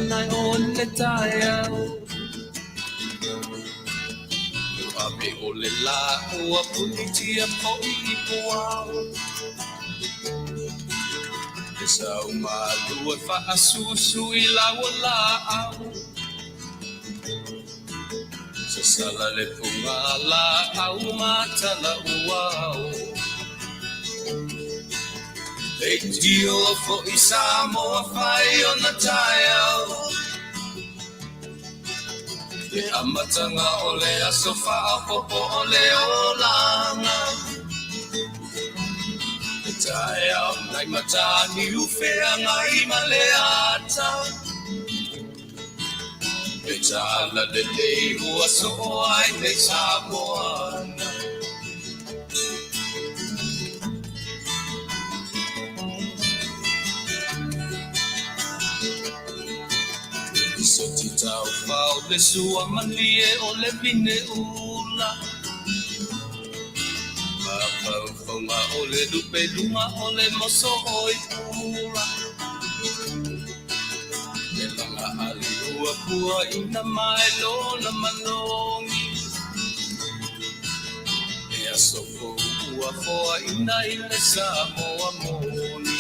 nai o le taeao. Ua ave o le la ua punitia fo'i i puao. E sau malu e faasusu i lau laau. Sasala le puga laau matala uao. Leitio fo'i Samoa fai ona taeao. Le amataga o le aso faaopoopo o le olaga. Le taeao nai Mataniu Feagai ma le ata. Le tala lelei ua soo ai nei Samoa. Soti taufao le sua malie o le vine ula. Mafaufauga o le lupe luga o le moso o i pula. Le laga ali ua pua ina mai lona manogi. E aso fou ua foaina i le Samoa moni.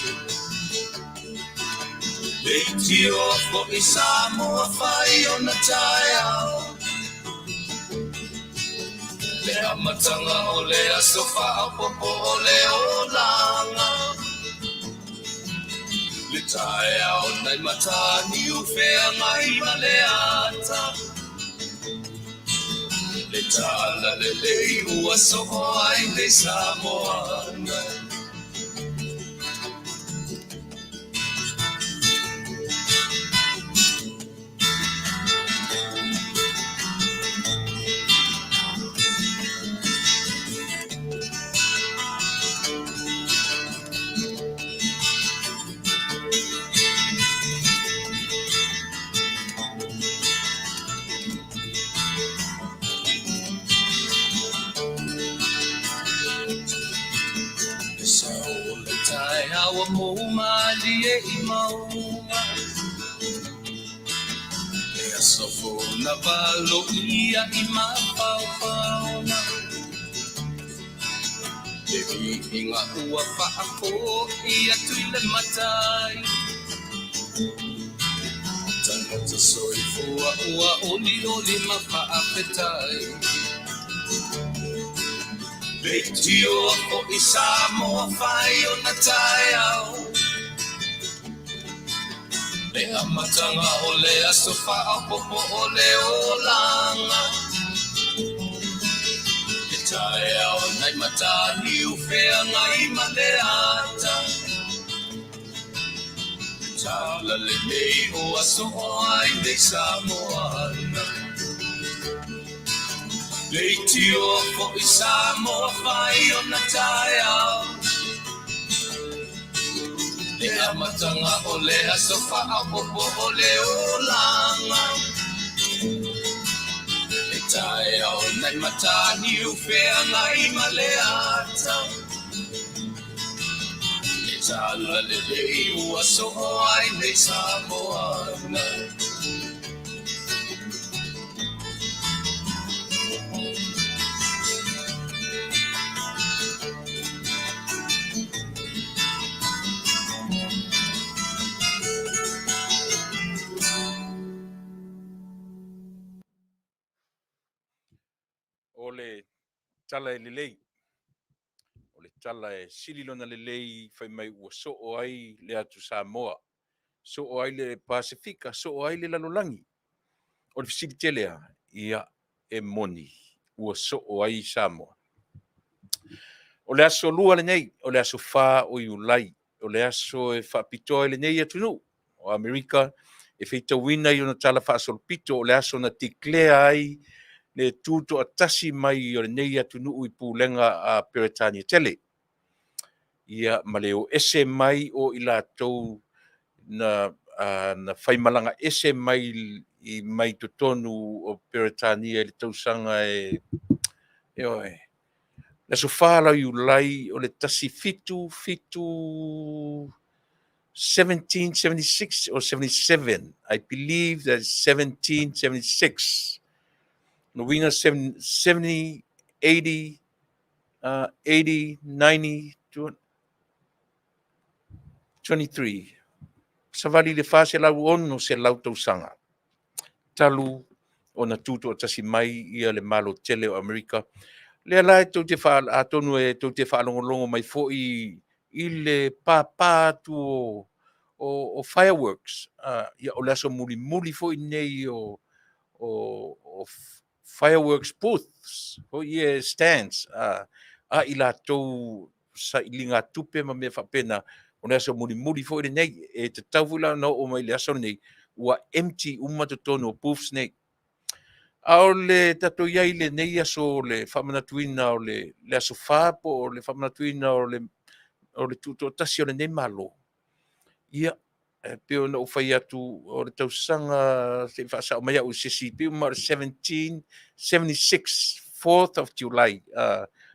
Leitio fo'i Samoa fai ona taeao. Le amataga o le aso faaopoopo o le olaga. Le taeao nai Mataniu Feagai ma le ata. Le tala lelei ua soo ai nei Samoa. Le sao o le taeao ua mou malie i mauga. Le aso fou na valoia i mafaufauga. Le viiga ua faafoi atu i le Matai. Tagata soifua ua olioli ma faafetai. Leitio fo'i Samoa fai ona taeao. Le amataga o le aso faaopoopo o le olaga. Le taeao nai Mataniu Feagai ma le ata. Le tala lelei ua soo ai nei Samoa. Leitio fo'i Samoa fai ona taeao. Le amataga o le aso faaopoopo o le olaga. Le taeao nai Mataniu Feagai ma le ata. Le tala lelei ua soo ai nei Samoa. O le tala e lelei, o le tala e sili lona lelei fai mai ua soo ai le atu Samoa, soo ai le Pasefika, soo ai le lalolagi. O le fesili tele lava, ia e moni ua soo ai Samoa. O le aso Lua lenei, o le aso 4 o Iulai, o le aso e faapitoa ai lenei atunuu o Amerika e faitauina i ona tala faasolopito, o le aso na declare ai le tutoatasi mai o lenei atunuu i pulega a Peretania tele. Ia, ma le o ese mai o i latou na, na faimalaga ese mai i mai totonu o Peretania i le tausaga e, ioe, le aso 4 la o Iulai o le 1776. 1776 or 77. I believe that 1776. Lona uiga 70, 80, 80, 90, 23. Savali le 400 tausaga talu ona tutoatasi mai ia le Malo tele o Amerika. Lea la e tou te faa, atonu e tou te faalogologo mai foi i le pāpā atu o fireworks. Ia, o le aso mulimuli foi nei o fireworks booths, foi ia stands, a i latou sailigatupe ma mea faapena. O le aso mulimuli foi lenei, e tatau foi la ona oo mai le aso lenei, ua empty uma totonu o booths nei. A o le tatou i ai i lenei aso o le faamanatuina o le aso 4 po o le faamanatuina o le tutoatasi o lenei Malo, ia, e pei ona ou fai atu o le tausaga, se i faasao mai au i se isi, pei uma o le 1776, 4th of July,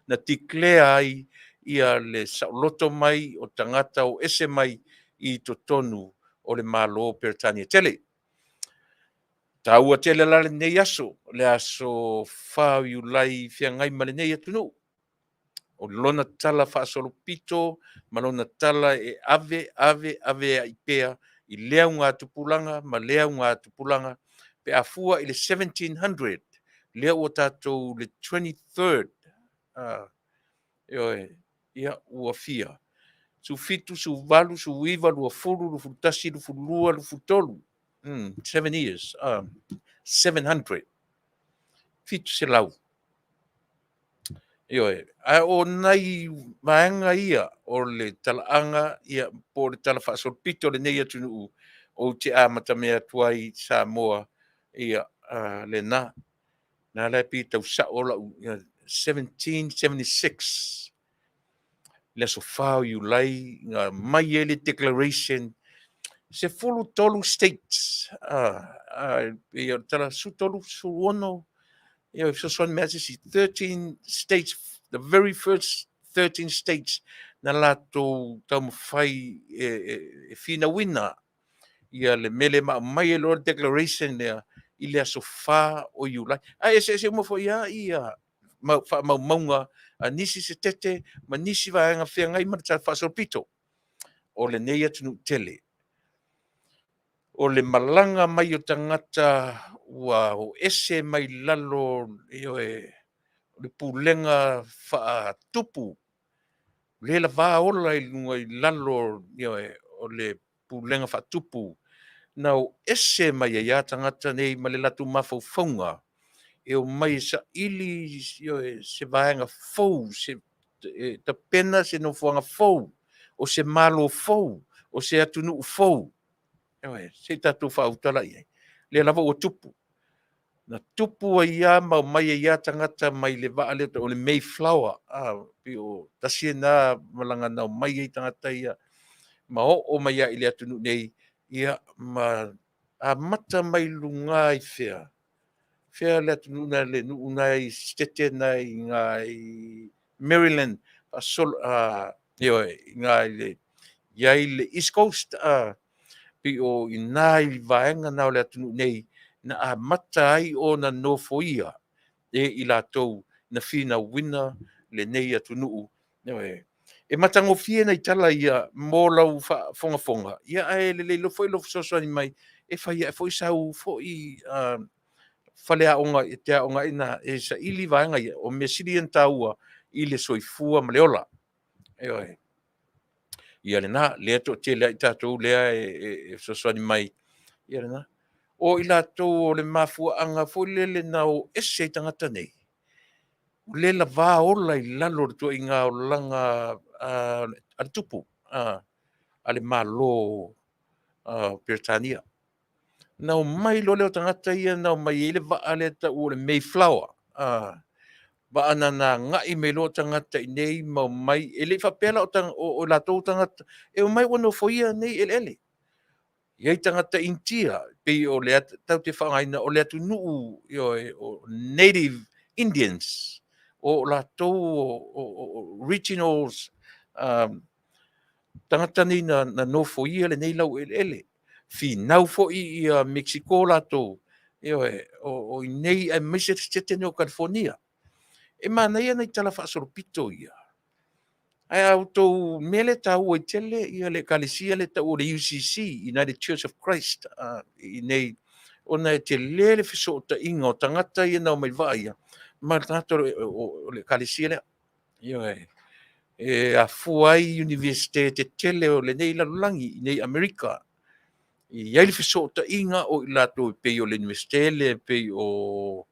na declare ai ia le saoloto mai o tagata o ese mai i totonu o le Malo Peretania tele. Taua tele la lenei aso, le aso 4 o Iulai feagai ma lenei atunuu. O lona tala faasolopito ma lona tala e ave, ave, ave ai pea i lea augatupulaga ma lea augatupulaga pe a fua i le 1700, lea ua tatou le 23rd, ioe, ia ua fia? 17, 18, 19, 20, 21, 22, 23, 7 years, 700, 700. Ioe, ae o nai vaega ia o le talaaga ia, po o le tala faasolopito o lenei atunuu ou te amatamea atu ai Samoa, ia lena. Na la e pei tau sao lau 1776, le aso 4 o Iulai, na mai ai le declaration, 13 states, ia o le tala 13, 16, ia fesoasoani mai se isi, 13 states, the very first 13 states na latou taumafai e finauina ia le mele ma aumai ai loa le declaration lea i le aso 4 o Iulai. Ae eseese uma foi lava ia faamaumauga a nisi setete ma nisi vaega feagai ma le tala faasolopito o lenei atunuu tele. O le malaga mai o tagata ua o ese mai lalo, ioe, o le pulega faatupu, le lava ola i luga i lalo, ioe, o le pulega faatupu, na o ese mai ai tagata nei ma le latou mafaufauga e o mai e saili, ioe, se vaega fou, se e tapena se nofoaga fou, o se malo fou, o se atunuu fou. Ioe, se i tatou faautala i ai. Lea lava ua tupu. Na tupu ai lava ma omai ai lava tagata mai le vaa lea o le Mayflower. Pei o tasi lena malaga na omai ai tagata ia ma oo mai ai i le atunuu nei, ia ma amata mai luga i fea. Fea le atunuu na le nuu na i setete na i ngā i Maryland, faasolo, ioe, i ngā i le, i ai le East Coast, pei o i nā i vaega na o le atunuu nei, na amata ai ona nofoia e i latou na finauina lenei atunuu. Ioe. E matagofie nai tala ia mo lau faafogafoga, ia ae lelei loa foi lou fesoasoani mai e fai ai foi sau foi faleaoga e te aoga ai na e saili vaega ia, o mea sili ia ona taua i le soifua ma le ola. Ioe. Ia lena, lea toatele ai tatou lea e fesoasoani mai. Ia lena. O i latou o le mafuaaga foi lele na o ese ai tagata nei, o le lava ola i lalo o le tuaiga olaga a le tupu, a le Malo Peretania. Na omai loa lea o tagata ia na omai ai le vaa lea tau o le Mayflower. Vaa na agai mai loa tagata i nei ma omai, e le i faapea la o latou tagata, e omai ua nofoia nei eleele. I ai tagata Initia, pei o le tatou te faaaogaina o le atunuu, ioe, o Native Indians, o latou o regionals. Tagata nei na nofoia lenei laueleele. Finau foi ia Mexico latou, ioe, o i inei aemaise le Setete lenei o Kalifonia. E manaia nai tala faasolopito ia. Ae a outou mea lea e taua ai tele le ekalesia lea e taua o le UCC, United Church of Christ, i inei, ona e tele le fesootaiga o tagata ia na omai i vaa ia ma tagata o le ekalesia lea. Ioe. E afua ai Iunivesite tetele o lenei lalolagi i inei i Amerika. E i ai le fesootaiga o i latou e pei o le Iunivesite lea e pei o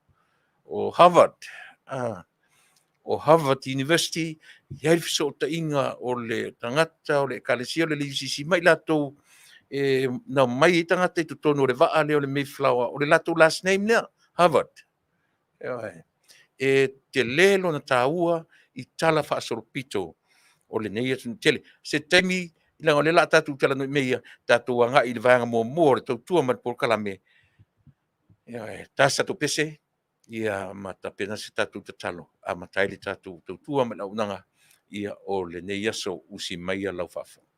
Harvard. O Harvard University, e i ai le fesootaiga o le tagata o le ekalesia lea o le UCC ma i latou na omai ai tagata i totonu o le vaa lea o le Mayflower, o le latou last name lea, Harvard. Ioe. E tele lona taua i tala faasolopito o lenei atunuu tele. Se taimi, leaga o lea o le a tatou talanoa i mea ia, tatou agai i le vaega muamua o le tautua ma le polokalame. Ioe, ta se tatou pese ia ma tapena se tatou tatalo e amata ai le tatou tautua ma le auaunaga o lenei aso. Usi maia lau faafofoga.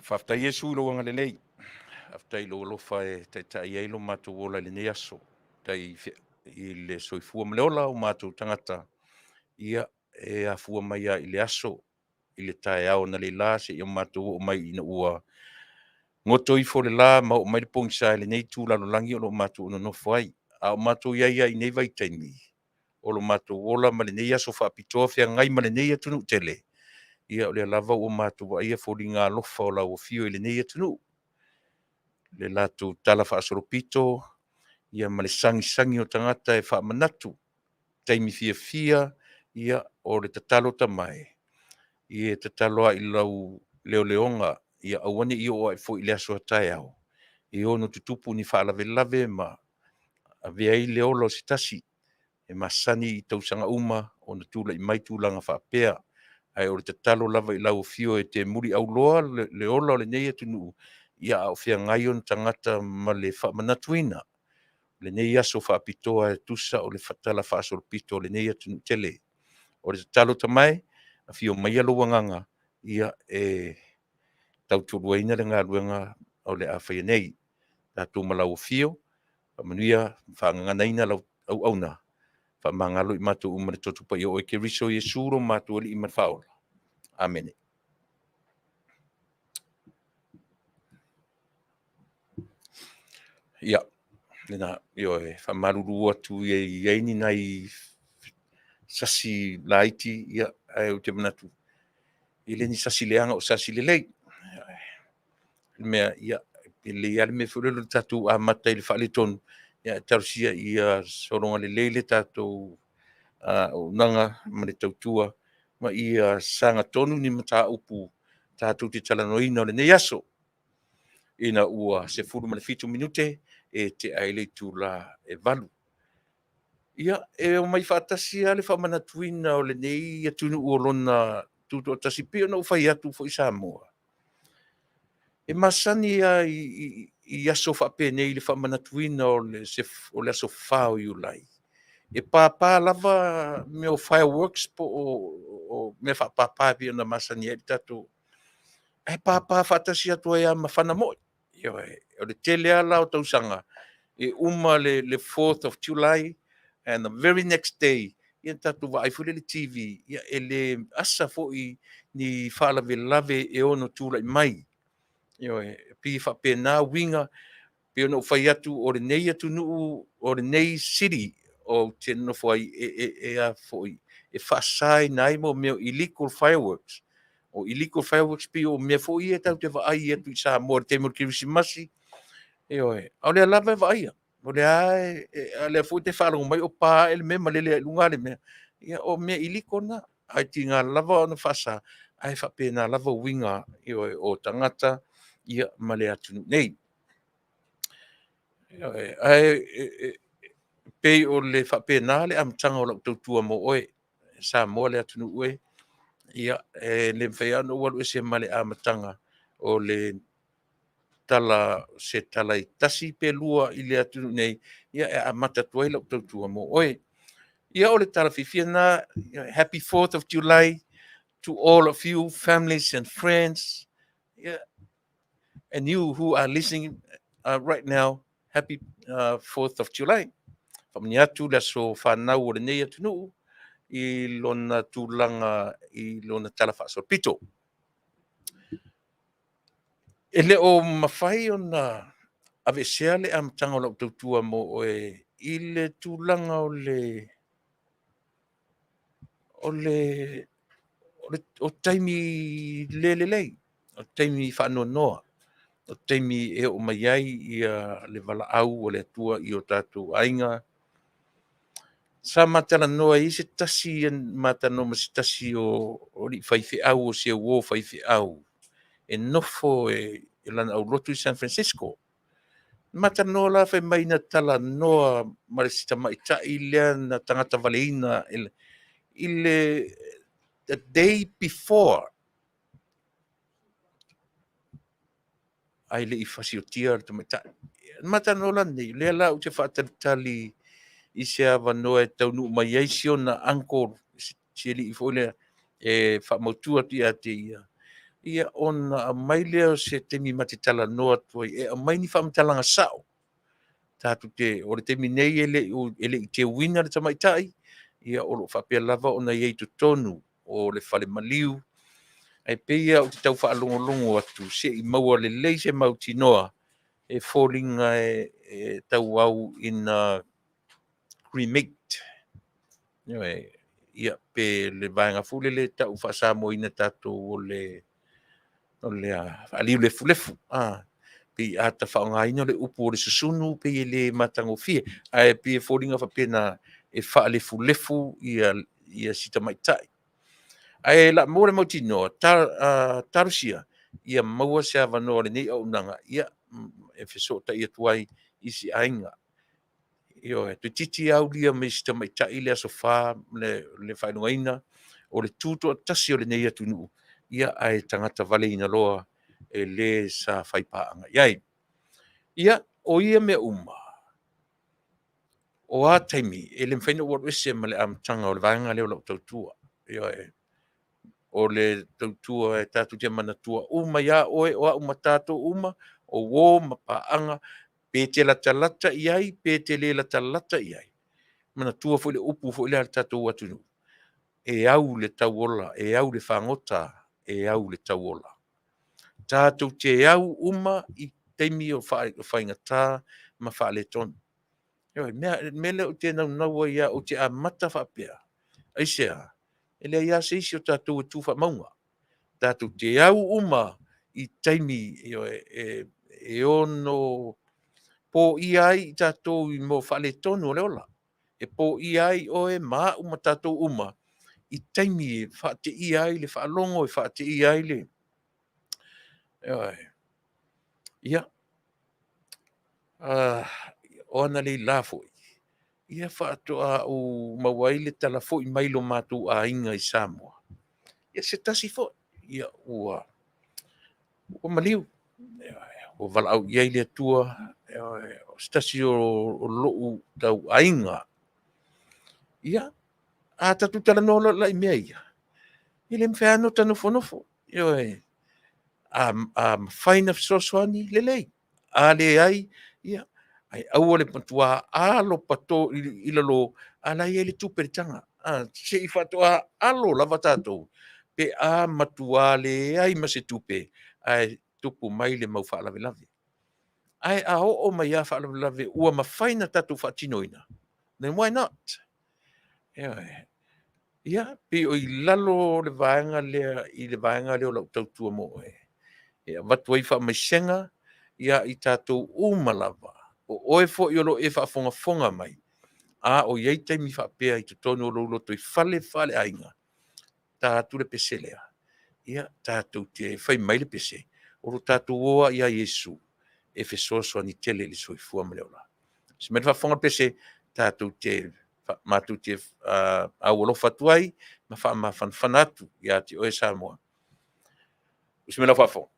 Faafetai Iesu i lou agalelei, faafetai i lou alofa e taitai ai lo matou ola i lenei aso. Faafetai i le soifua ma le ola o matou tagata, ia e afua mai lava i le aso, i le taeao analeila seia matou oo mai ina ua goto ifo le la ma oo mai le pogisa i lenei itu lalolagi o lo o matou nonofo ai. A o matou i ai lava i nei vaitaimi, o lo matou ola ma lenei aso faapitoa feagai ma lenei atunuu tele, ia o lea lava ua matou vaaia foliga alofa o lau afio i lenei atunuu, le latou talafaasolopito ma le sagisagi o tagata e faamanatu taimi fiafia, ia o le tatalo tamae, ia e tatalo lava i lau leoleoga ia aua ne i oo ae foi i le aso a taeao e ono tutupu ni faalavelave ma avea ai le ola o se tasi. E masani i tausaga uma ona tulai mai tulaga faapea, ae o le tatalo lava i lau Afio e te muliauloa le ola o lenei atunuu, a o feagai ona tagata ma le faamanatuina o lenei aso faapitoa e tusa o le talafaasolopito o lenei atunuu tele. O le tatalo tamae, afio maia lou agaga e tautoaluaina le galuega o le a faia nei. Tatou ma lau afio, faamanuia ma faagaganaina lau auauna, faamagalo i matou uma i le Toto Paia o Oe Keriso Iesu lo matou Alii ma le Faaola. Amene. Ia, lena, ioe, e faamalulu atu e i ai ni nai sasi laiti, ia, ae ou te manatu e le ni sasi leaga o sasi lelei. O le mea, ia, e lelei lava le mea foi lele o le tatou amata i le faaletonu, ae talosia ia sologa lelei le tatou auaunaga ma le tautua ma ia sagatonu ni mataupu tatou te talanoaina o lenei aso, ina ua 17 minute e tea ai le itula e 8:00. Ia, e omai faatasi lava le faamanatuina o lenei atunuu o lona tutoatasi, e pei ona ou fai atu foi Samoa, e masani lava i aso faapenei i le faamanatuina o le aso 4 o Iulai, e papa lava mea o fireworks po o mea faapapa e pei ona masani ai le tatou, ae papa faatasi atu ai lava ma fana moi. Ioe. O le tele lava la o tausaga, e uma le 4th of July and the very next day, ia ona tatou vaai foi lea i le TV, ia e le asa foi ni faalavelave e ono tulai mai. Ioe. E pei e faapena uiga, e pei ona ou fai atu o lenei atunuu, o lenei city ou te nonofo ai, e faasaina ai mea o illegal fireworks. O illegal fireworks pei o mea foi ia tatou te vaai atu i Samoa i le taimi o le Kerisimasi. Ioe, a o lea lava e vaaia. O lea a lea foi e te faalogo mai o pa ae le mea ma lele ai i luga le mea. Ia o mea illegal na. Ae tiga lava ona faasa, ae faapena lava uiga, ioe, o tagata ia ma le atunuu nei. Ioe, ae pei o le faapena le amataga o lau tautua mo oe, Samoa le atunuu e. Ia, e le mafai lava ona ou alu ese ma le amataga o le tala, se tala e tasi pe lua i le atunuu nei, ia e amata atu ai lau tautua mo oe. Ia o le tala fiafia lena. Happy 4th of July to all of you, families and friends. Yeah. And you who are listening right now, happy 4th of July. Faamanuia atu le aso fanau o lenei atunuu i lona tulaga i lona tala faasolopito. E le o mafai ona aveesea le amataga o lau tautua mo oe i le tulaga o taimi le lelei, o taimi faanoanoa, o taimi e oo mai ai ia le valaau o le Atua i o tatou aiga. Sa ma talanoa i se tasi, ma talanoa ma se tasi o alii faifeau, o se uo faifeau e nofo e lana aulotu i San Francisco. Ma talanoa la fai mai na talanoa ma le si tamaitai lea na tagata valeina i le the day before ae le i fasiotia le tamaitai. Ma talanoa la nei, lea la ou te faatalitali i se avanoa e taunuu mai ai si ona uncle, si alii foi lea, e faamautu atu ia te ia, ia ona aumai lea o se taimi ma te talanoa atu ai, e aumai ni faamatalaga sao. Tatou te, o le taimi nei e le i teuina le tamaitai, ia o lo o faapea lava ona i ai i totonu o le fale maliu, ae pei lava ou te tau faalogologo atu se i maua lelei se mautinoa e foliga e tauau ina cremate. Ioe, ia pe le vaega foi lele e tau faa-Samoa ina tatou o le faaliu lefulefu. Pei a ta faaaogaina le upu o le susunu pei e le matagofie, ae pei e foliga faapena e faalefulefu ia si tamaitai. Ae o le a maua le mautinoa, talosia ia maua se avanoa o lenei auaunaga ia e fesootai atu ai i si aiga. Ioe, toeitiiti aulia mai e si tamaitai le aso 4 le faailogaina o le tutoatasi o lenei atunuu, ia ae tagata valeina loa e le sa faipaaga i ai. Ia, o ia mea uma, o a taimi, e le mafai ona ou alu ese ma le amataga o le vaega lea o lau tautua. Ioe, o le tautua e tatou te manatua uma ia oe, o au ma tatou uma, o uo ma paaga, pe te latalata i ai, pe te le latalata i ai. Manatua foi le upu foi lea a le tatou atunuu, e au le tauola, e au le fagota, e au le tauola. Tatou te au uma i taimi o faigata ma faaletonu. Ioe, le mea lea ou te naunau ai lava ou te amata faapea, aisea? E leai lava se isi o tatou e tu faamauga. Tatou te au uma i taimi, ioe, e ono poia ai i tatou i mea o faaletonu o le ola. E poia ai oe ma au ma tatou uma i taimi e faateia ai le faalogo, e faateia ai le... Ioe. Ia, o analeila foi, ia faatoa ou maua ai le tala foi mai lo matou aiga i Samoa. Ia se tasi foi, ia ua maliu, ua valaau i ai le Atua, o se tasi o lou tauaiga. Ia, a tatou talanoa loa la i mea ia, e le mafai lava ona ta nofonofo. Ioe, a mafai ona fesoasoani, lelei. A leai, ia, ae aua le matua alo pato i lalo, a o la e i ai le tupe i le taga. Se i faatoa alo lava tatou pe a matua leai ma se tupe ae tupu mai le mau faalavelave. Ae a oo mai lava faalavelave ua mafai ona tatou faatinoina, then why not? Ioe. Ia, pei o i lalo o le vaega lea i le vaega lea o lau tautua mo oe, e avatu ai faamaisega ia i tatou uma lava, o oe foi o lo o e faafogafoga mai, a o i ai taimi faapea i totonu o lou lotoifale faaleaiga, ta atu le pese lea, ia tatou te fai mai le pese, o lo tatou o lava ia Iesu e fesoasoani tele i le soifua ma le olaga. Se i mai le faafofoga pese, tatou te matou te aualofa atu ai ma faamafanafana atu ia te oe Samoa. Usi mai lau faafofoga.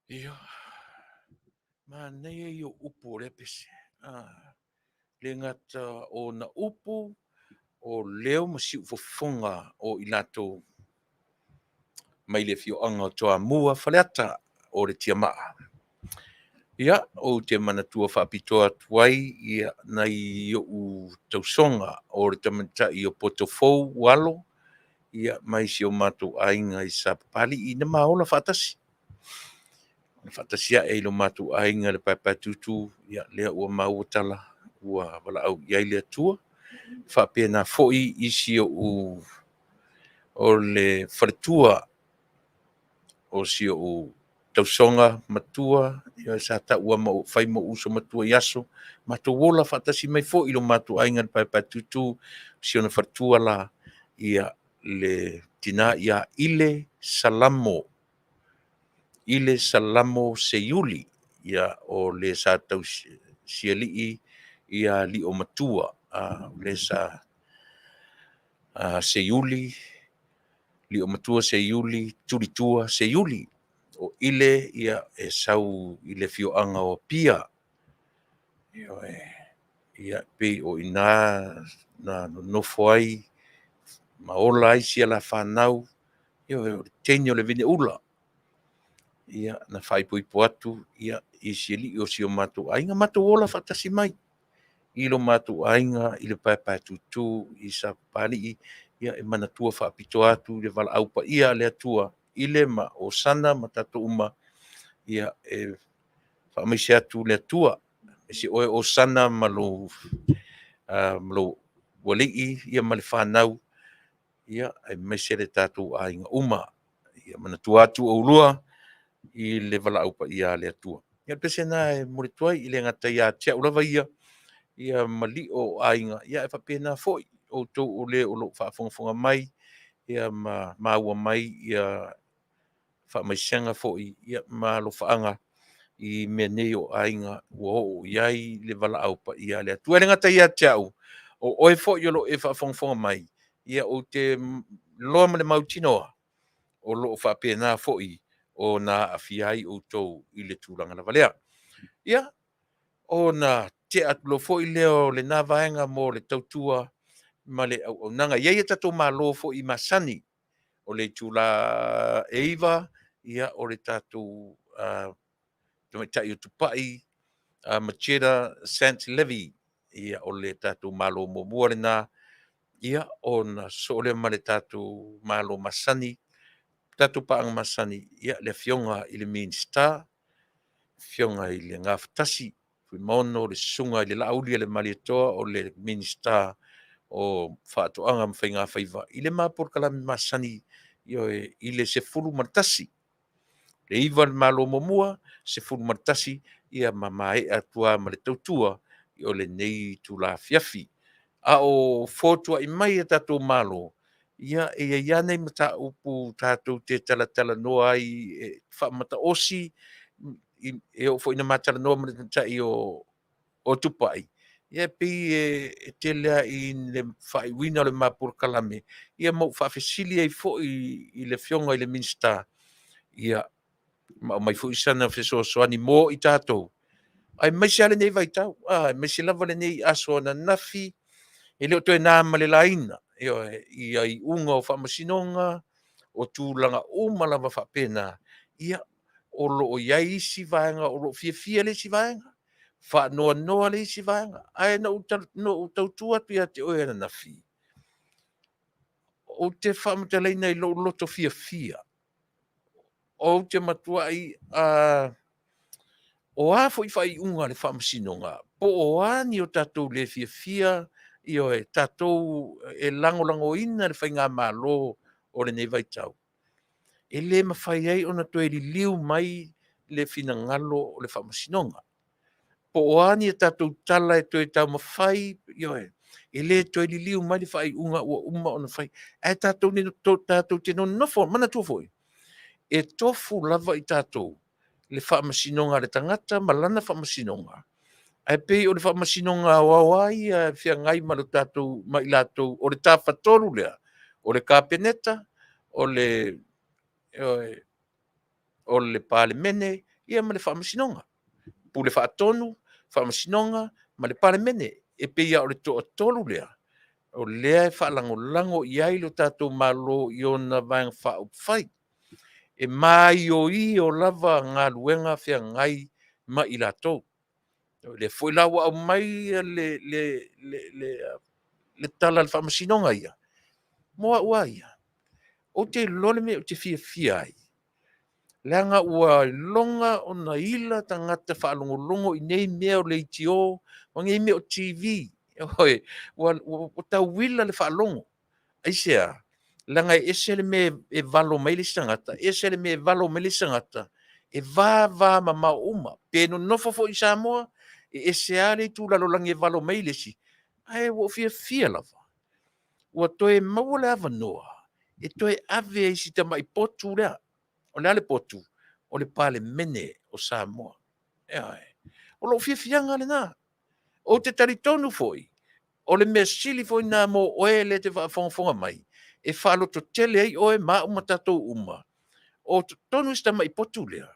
Ia, manaia ia o upu o lea pese. Le gata o ona upu, o leo ma siufofoga o i latou mai le afioaga o Toamua, Faleata o le Tiamaa. Ia, ou te manatua faapitoa atu ai ia nai ou tausoga o le tamaitai o Potofou Alo, ia mai si o matou aiga i Sapapalii, na ma ola faatasi. Na faatasi ae i lo matou aiga i le Paepaetutu, ia lea ua maua tala ua valaau i ai le Atua. Faapena foi isi ou o le faletua o si ou tausoga matua, ia sa taua ma fai ma ou uso matua i aso, matou ola faatasi mai foi i lo matou aiga i le Paepaetutu, si ona faletua la, ia le tina ia Ile Salamo, Ile Salamo Seiuli, ia, o le sa tausialii ia Liomatua, o le sa Seiuli, Liomatua Seiuli, Tulitua Seiuli. O Ile, ia, e sau i le afioaga o Apia. Ioe. Ia, pei o i ina na nonofo ai ma ola ai si ala fanau, ioe, o le teine o le avine ula. Ia, na faaipoipo atu ia i si alii o si o matou aiga, matou ola faatasi mai i lo matou aiga i le Paepaetutu i Sapapalii. Ia, e manatua faapitoa atu le valaau paia a le Atua i le ma Osana ma tatou uma. Ia, e faamaise atu le Atua, aemaise oe Osana ma lou alii ia ma le fanau, ia, aemaise le tatou aiga uma. Ia manatua atu oulua i le valaau paia a le Atua. Ia, o le pese lena e momoli atu ai, e le gata ia te au lava ia, ia ma lio o aiga, ae faapena foi outou o le o lo o faafogafoga mai, ia ma maua mai ia faamaisega foi ia ma alofaaga i mea nei o aiga ua oo i ai le valaau paia a le Atua. E le gata ia te au, o oe foi o lo o e faafogafoga mai, ia ou te iloa ma le mautinoa, o lo o faapena foi ona aafia ai outou i le tulaga lava lea. Ia, ona tea atu loa foi lea o lena vaega mo le tautua ma le auaunaga. E i ai a tatou malo foi masani, o le itula e 9, ia, o le tatou tamaitai o Tupai, Macheta Sant Levy, ia, o le tatou malo muamua lena, ia, ona sosoo lea ma le tatou malo masani, tatou paaga masani, ia, le Afioga i le Minisita, Afioga i le Gafatasi Fuimaono, le Susuga i le Laaulialemalietoa, o le Minisita o Faatoaga ma Faigafaiva i le ma polokalame masani, ioe, i le 11. Le 9 le malo muamua, 11, ia ma maea atu lava ma le tautua o lenei itula afiafi. A o fotuai mai a tatou malo, ia e i ai lava nai mataupu tatou te talatalanoa ai e faamataosi, e oo foi ina ma talanoa ma le tamaitai o Tupai, ia e pei e tele lava i le faaiuina o le ma polokalame, ia ma ou faafesili ai foi i le Afioga i le Minisita, ia ma aumai foi sana fesoasoani mo i tatou, aemaise lava lenei vaitau, aemaise lava lenei aso ananafi, e le o toe na ma le laina, ioe, ia iuga o faamasinoga, o tulaga uma lava faapena, ia, o lo o i ai isi vaega o lo o fiafia le isi vaega, faanoanoa le isi vaega. Ae na ou tautua atu ia te oe ananafi, ou te faamatalaina i lou loto fiafia, ou te matuai o a foi faaiuga a le Faamasinoga, po o a ni o tatou le fiafia, ioe, tatou e lagolagoina le faigamalo o lenei vaitau, e le mafai ai ona toe liliu mai le finagalo o le Faamasinoga. Po o a ni a tatou tala e toe taumafai, ioe, e le toe liliu mai le faaiuga ua uma ona fai. Ae tatou te nonofo, manatua foi, e tofu lava i tatou le faamasinoga a le tagata ma lana faamasinoga, ae pei o le faamasinoga aoao lava ia e feagai ma le tatou ma i latou o le Tafatolu lea, o le Kapeneta, o le Palemene, ia ma le Faamasinoga. Pule Faatonu, Faamasinoga ma le Palemene. E pei lava o le toatolu lea, o lea e faalagolago i ai lo tatou Malo i ona Vaega Faaupufai. E maioio lava galuega feagai ma i latou. O lea foi la ua aumai le tala a le Faamasinoga ia, mo au lava ia, ou te iloa le mea ou te fiafia ai, leaga ua iloga ona ila tagata faalogologo i nei mea o leitio ma nei mea o TV. Ioe, ua tauila le faalogo. Aisea? Leaga e ese le mea e valo mai ai le isi tagata, ese le mea e valo mai ai le isi tagata, e vavamamao uma. Pe nonofo foi i Samoa, e ese lava le itu lalolagi e valo mai ai le isi, ae ua ou fiafia lava, ua toe maua le avanoa. e toe ave ai si tamai potu lea. O le a le potu? O le Palemene o Samoa. Ioe. O lou fiafiaga lena. Ou te talitonu foi, o le mea sili foi lena mo oe lea e te faafogafoga mai, e faalototele ai oe ma au ma tatou uma, o totonu i si tamai potu lea,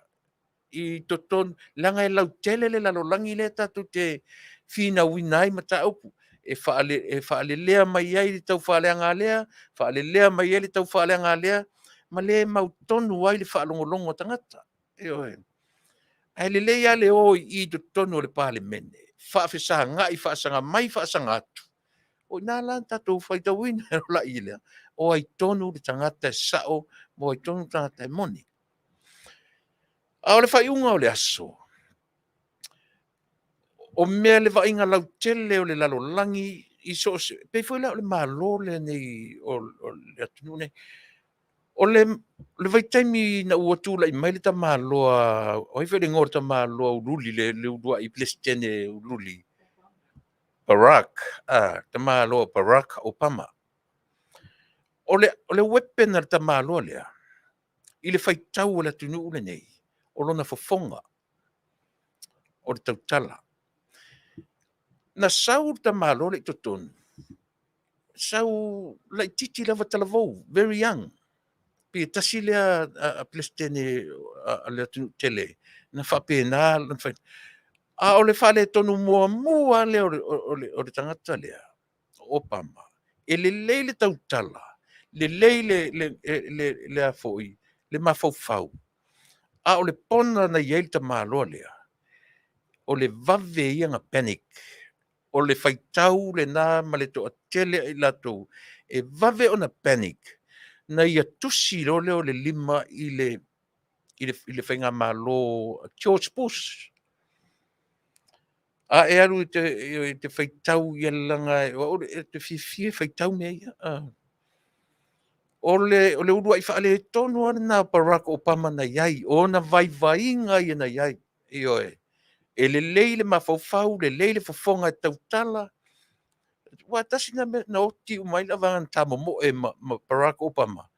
i totonu, leaga e lautele le lalolagi lea tatou te finauina ai mataupu, e faalelea mai ai le taufaaleaga a lea, faalelea mai ai le taufaaleaga a lea, ma le mautonu ai le faalogologo a tagata. Ioe. Ae lelei lava le o i i i totonu o le Palemene, faafesagai, faasaga mai faasaga atu, o i ina la na tatou faitauina lea, o ai tonu le tagata e sao ma o ai tonu le tagata e moni. A o le faaiuga o le aso, o mea le vaaiga lautele o le lalolagi i so o se, pei foi la o le Malo lenei o le atunuu lenei. O le vaitaimi ina ua tulai mai le tamaloa, o ai foi le igoa o le tamaloa uliuli, le uluai Peresetene uliuli? Barack, tamaloa Barack Obama. O le weapon a le tamaloa lea i le faitau a le atunuu lenei, o lona fofoga, o le tautala. Na sau le tamaloa lea i totonu, sau laitiiti lava talavou, very young, pe tasi lea Peresetene a le atunuu tele na faapena lona fai. A o le faaletonu muamua lava lea o le tagata lea, o Obama, e lelei le tautala, lelei le mafaufau, a o le pona na i ai le tamaloa lea, o le vave ia ona panic. O le faitau lena ma le toatele o i latou e vave ona panic, na ia tusi loa lea o le lima i le faigamalo a George Bush. A e alu e te faitau leaga o au ou te fiafia e faitau mea ia. O le uluai faaletonu lava lena o Barack Obama na i ai, o ona vaivaiga ia na i ai. Ioe. E lelei le mafaufau, lelei le fofoga e tautala, aua tasi lena mea na oti uma ai le vaega na ta momoe ma Barack Obama,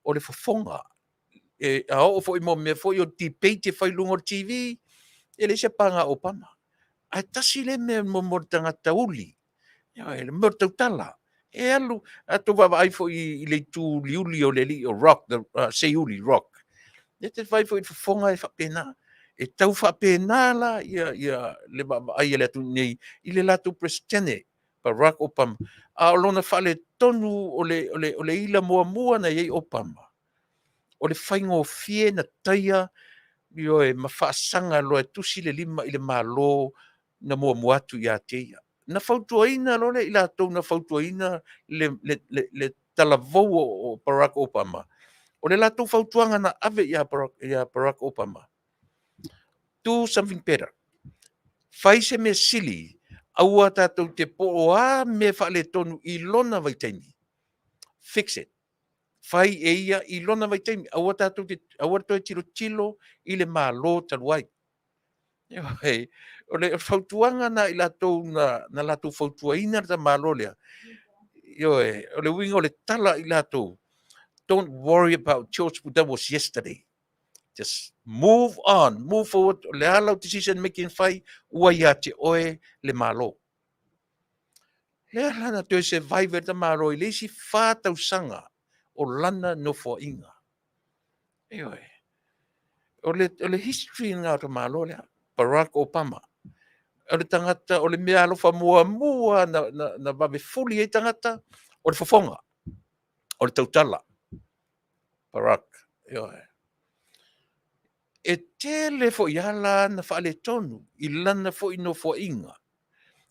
o le fofoga. A oo foi i mea foi o debate e fai i luga o le TV, e leai se paga a Obama. Ae tasi lea mea mo le tagata uli, le mea o le tautala. E alu, a outou vaavaai foi i le itu uliuli o le alii o Rock, Seiuli Rock, e te vaai foi i le fofoga e faapena. E tau faapena la le vaavaai a le atunuu nei i le latou Peresetene, Barack Obama, a o lona faaletonu o le ila muamua na i ai Obama, o le faigofie ona taia, ioe, ma faasaga loa e tusi le lima i le Malo na muamua atu ia te ia. Na fautuaina loa lea e i latou na fautuaina le talavou o Barack Obama, o le latou fautuaga na ave ia Barack Obama, do something better. Fai se mea sili, aua tatou te po o a mea faaletonu i lona vaitaimi, fix it. Fai e ia i lona vaitaimi, aua tatou te, aua le toe tilotilo i le Malo talu ai. O le fautuaga lena i latou na latou fautuaina le tamaloa lea. Ioe, o le uiga o le tala i latou, don't worry about George Bush, that was yesterday. Just move on, move forward. O le a lau decision making fai, ua ia te oe le Malo. Lea la na toe survive ai le tamaloa i le isi 4 tausaga o lana nofoaiga. Ioe. O le history lena o le tamaloa lea, Barack Obama. O le tagata, o le mea alofa muamua na vave fuli ai tagata, o le fofoga, o le tautala. Barack. Ioe. E tele foi ala na faaletonu i lana foi nofoaiga.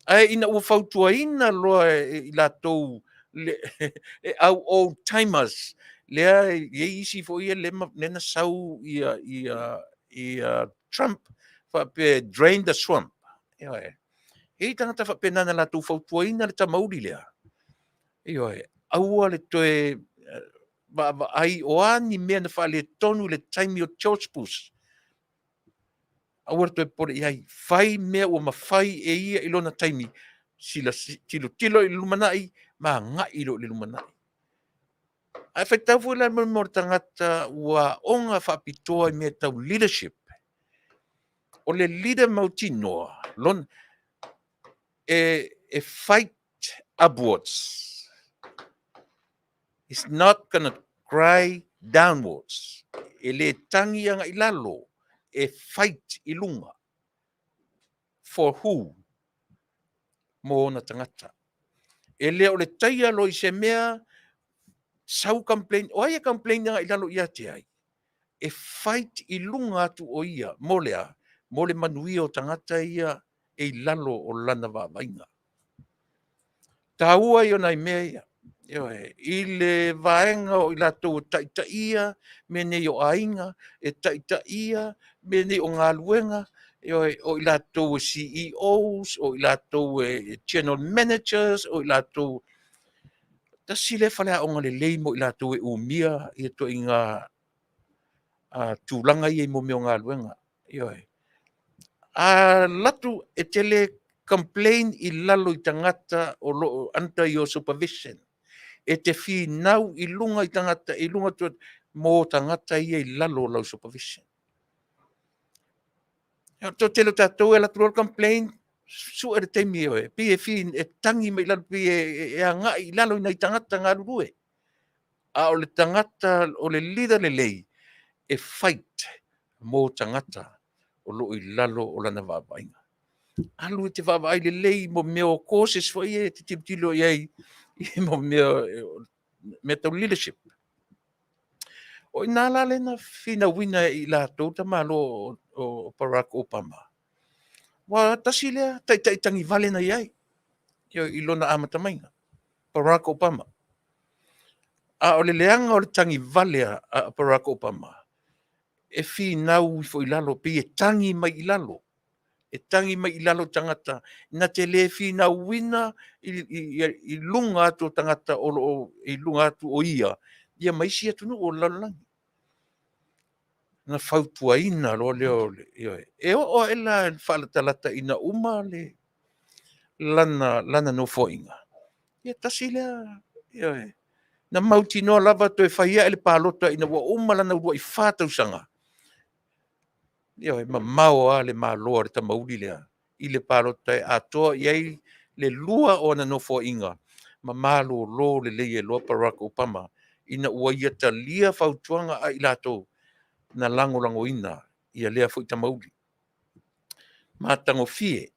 Ae ina ua fautuaina loa e i latou e au old timers, lea e i ai isi foi ia lea na sau ia Trump faapea drain the swamp. Ioe. E i ai tagata faapena na latou fautuaina le tamauli lea. Ioe. Aua le toe vaavaai o a ni mea na faaletonu i le taimi o George Bush. Aua le toe popole i ai. Fai mea ua mafai e ia i lona taimi. Sila tilotilo i le lumanai, ma agai loa i le lumanai. Ae faitau foi la mo le tagata ua aoga faapitoa i mea tau leadership. O le leader mautinoa, lona, e fight upwards. It's not gonna cry downwards. E le tagi agai i lalo, e fight i luga. For who? Mo ona tagata. E le o le taia loa i se mea, sau complain, o ai e complain agai i lalo ia te ai? E fight i luga atu o ia, mo le a? Mo le manuia o tagata ia e i lalo o lana vaavaaiga. Taua ia o nai mea ia. Ioe, i le vaega o i latou e taitaia mea nei o aiga, e taitaia mea nei o galuega, ioe, o i latou e CEOs, o i latou e General Managers, o i latou. Tasi lea faleaoga lelei mo i latou e umia ia ituaiga tulaga ia i mea o galuega. Ioe. A alu atu e te le complain i lalo i tagata o lo o under your supervision. E te finau i luga i tagata, i luga atu mo tagata ia i lalo o lau supervision. O le toatele o tatou e alu atu loa le complain, sue le taimi e pei e tagi mai i lalo, pei e agai i lalo i nai tagata galulue. A o le tagata, o le leader lelei, e fight mo tagata o lo o i lalo o lana vaavaaiga. Alu e te vaavaai lelei mo mea o courses foi ia e te tilotilo i ai i mo mea, mea tau leadership. O i ina la lea na finauina e i latou le tamaloa o Barack Obama. Aua tasi lea taitai tagivale na i ai i lona amata maiga, Barack Obama. A o le leaga o le tagivale a Barack Obama, e finau ifo i lalo, pei e tagi mai i lalo, e tagi mai i lalo tagata, na te le finauina i luga atu o tagata o lo o i luga atu o ia, ia ma isi atunuu o le lalolagi. Na fautuaina loa lea o le, ioe. E oo ae la i le faalatalata ina uma le lana nofoaiga, ia tasi lea, ioe, na mautinoa lava toe fai ae le palota ina ua uma lana uluai 4 tausaga. Ioe, mamao lava le malo a le tamauli lea i le palota e atoa i ai le 2 o ana nofoaiga ma malolo lelei ai loa Barack Obama ina ua ia talia fautuaga a i latou na lagolagoina ia lea foi tamauli. Matagofie.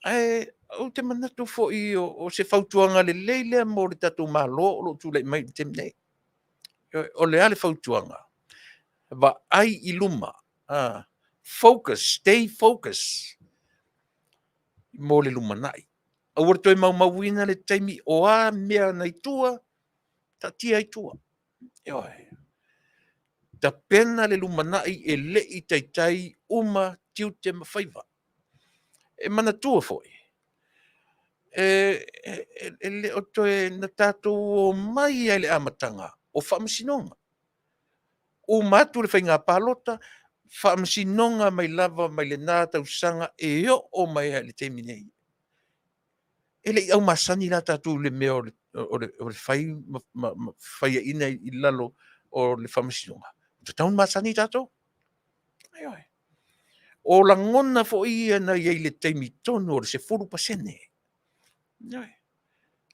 Ae ou te manatu foi o se fautuaga lelei lea mo le tatou Malo o lo o tulai mai i le taimi nei. O le a le fautuaga? Vaai i luma, focus, stay focus mo le lumanai. Aua le toe maumauina le taimi o a mea na i tua, taatia ai tua. Ioe. Tapena le lumanai e le i taitai uma tiute ma faiva. E manatua foi, e le o toe na tatou omai lava i le amataga o faamasinoga. Uma atu le faiga palota, faamasinoga mai lava mai lena tausaga e oo mai lava i le taimi nei. E le i aumasani la tatou i le mea o le fai ma faiaina i lalo o le faamasinoga. Ua tatau ona masani tatou. Ioe. O lagona foi ia na i ai i le taimi tonu o le 10%. Ioe.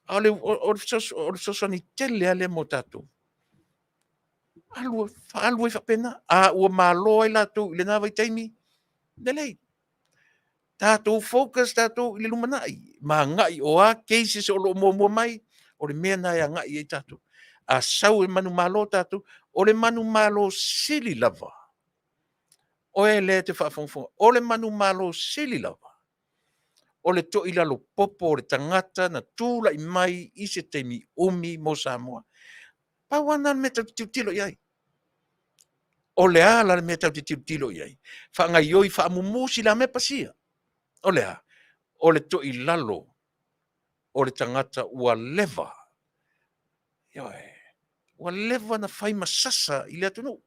A o le fesoasoani tele lava lea mo tatou, alu ai faapena. A ua malo ai latou i lena vaitaimi, lelei. Tatou focus tatou i le lumanai ma agai o a cases o lo o muamua mai, o le mea lena e agai i ai tatou. A sau e manumalo tatou, o le manumalo sili lava, oe lea e te faafogafoga, o le manumalo sili lava, o le toilalo popo o le tagata na tulai mai i se taimi umi mo Samoa. Pau lava lena o le mea tatou te tilotilo i ai. O le a la le mea tatou te tilotilo i ai? Faagaoioi faamumu silamea pasia. O le a? O le toilalo o le tagata ua leva, ioe, ua leva ona fai ma sasa i le atunuu.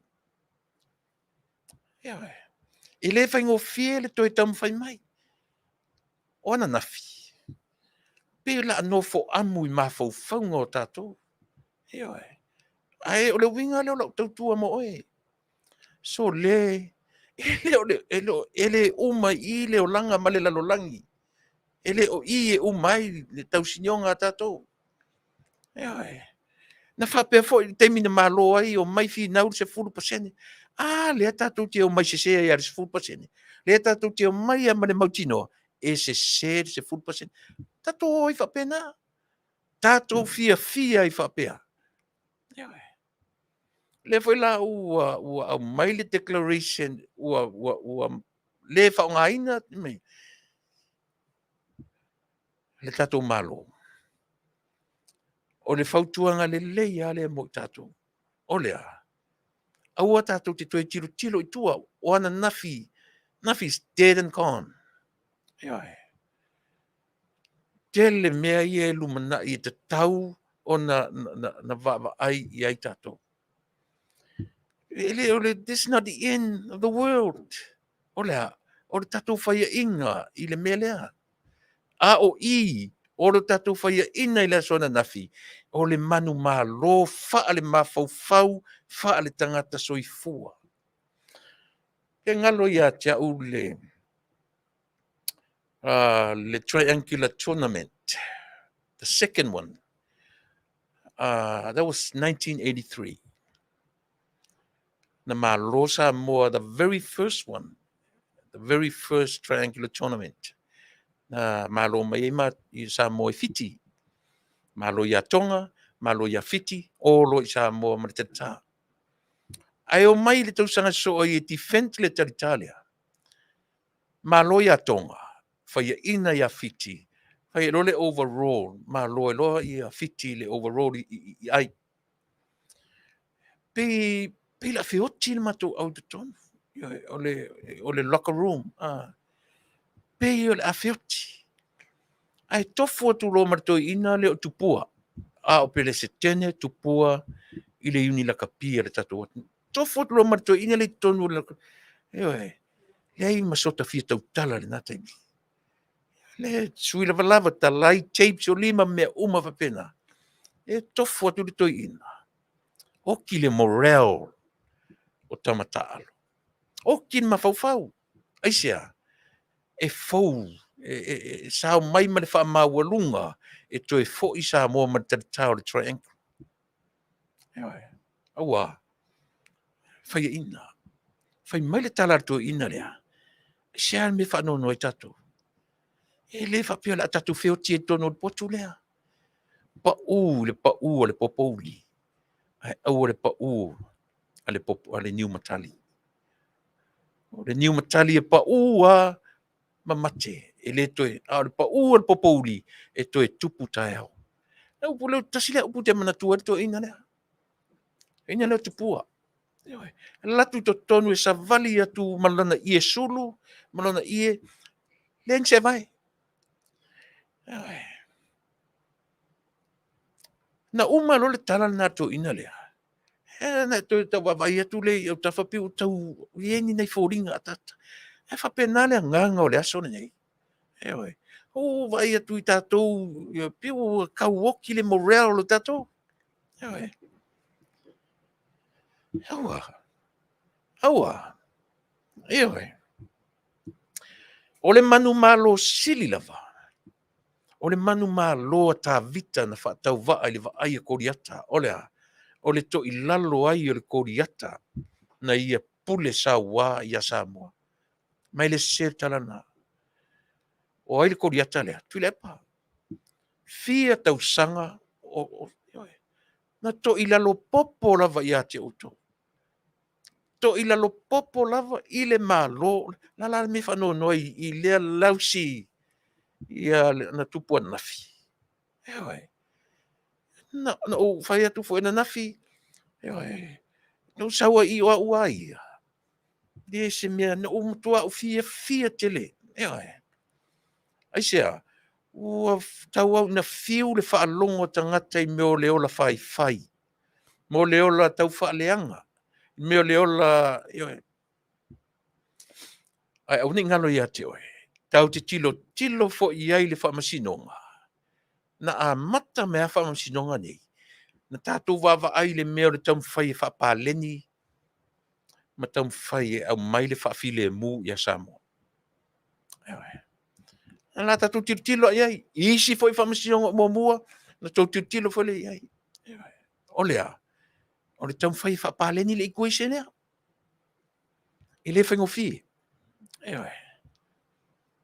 Ioe. E le faigofie le toe taumafai mai. O ananafi, pei o le a nofo amu i mafaufauga o tatou. Ioe. Ae o le uiga lea o lau tautua mo oe. So le, e le o le, e le, e le uma i le olaga ma le lalolagi. E le o i e uma ai le tausinioga a tatou. Ioe. Na faapea foi le taimi na malo ai, omai finau le 10%. A lea tatou te omai sese ai lava i le 10%. Lea tatou te omai lava ma le mautinoa, e sese le 10%. Tatou o ai faapena. Tatou fiafia ai faapea. Ioe. Lea foi la ua, ua aumai le declaration ua, ua, ua le faaaogaina le tatou Malo. O le fautuaga lelei lava lea mo i tatou. O le a? Aua tatou te toe tilotilo i tua. O ananafi, ananafi is dead and gone. Ioe. Tele mea ia e lumanai e tatau ona na, na vaavaai i ai tatou. E le o le, this is not the end of the world. O le a? O le tatou faiaina i le mea lea. A o i, o le tatou faiaina i le aso ananafi, o le manumalo faale-mafaufau, faale-tagata soifua. E galo ia te au le, le Triangular Tournament, the second one. That was 1983. Na malo Samoa, the very first one, the very first Triangular Tournament. Na malo mai ai ma i Samoa i Fiti. Malo ia Tonga, malo ia Fiti, o loa i Samoa ma le talitā. Ae o mai le tausaga sosoo ai e defend le talitā lea. Malo ia Tonga, faiaina ia Fiti, fai loa le overall, malo ai loa ia Fiti le overall i, i, i ai. Pei, pei la feoti le matou au i totonu, o le, o le locker room. Ah. Pei o le a feoti. Ae tofu atu loa ma le toeaina lea o Tupua, a o Pelesetene Tupua i le iuni lakapi a le tatou atunuu. Tofu atu loa ma le toeaina lea i totonu o le ioe, leai ma sota fia tautala i lena taimi. Le sui lavalava, talai tapes o lima, mea uma faapena. E tofu atu le toeaina. Oki le morale o tama taalo. Oki le mafaufau. Aisea? E fou, e, e, e sao mai ma le faamaualuga e toe foi Samoa ma le talitā o le triangle. Ioe. Aua, faiaina. Fai mai le tala a le toeaina lea, aisea le mea e faanoanoa ai tatou? E le faapea o le a tatou feoti ai i totonu o le potu lea. Pau le pau a le popouli, ae aua le pau a le, popo, a le niumatali. O le niumatali e pau a ma mate, e le toe, a o le pau a le popouli, e toe tupu taeao. Le upu lea, tasi lea upu ou te manatua ai le toeaina lea. Toeaina lea o Tupua. Ioe. Alu atu i totonu e savali atu ma lana ie sulu, ma lana ie, leai ni sevae. Ioe. Na uma loa le tala lena a le toeaina lea, e na toe tau vaavaai atu lea i autafa pei ua tau i ai ni nai foliga ataata. Ae faapena le agaga o le aso lenei. Ioe. Ua vaai atu i tatou, pei ua tau oti le morale o tatou. Ioe. Aua. Aua. Ioe. O le manumalo sili lava, o le manumalo a Tavita na faatauvaa i le vaai a Koliata, o le a? O le toilalo ai o le Koliata na ia pule sauā iā Samoa. Ma e le sese le tala lena. O ai le Koliata lea? Tuilaepa. Fia tausaga o, o, na toilalo popo lava ia te outou. Toilalo popo lava i le Malo. La la le mea faanoanoa i, i lea lausi ia na tupu ananafi. Ioe. Na, na ou fai atu foi ananafi, ioe, na ou sau ai i o au a ia. Le se mea, na ou matua ou fiafia tele. Ioe. Aisea? Ua tauau ina fiu le faalogo a tagata i mea o le ola faifai, mo le ola taufaaleaga, mea o le ola, ioe. Ae aua ne i galo ia te oe, tatou te tilotilo foi i ai i le faamasinoga, na amata mai lava faamasinoga nei, Na tatou vaavaai i le mea o le taumafai e faapaleni ma taumafai e aumai le faafilemu ia Samoa. O le a tatou tilotilo i ai i isi foi faamasinoga muamua, na outou tilotilo foi lea i ai. O le a? O le taumafai e faapaleni le equation lea. E le faigofie. Ioe.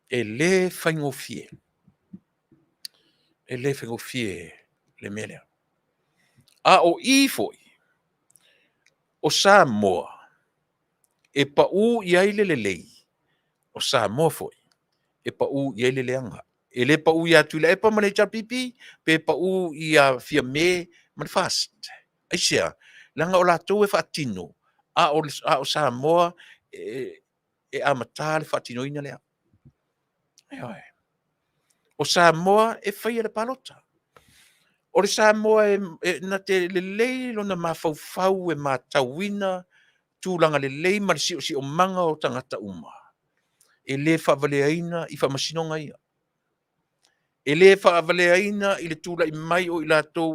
E le faigofie. E le faigofie le mea lea. A o i foi, o Samoa, e pau i ai le lelei, o Samoa foi, e pau i ai le leaga. E le pau ia Tuilaepa ma le HRPP, pe pau ia Fiame ma le FAST. Aisea? Leaga o latou e faatino, a o Samoa e amata le faatinoina lea. Ioe. O Samoa e faia le palota. O le Samoa e na te lelei lona mafaufau e matauina tulaga lelei ma le siosiomaga o tagata uma. E le faavaleaina i faamasinoga ia. E le faavaleaina i le tulai mai o i latou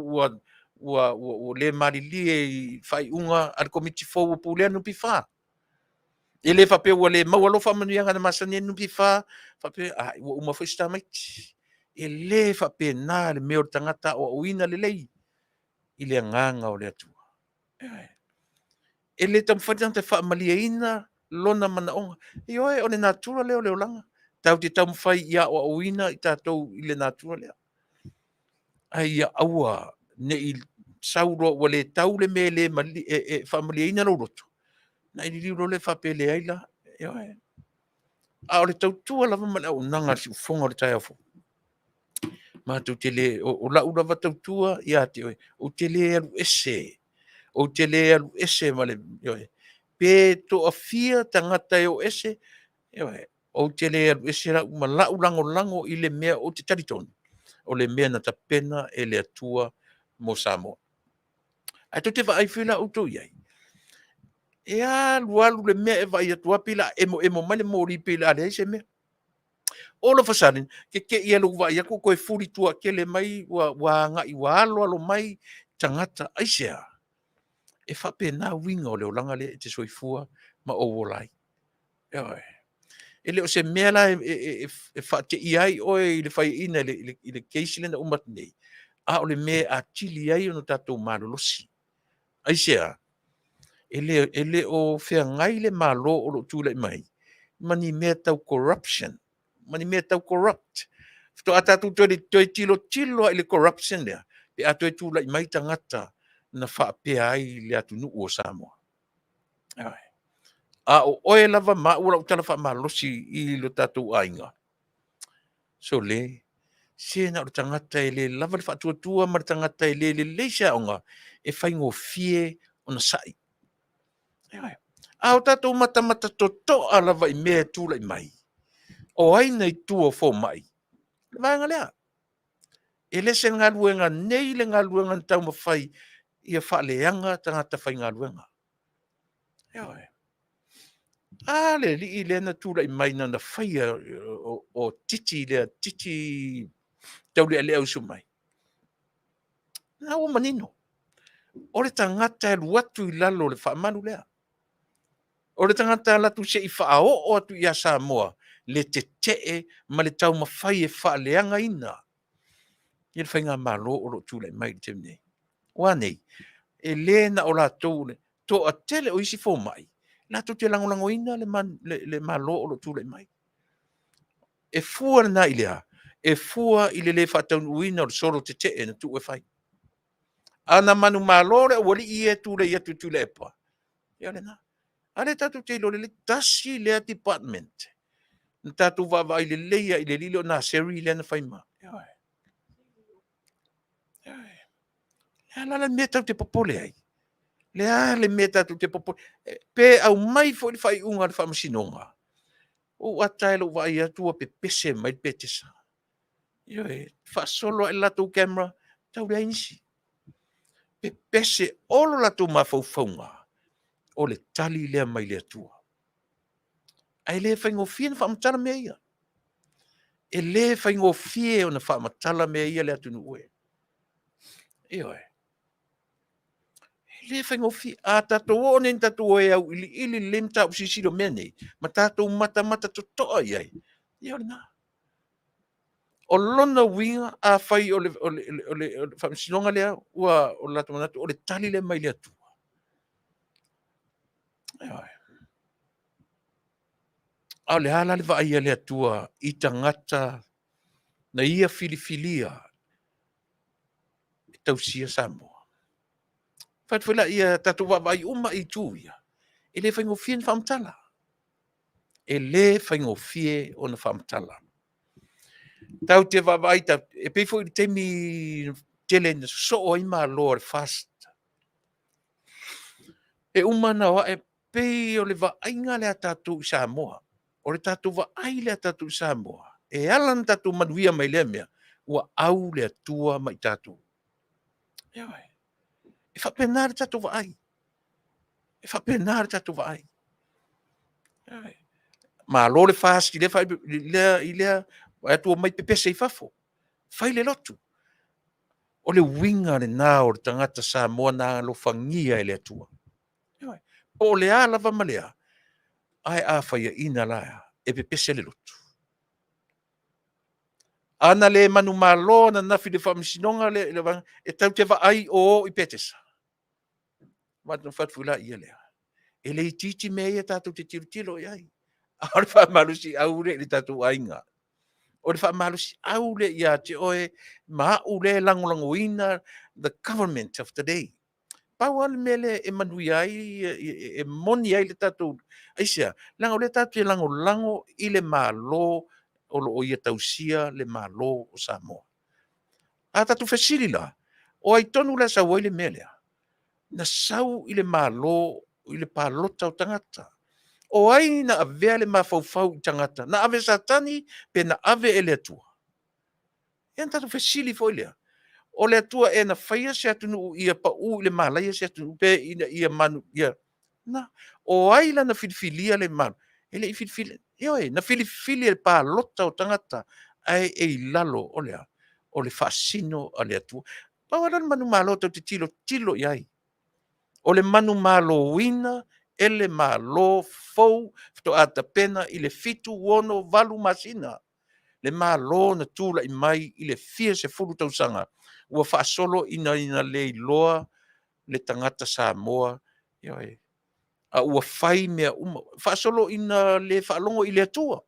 ua le malilie i faaiuga a le Komiti fou ua pulea le NPF. E le faapea ua le maua loa faamanuiaga na masani ai le NPF, faapea a ua uma foi si tamaiti. E le faapena le mea o le tagata aoaoina lelei i le agaga o le Atua. E le taumafai le tagata e faamalieina lona manaoga. Ioe, o le natura lea o le olaga. Tatou te taumafai ia aoaoina i tatou i le natura lea. Ae ia aua ne i sau loa ua le tau le mea e faamalieina lou loto, ona e liliu loa lea faapea e leai la. Ioe. A o le tautua lava ma le auaunaga a le siufofoga o le taeao fou, matou te le, o lau lava tautua ia te oe, ou te le alu ese, ou te le alu ese ma le, ioe, pe toafia tagata e o ese, ioe, ou te le alu ese lau ma lau lagolago i le mea ou te talitonu, o le mea na tapena e le Atua mo Samoa. Ae tou te vaai foi la outou i ai, e alu alu le mea e vaai atu lava pei o le a emoemo mai le moli pei o le a leai se mea. All of a sudden, tetei lava i lou vaai atu ua toe fuli tuatele mai ua agai ua aloalo mai tagata. Aisea? E faapena uiga o le olaga lea e te soifua ma ou ola ai. Ioe. E le o se mea la e faateia ai oe i le faiaina i le case lea na uma atu nei, a o le mea e atili ai ona tatou malolosi. Aisea? E le o feagai le Malo o lo o tulai mai ma ni mea tau corruption, ma ni mea tau corrupt. Faatoa tatou toe tilotilo lava i le corruption lea pe a toe tulai mai tagata na faapea ai le atunuu o Samoa. A o oe lava ma au o lau tala faamalosi i lo tatou aiga, sole, se na o le tagata e le lava le faatuatua ma le tagata e le lelei se aoga e faigofie ona sai. A o tatou matamata totoa lava i mea e tulai mai, o ai na i tua o fomai? O le vaega lea. E le se galuega nei le galuega na taumafai ia faaleaga tagata faigaluega. Ioe. A le alii lea na tulai mai na faia o titi lea, titi taulealea usu mai. Na ua manino. O le tagata e alu atu i lalo o le faamalu lea. O le tagata e alu atu se i faaoo atu ia Samoa le tetee ma le taumafai e faaleagaina i le faigamalo o lo o tulai mai i le taimi nei. Ua a nei? E le na o latou le toatele o isi fomai latou te lagolagoina le Malo o lo o tulai mai. E fua lena i le a? E fua i le le faataunuuina o le solo tetee na tuu e fai. A na manumalo le aualii ia e tulei atu e Tuilaepa, ia o lena. A lea tatou te iloa lelei, tasi lea department na tatou vaavaai lelei lava i le alii lea o Naseri lea na fai ma. Ioe. Ioe. Le a la le mea tatou te popole ai? Le a le mea tatou te popole pe aumai foi le faaiuga a le Faamasinoga, ua ou ata lava i lou vaai atu ua pepese mai le petesa. Ioe, faasolo lava i le latou camera, tau leai nisi. Pepese all o latou mafaufauga, o le tali lea mai le Atua. Ae le faigofie ona faamatala mea ia. E le faigofie ona faamatala mea ia le atunuu e. Ioe. E le faigofie. A tatou oo nei ina tatou o e auiliili lelei mataupu silisili o mea nei, ma tatou matamata totoa i ai, ia o lena. O lona uiga, afai o le faamasinoga lea ua o le latou manatu o le tali lea mai le Atua. Ioe. A o le a la le vaai a le Atua i tagata na ia filifilia e tausia Samoa? Fai atu foi lea, tatou vaavaai uma i itu ia, e le faigofie ona faamatala. E le faigofie ona faamatala. Tatou te vaavaai, e pei foi o le taimi tele na sosoo ai malo a le FAST. E uma ona o ae, pei o le vaaiga lea a tatou i Samoa. O le tatou vaai lea a tatou i Samoa, e ala ona tatou manuia mai lea mea, ua au le Atua ma i tatou. Ioe. E faapena le tatou vaai. E faapena le tatou vaai. Ioe. Malo le FAST i lea vaai atu omai pepese i fafo, fai le lotu. O le uiga lena o le tagata Samoa na alofagia e le Atua. Ioe. Po o le a lava ma le a, ae a faiaina la e pepese le lotu. A na le manumalo ananafi i le faamasinoga lea, e tatou te vaai o o i Petesa. Ona fai atu foi lea, e le itiiti mea ia tatou te tilotilo i ai. A o le faamalosiau lea i le tatou aiga. O le faamalosiau lea ia te oe ma au lea e lagolagoina the government of the day. Pau lava le mea lea e manuia ai, e moni ai le tatou... Aisea? Leaga o lea tatou te lagolago i le Malo o lo o ia tausia le Malo o Samoa. A tatou fesili la, o ai tonu la e sau ai le mea lea? Na sau i le Malo i le palota o tagata. O ai na avea le mafaufau i tagata? Na ave e Satani pe na ave e le Atua? Ia ona tatou fesili foi lea, o le Atua ea na faia se atunuu ia pau i le malaia se atunuu pe ina ia manuia? O ai la na filifilia le Malo? E le i filifilia. Ioe, na filifili e le palota o tagata, ae e i lalo o le a? O le faasino a le Atua. Pau lava lea o le manumalo tatou te tilotilo i ai. O le manumaloina e le Malo fou faatoa tapena i le 7, 6, 8 masina. Le Malo na tulai mai i le fia sefulu tausaga ua faasolo ina ia le iloa le tagata Samoa, ioe, a ua fai mea uma, faasolo ina le faalogo i le Atua,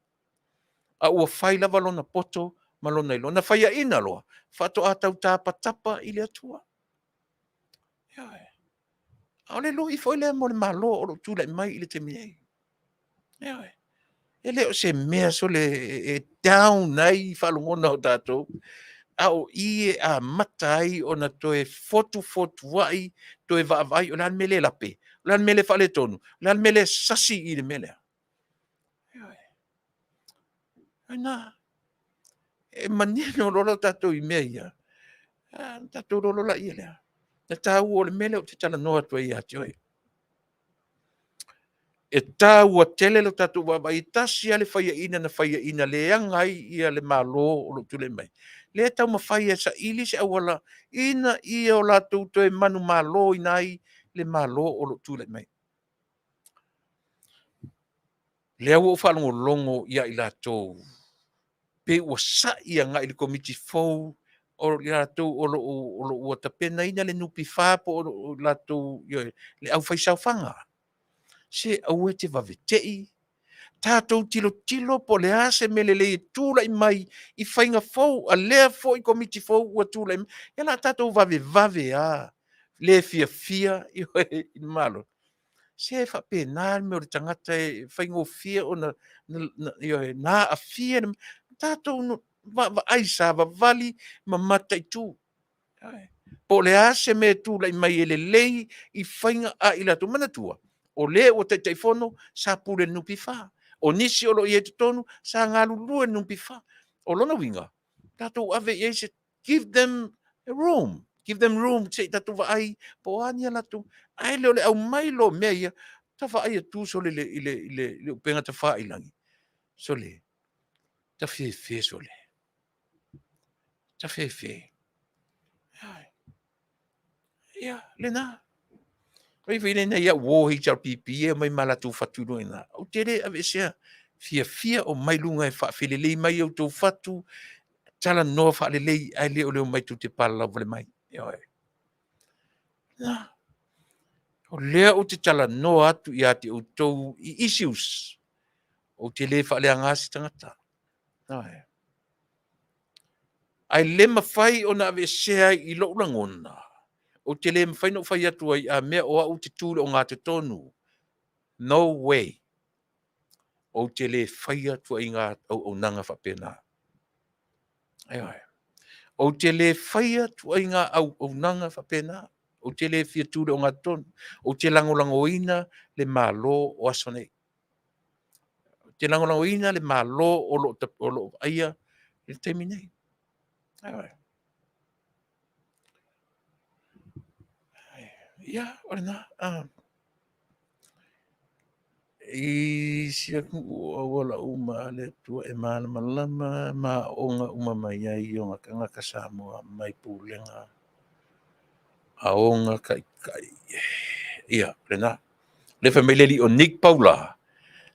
a ua fai lava lona poto ma lona iloa. Na faiaina loa, faatoa tau tapatapa i le Atua. Ioe. A o le lui foi lea mo le Malo o lo o tulai mai i le taimi nei. Ioe. E le o se mea sole e down ai faalogona o tatou, a o i e amata ai ona toe fotufotuai, toe vaavaai o le a le mea lea e lape, o le a le mea lea e faaletonu, o le a le mea lea e sasi i le mea lea. Ioe. O lena. E manino loa tatou i mea ia, ona tatou iloa loa lea. O le taua o le mea lea ou te talanoa atu ai ia te oe. E taua tele lo tatou vaavaai, e tasi lava le faiaina na faiaina leaga ai le Malo o lo o tulai mai, lea e taumafai e saili se auala ina ia o latou toe manumaloina ai le Malo o lo o tulai mai. O lea ua ou faalogologo ia i latou pei ua sai agai i le Komiti fou o i latou o lo o ua tapenaina le NPF po o latou, ioe, le aufaisaofaga. Se aua e te vave te i, tatou tilotilo po o le a se mea lelei e tulai mai i faiga fou a lea foi Komiti fou ua tulai mai. Ia o le a tatou vavevave lava le fiafia i le Malo. Se e faapena le mea o le tagata e faigofie ona, ioe, na aafia. Tatou vaavaai, savavali ma mataitu po o le a se mea e tulai mai e lelei i faiga a i latou. Manatua, o le ua Taitaifono sa pule i le NPF. O nisi o lo o i ai i totonu sa galulue i le NPF. O lona uiga, tatou ave i ai se, give them a room, give them room se i tatou vaai po o a ni a latou, ae le o le aumai loa o mea ia, ta vaai atu sole i le upega tafailagi, sole, ta fefe sole, ta fefe. Ia, lena. Fai fai nei ia wo HRPP e mai ma latou fatu i luga i ina. Ou te le aveesea fiafia o mai luga e faafelelei mai outou fatu, talanoa faalelei ae le o le omai tou te palalau vale mai. Ioe. Na. O lea ou te talanoa atu ia te outou i issues. Ou te le faaleaga se tagata. Ioe. Ae le mafai ona aveesea ai i lou lagona, ou te le mafai ona ou fai atu ai, a mea o au ou te tu i le ogatotonu. No way. Ou te le faia tuaiga auaunaga faapena. Ioe. Ou te le faia tuaiga auaunaga faapena. Ou te le fia tu i le ogatotonu. Ou te lagolagoina le Malo o aso nei. Ou te lagolagoina le Malo o lo o vaaia i le taimi nei. Ioe. Ia, o lena. I si atunuu o auala uma a le Atua e malamalama ma aooga uma mai ai i ona tagata Samoa mai pulega a ona taitai. Ia, lena. Le fai mai le alii o Nick Paula,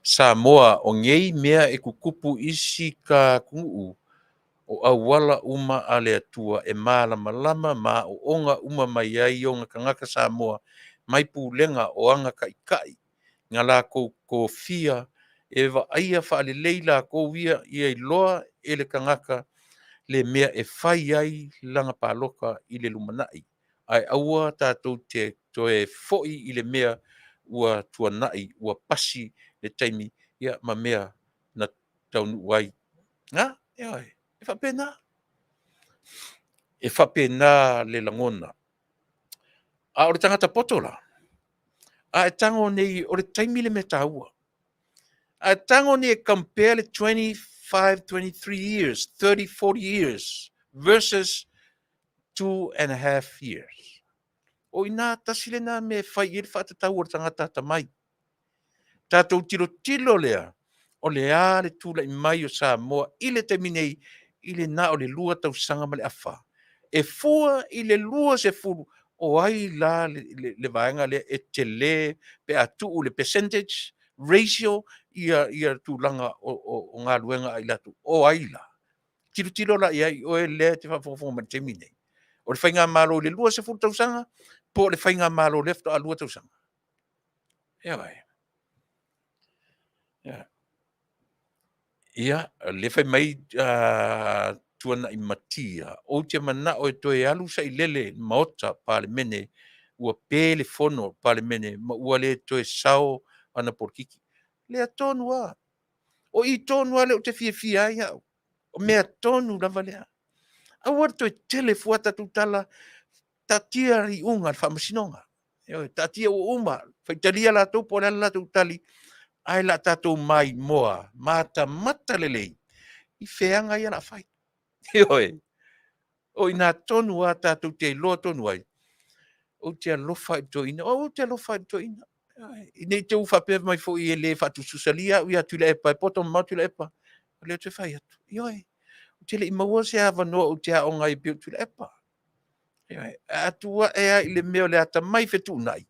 Samoa o nei mea e tutupu i si ta atunuu o auala uma a le Atua e malamalama ma aooga uma mai ai i ona tagata Samoa mai pulega o ana taitai na latou tofia e vaaia faalelei latou ia, ia iloa e le tagata le mea e fai ai lana palota i le lumanai. Ae aua tatou te toe foi i le mea ua tuanai, ua pasi le taimi ia ma mea na taunuu ai. Na, ioe, e faapena. E faapena le lagona. A o le tagata poto la, a e tago nei, o le taimi le mea taua. A e tago nei e compare le 25, 23 years, 30, 40 years versus 2.5 years. O ina tasi lena mea e fai i ai le faatatau o le tagata atamai. Tatou tilotilo lea, o le a le tulai mai o Samoa i le taimi nei, i le na o le 2 tausaga ma le afa. E fua i le 20, o ai la le vaega lea e tele pe a tuu le percentage ratio ia tulaga o galuega a i latou? O ai la? Tilotilo la i ai oe lea e te faafogafoga mai i le taimi nei. O le faigamalo i le 20 tausaga po o le faigamalo lea faatoa 2 tausaga? Ioe. Ia, lea fai mai Tuanai Matia, ou te manao e toe alu sailele i le Maota Palemene, ua pe le fono Palemene ma ua le toe sao ana polokiki. Lea tonu lava. O i tonu lava lea ou te fiafia ai au. O mea tonu lava lea. Aua le toe tele fua tatou tala, taatia le iuga a le Faamasinoga. Ioe, taatia ua uma, faitalia latou po o le a le latou tali, ae o le a tatou maimoa matamata lelei i feaga ia o le a fai. Ioe, o i ina tonu lava tatou te iloa tonu ai, ou te alofa i le toeaina, o au ou te alofa i le toeaina. Ne i te i ua faapea mai foi e le faatusatusalia au ia Tuilaepa, e poto mamao Tuilaepa. O lea ou te fai atu, ioe, ou te le i maua se avanoa ou te aoga ai pei o Tuilaepa. Ioe, a tuu ae lava i le mea o le atamai fetuunai,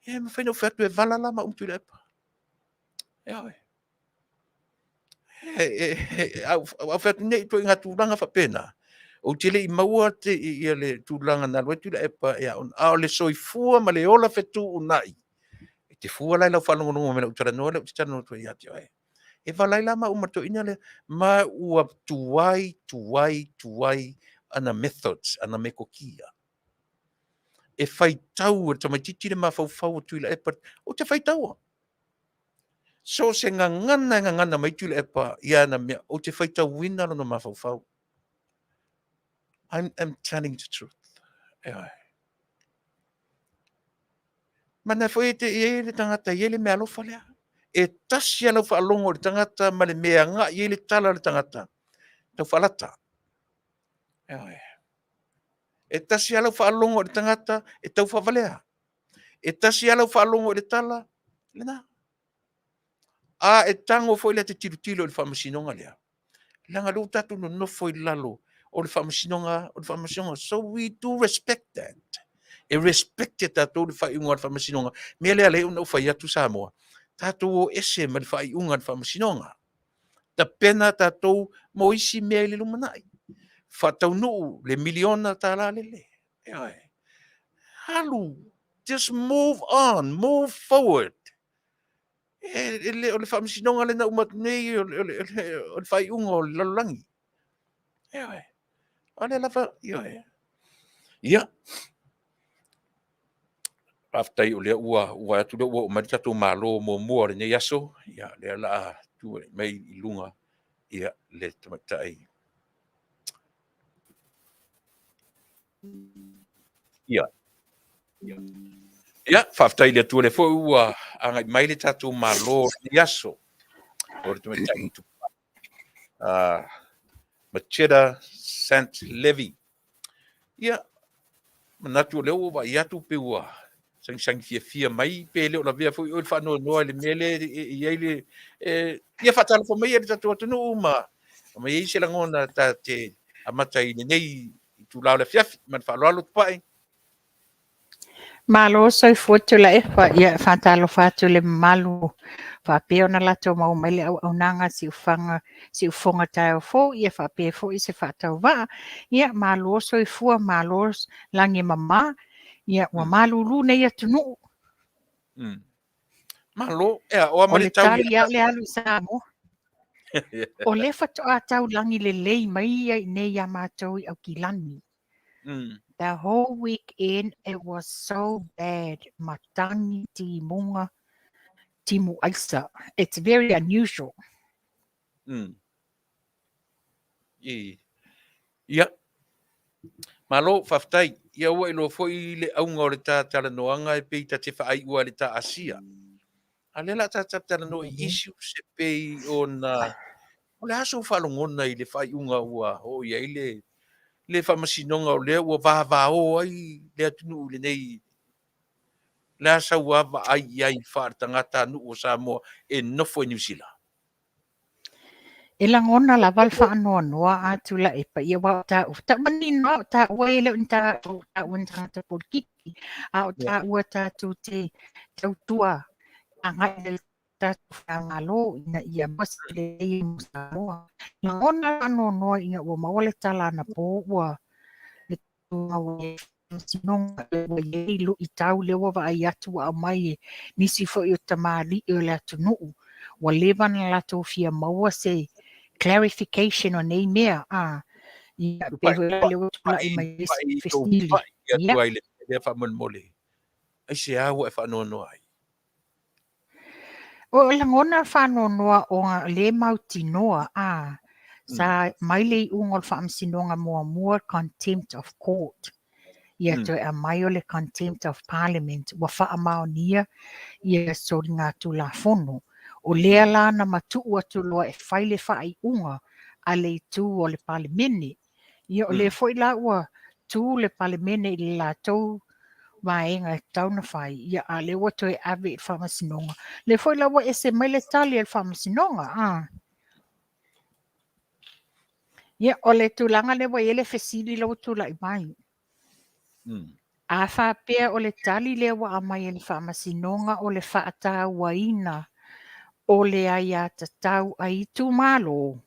ia e mafai ona ou fai atu e vala la maua ma Tuilaepa. Ioe. A ou fai atu nei ituaiga tulaga faapena, ou te le i maua le tulaga na alu ai Tuilaepa e aoga, a o le soifua ma le ola fetuunai, e te fua la i lau faalogologo mai i lau talanoa lea ou te talanoa atu ai ia te oe. E vala ai la maua ma le toeaina lea, ma ua tuai, tuai, tuai ana methods, ana metotia. E faitau e le tamaitiiti le mafaufau o Tuilaepa, ou te faitaua. So o se gagana e gagana mai ai Tuilaepa i ana mea, ou te faitauina lona mafaufau. I'm telling the truth. Ioe. Mana foi e te i ai le tagata e i ai le meaalofa lea. E tasi lava lau faalogo i le tagata ma le mea e agai i ai le tala a le tagata, tau faalata. Ioe. E tasi lava lau faalogo i le tagata e tau faavalea. E tasi lava lau faalogo i le tala, lena. A e tago foi lea e te tilotilo i le faamasinoga lea, leaga o lea ua tatou nonofo i lalo o le faamasinoga, o le faamasinoga. So we do respect that. E respect e tatou le faaiuga a le Faamasinoga. Mea lea lea ona ou fai atu Samoa, tatou o ese ma le faaiuga a le Faamasinoga. Tapena tatou mo isi mea i le lumanai. Faataunuu le miliona tala lele. Ioe. Alu, just move on, move forward. E le o le Faamasinoga lea na uma atu nei, o le faaiuga o le lalolagi. Ioe. O lea lava, ioe. Ia, faafetai o lea ua vaai atu lea ua oo mai le tatou Malo muamua o lenei aso. Ia, lea o le a tulai mai i luga ia le tamaitai. Ia. Ia, faafetai i le Atua lea foi ua agai mai le tatou Malo o lenei aso. O le tamaitai Macheta Sant Levy. Ia, manatu o lea ua vaai atu pe ua sagisagi fiafia mai pe le o lavea foi oe le faanoanoa i le mea lea e i ai le... Ia faatalofa mai e le tatou atunuu ma ma i ai se lagona ta te amata i lenei itula o le afiafi. Ma le faaaloalo Tupai. Malo soifua Tuilaepa. Ia, e faatalofa atu i le mamalu faapea ona latou maua mai le auaunaga siufaga, siufofoga taeao fou, ia faapea foi se faatauvaa. Ia, malo soifua, malo lagi e mama. Ia, ua malulu nei atunuu. Malo, ea, o a ma le tali lava o le alu i Samoa. O lea faatoa taulagi lelei mai ia i nei ia matou i Aukilani. The whole weekend it was so bad. Matagi, timuga, timu aisa. It's very unusual. Ia. Malo, faafetai. Ia ua iloa foi le auga o le ta talanoaga e pei ta te faaiua i le ta Asia. A lea la ta talanoa i issues e pei ona o le a sou faalogona i le faaiuga ua oo i ai le Faamasinoga o lea ua vavao ai le atunuu i lenei le a sau a vaai i ai faale-tagatanuu o Samoa e nofo i Niu Sila? E lagona lava le faanoanoa a Tuilaepa ia aua o taua, tau manino lava o taua e le o ni taua ni tagata polokiki, a o taua tatou te tautua agai i le tatou Faigamalo ina ia maua se lelei mo Samoa. Lagona le faanoanoa ina ua maua le tala anapo ua le tulaga ua i ai faamasinoga, ua i ai luitau lea ua vaai atu ua aumai e nisi foi o tamalii o le atunuu ua leva ona latou fia maua se clarification o nei mea. Ia, pei foi la lea ua tulai mai ai se fesili. Ia, atu ai le lea faamolemole. Aisea ua e faanoanoa ai? O lagona faanoanoa ona le mautinoa a sa mai le iuga o le faamasinoga muamua contempt of court. Ia toe aumai o le contempt of parliament ua faamaonia ia soligatulafono. O lea la na matuu atu loa e fai le faaiuga a le itu o le Palemene. Ia o lea foi la ua tu le Palemene i le latou vaega e tatau ona fai, ia a lea ua toe ave i le faamasinoga. Lea foi la ua ese mai le tali a le faamasinoga. Ia, o le tulaga lea ua i ai le fesili la ua tulai mai. A faapea o le tali lea ua aumai e le faamasinoga o le faatauaina o le aiatatau a itumalo,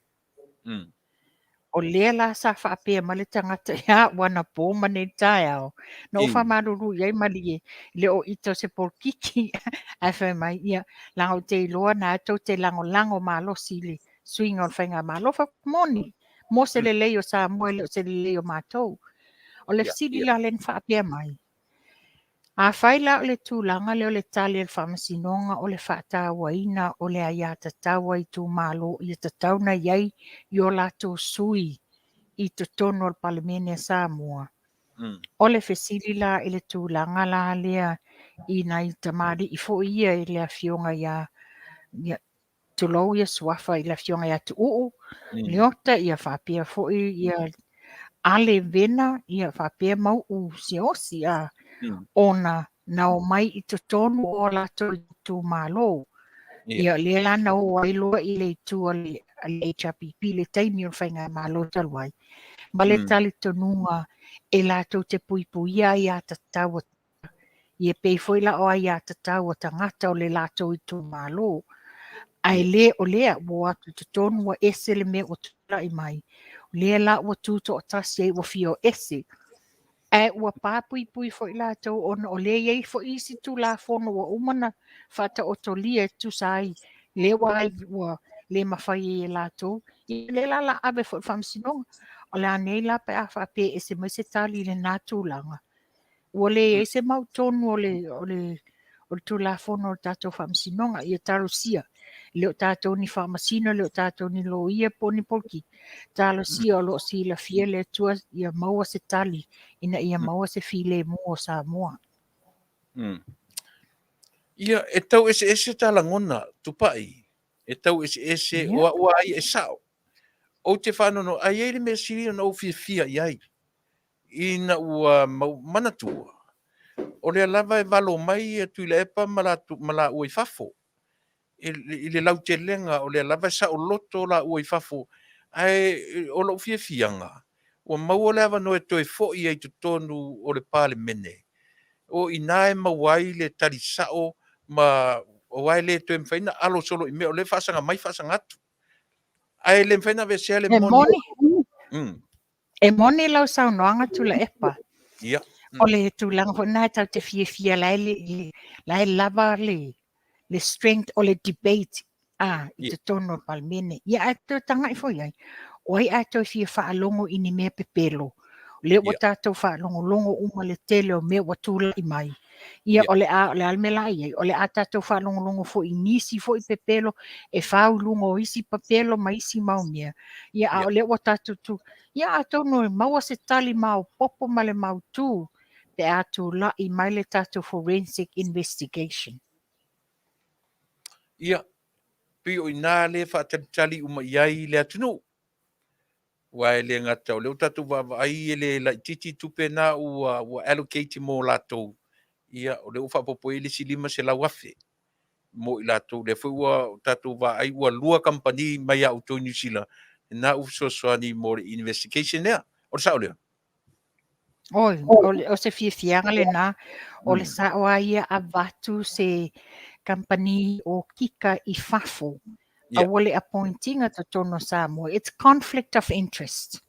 o lea la sa faapea mai le tagata ia au anapo ma nei taeao, na ou faamalulu i ai malie, le o ita o se polokiki, ae fai mai, ia, leaga ou te iloa na tou te lagolago malosi i le suiga o le faigamalo. Fai atu, moni, mo se lelei o Samoa e le o se lelei o matou. O le fesili la lea na faapea mai, afai la o le tulaga lea o le tali a le faamasinoga o le faatauaina o le aiatatau a itumalo ia tatau ona i ai i o latou sui i totonu o le Palemene a Samoa, o le fesili la i le tulaga la lea i nai tamalii foi ia i le afioga ia, ia tulou ia suafa i le afioga ia Tuuu, Leota, ia faapea foi ia Ale Vena, ia faapea Mauu Siaosi, a ona na omai i totonu o latou itumalo. Ia lea la na o ai loa i le itu a le HRPP le taimi o le faigamalo talu ai, ma le talitonuga e latou te puipuia aiatatau a Ia pei foi la o aiatatau a tagata o le latou itumalo. Ae le o lea ua o atu i totonu ua ese le mea ua tulai mai. O lea la ua tutoatasi ai ua fia o ese. Ae ua papuipui foi latou ona o lea e i ai foi isi Tulafono ua uma ona faataotolia e tusa ai, lea ua ai ua le mafai ai e latou. Ia lea la o le a ave foi i le Faamasinoga. O le a nei la pe a faapea e ese mai se tali i lena tulaga? Ua leai se mautonu o le o le o le Tulafono o le tatou Faamasinoga. Ia talosia, e le o tatou ni faamasino, e le o tatou ni loia po o ni polokiki, talosia o lo o silafia e le Atua ia maua se tali ina ia maua se filemu o Samoa. Ia, e tau eseese ta lagona, Tupai, e tau eseese, o au lava ia e sao. Ou te faanoanoa, ae i ai le mea sili ona ou fiafia i ai, ina ua mau manatua, o lea lava e valo mai Tuilaepa ma laua i fafo, i le lautelega o lea lava e saoloto laua i fafo, ae o lou fiafiaga, ua maua le avanoa e toe foi ai i totonu o le Palemene, o i ina e maua ai le tali sao ma aua e le toe mafai ona alo solo i mea o lea e faasaga mai faasaga atu. Ae le mafai ona aveesea le moni. E moni lau saunoaga Tuilaepa. Ia. O le tulaga foi lena e tatou te fiafia la e, la e lava le strength o le debate i totonu o le Palemene. Ia ae toe tagai foi i ai, o ai a toe fia faalogo i ni mea pepelo? O lea ua tatou faalogologo uma le tele o mea ua tulai mai. Ia o le a o le a le mea la i ai? O le a tatou faalogologo foi i nisi foi pepelo e fau i luga o isi pepelo ma isi mau mea. Ia a o lea ua tatou tu, ia atonu e maua se tali maopoopo ma le mautu pe a tulai mai le tatou forensic investigation. Ia, pei o i ina lea e faatalitali uma i ai le atunuu. Aua e le gata o lea ua tatou vaavaai e le laitiiti tupe na ua allocate mo latou, ia o lea ua faaopoopo i ai le isi $500,000 mo i latou. Lea foi ua tatou vaai ua lua kamupani mai ia outou i Niu Sila na ua fesoasoani mo le investigation lea. O le sao lea? Oi, o se fiafiaga lena, o le sao lava ia avatu se kamupani okika i fafo, aua le appoint ina totonu o Samoa. It's conflict of interest.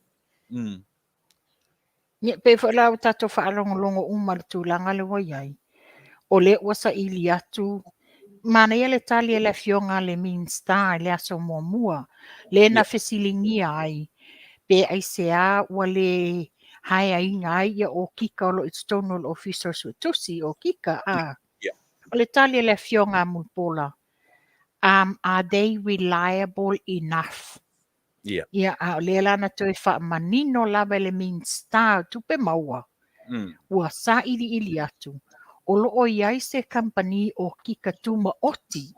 Ia, pei foi la ua tatou faalogologo uma i le tulaga lea ua i ai, o lea ua saili atu, manaia le tali a le Afioga a le Minisita i le aso muamua, lea na fesiligia ai pe aisea ua le haeaina ai ia okika o lo o i totonu o le Ofisa o le Suetusi, okika, a. O le tali a le Afioga a Mulipola, are they reliable enough? Ia, a o lea la na toe faamanino lava e le Minisita o Tupe Maua, ua sailiili atu, o lo o i ai se kamupani okika tumaoti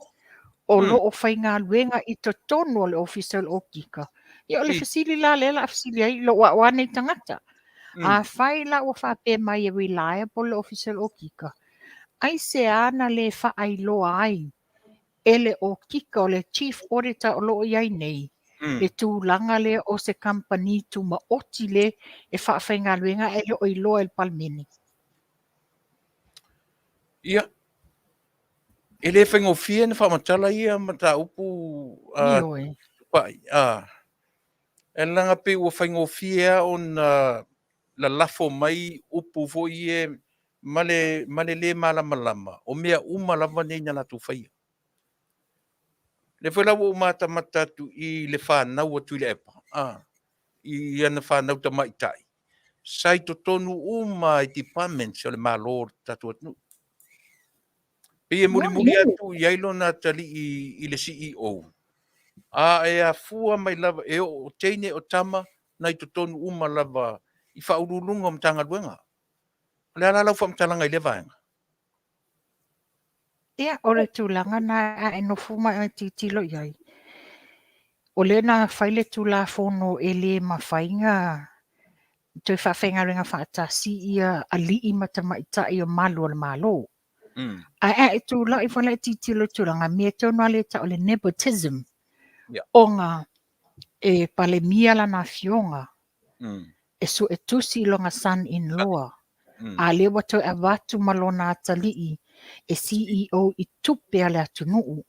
o lo o faigaluega i totonu o le Ofisa o le Okika. Ia, o le fesili la lea o le a fesili ai lou au lava nei tagata. Afai la ua faapea mai e reliable le Ofisa o le Okika, aisea na le faailoa ai e le okika o le Chief Auditor o lo o i ai nei, le tulaga lea o se kamupani tumaoti le e faafaigaluega ae le o iloa e le Palemene? Ia, e le faigofie ona faamatala ia mataupu a Tupai. E leaga pei ua faigofie lava ona lalafo mai upu foi ia ma le, ma le lē malamalama o mea uma lava nei na latou faia. Lea foi la ua ou matamata atu i le fanau a Tuilaepa, a, i ana fanau tamaitai, sa i totonu uma i departments o le Malo o le tatou atunuu. Pei e mulimuli atu i ai lona atalii i le CEO, a e afua mai lava e oo o teine o tama na i totonu uma lava i faauluuluga o Matagaluega. O le a la lau faamatalaga i lea vaega? Ia, o le tulaga na a e nofo ma e tilotilo i ai, o lea na fai le Tulafono e le mafai ona toe faafaigaluega faatasi ia alii ma tamaitai o malu o le Malo. Ae a e tulai foi la e tilotilo i le tulaga, mea tonu lava lea e tau o le nepotism, ona e palemia lana afioga, e suetusi lona son in law. A lea ua toe avatu ma lona atalii e CEO i tupe a le atunuu.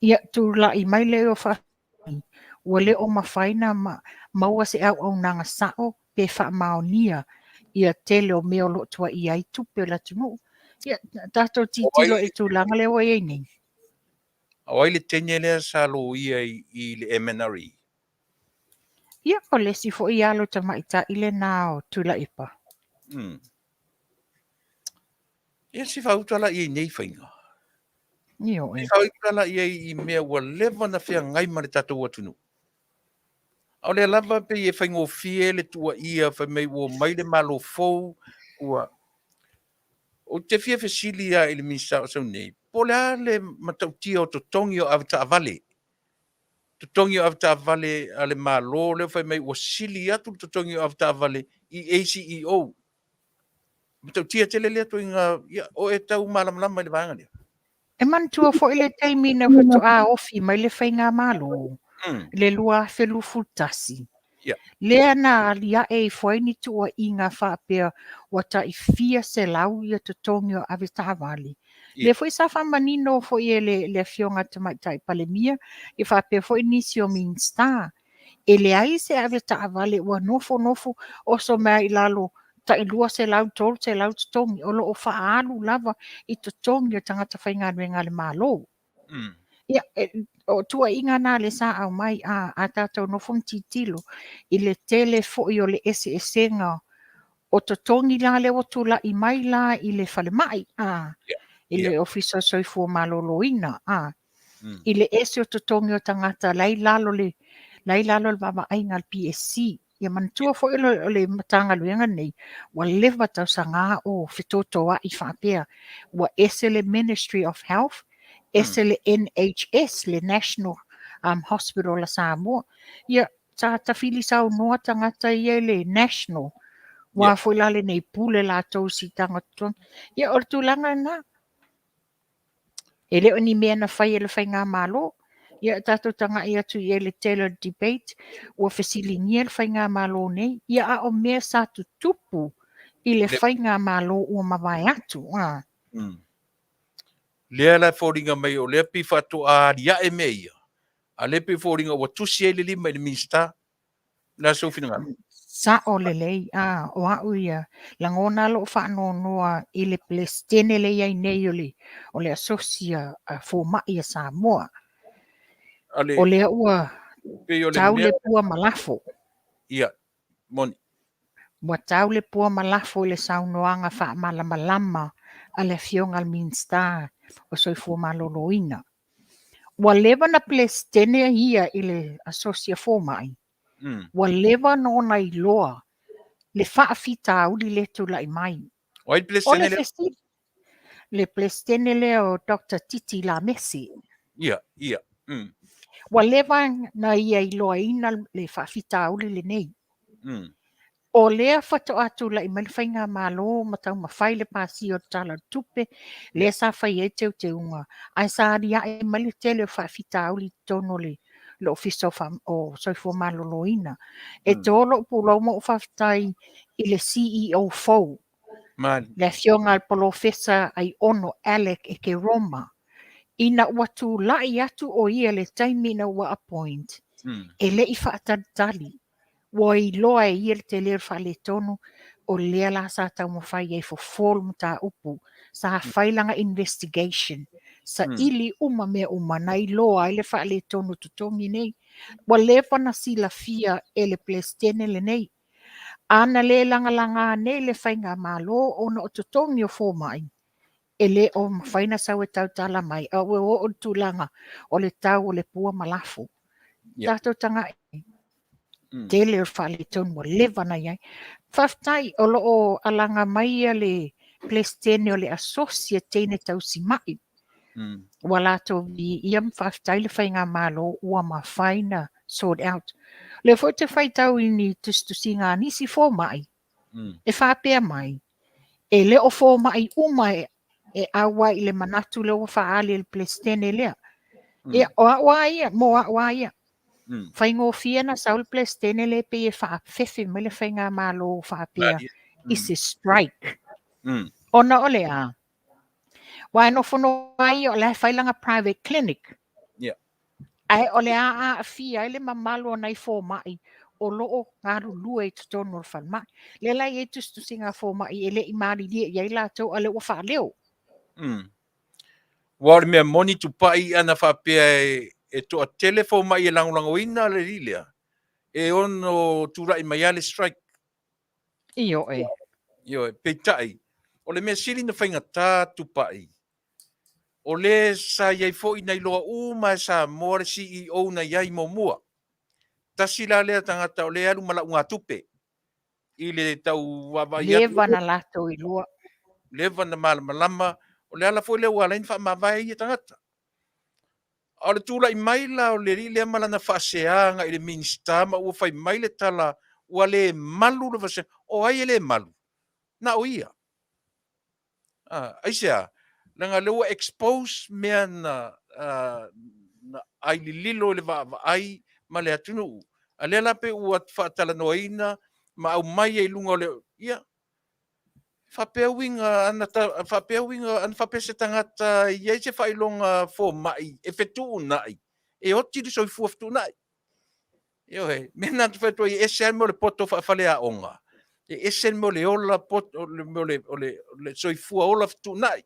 Ia tulai mai lea o faafitauli, ua le o mafai ona maua se auaunaga sao pe faamaonia ia tele o mea o lo o tuuaia ai tupe o le atunuu. Ia tatou tilotilo i le tulaga lea ua i ai nei. O ai le teine lea sa loia i le MNRE? Ia, o le isi foi alo tamaitai lena o Tuilaepa. Ia se fauta la i ai nei faiga. Ioe. Se fauta la i ai i mea ua leva na feagai ma le tatou atunuu. A o lea lava pei e faigofie le tuuaia fai mai ua omai le Malo fou ua. Ou te fia fesili lava i le Minisita o sau nei, po o le a le matautia o totogi o avetaavale? Totogi o avetaavale a le Malo lea fai mai ua sili atu le totogi o avetaavale i ACEO. Matautia tele lea ituaiga, ia, o e tau malamalama i le vaega lea. E manatua foi le taimi na faatoa ofi mai le Faigamalo i le 2021, lea na aliae ifo ai ni tuuaiga faapea ua tai fia selau ia totogi o avetaavale. Lea foi sa faamanino foi e le Afioga i le Tamaitai Palemia ia faapea foi nisi o Minisita. E leai se avetaavale ua nofonofo oso mai i lalo tai 200, 300 totogi, o lo o faaalu lava i totogi o tagata faigaluega a le Malo. Ia, o tuuaiga na lea sa aumai, a tatou nofo ma tilotilo i le tele foi o le eseesega o totogi la lea ua tulai mai la i le falemai, i le Ofisa o Soifua Maloloina, i le ese o totogi o tagata la i lalo le vaavaaiga a le PSC. Ia manatua foi o le Matagaluega nei, ua leva tausaga o fetotoai faapea, ua ese le Ministry of Health, ese le NHS, le National Hospital a Samoa. Ia, sa tafili saunoa tagata ia i le National, ua foi la lenei pule latou i siitaga o totogi. Ia, o le tulaga lena. E le o ni mea na fai e le Faigamalo. Ia, tatou tagai atu i ai i le tele o le debate, ua fesiligia le Faigamalo nei. Ia, a o mea sa tutupu i le Faigamalo ua mavae atu. Lea la e foliga mai o lea pei faatoa aliae mea ia, a lea pei foliga ua tusi ai le lima i le Minisita. O le a sou finagalo? Sao lelei, o au ia, lagona lou faanoanoa i le Peresetene lea e i ai nei o le Asosi a Fomai a Samoa. O lea ua tau le pua ma lafo. Ia, moni. Ua tau le pua ma lafo i le saunoaga faamalamalama a le Afioga i le Minisita o Soifua Maloloina. Ua leva na Peresetene ia i le Asosi a Fomai. Ua leva ona iloa le faafitauli le tulai mai. O ai le Peresetene lea? Le Peresetene lea o Dr. Titi Lamesi. Ia, ia. Ua leva na ia iloaina le faafitauli lenei. O lea faatoa tulai mai le Faigamalo ma taumafai le pasia o le Tala o le Tupe, lea sa fai ai teuteuga, ae sa aliae mai le tele o faafitauli i totonu o le Ofisa o Soifua Maloloina. E to lou pulou ma ou faafetai i le CEO fou, le Afioga i le Polofesa Aiono Alec Ekeroma, ina ua tulai atu o ia le taimi ina ua appoint, e le i faatalitali. Ua iloa e ia le tele o le faaletonu, o lea la sa taumafai ai fofo le mataupu, sa fai lana investigation, saili uma mea uma, na iloa ai le faaletonu totogi nei. Ua leva na silafia e le Peresetene lenei. Ana le lagalaga nei le Faigamalo ona o totogi o fomai, e le o mafai na sau e tautala mai, a ua oo i le tulaga o le tau o le pua ma lafo. Tatou tagai tele o le faaletonu ua leva na i ai. Faafetai o lo o alaga mai ia le Peresetene o le Asosi a Teine Tausimai. Ua latou viia ma faafetai le Faigamalo ua mafai na sort out. O lea foi te faitau i ni tusitusiga a nisi fomai, e faapea mai, e le o fomai uma e auai i le manatu lea ua faaali e le Peresetene lea. Ia, o au a ia, mo au a ia. Faigofie na sau le Peresetene lea pei e faafefe mai le Faigamalo faapea. i se strike. Ona o le a? Aua e nofonofo lava ia o la e fai lana private clinic. Yeah. Ae o le a aafia ai le mamalu o nai fomai o lo o galulue i totonu o le falemai. Lea la e i ai tusitusiga a fomai e le i malilie i ai latou a o lea ua faaleo. Aua o le mea moni Tupai ana faapea e toatele fomai e lagolagoina le alii lea, e ono tulai mai lava le strike. Ioe. Ioe, peitai, o le mea sili na faigata Tupai, o le sa i ai foi na iloa uma e Samoa le CEO na i ai muamua. Tasi la lea tagata o lea e alu ma laugatupe i le tau vaavaai atu. Leva na latou iloa. Leva na malamalama, o le ala foi lea ua ala ai ona faamavae ia tagata. A o le tulai mai la o le alii lea ma lana faasea agai i le Minisita ma ua fai mai le tala ua le malu le vasega. O ai e le malu? Na o ia. Aisea? Leaga o lea ua expose mea na ailililo i le vaavaai ma le atunuu. A lea la pei ua faatalanoaina ma aumai ai i luga o le... Ia, faapea uiga ana faapea uiga ana faapea se tagata e i ai se faailoga fomai e fetuunai, e oti le soifua fetuunai. Ioe, mea na fai atu ai, e ese lava le mea o le poto faafaleaoga, e ese le mea o le ola poto, o le mea o le soifua ola fetuunai.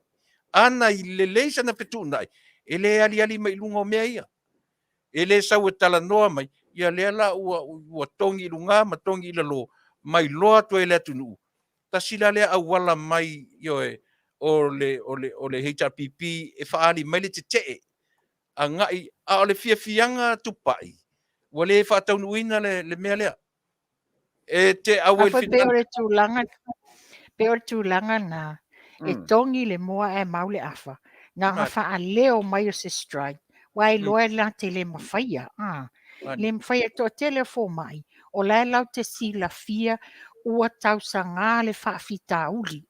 Ana i lelei sana fetuunai, e le aliali mai i luga o mea ia. E le sau e talanoa mai, ia lea la ua togi i luga ma togi i lalo, ma iloa atu ai e le atunuu. Tasi la lea auala mai, ioe, o le HRPP e faaali mai le tetee agai, a o le fiafiaga Tupai, ua le faataunuuina le mea lea. E te auai le finagalo. Pei o le tulaga lena, e togi le moa ae mau le afa. Na ona faaleo mai o se strike, aua e iloa e na te le mafaia. Le mafaia e toatele o fomai, o la e latou te silafia ua tausaga le faafitauli.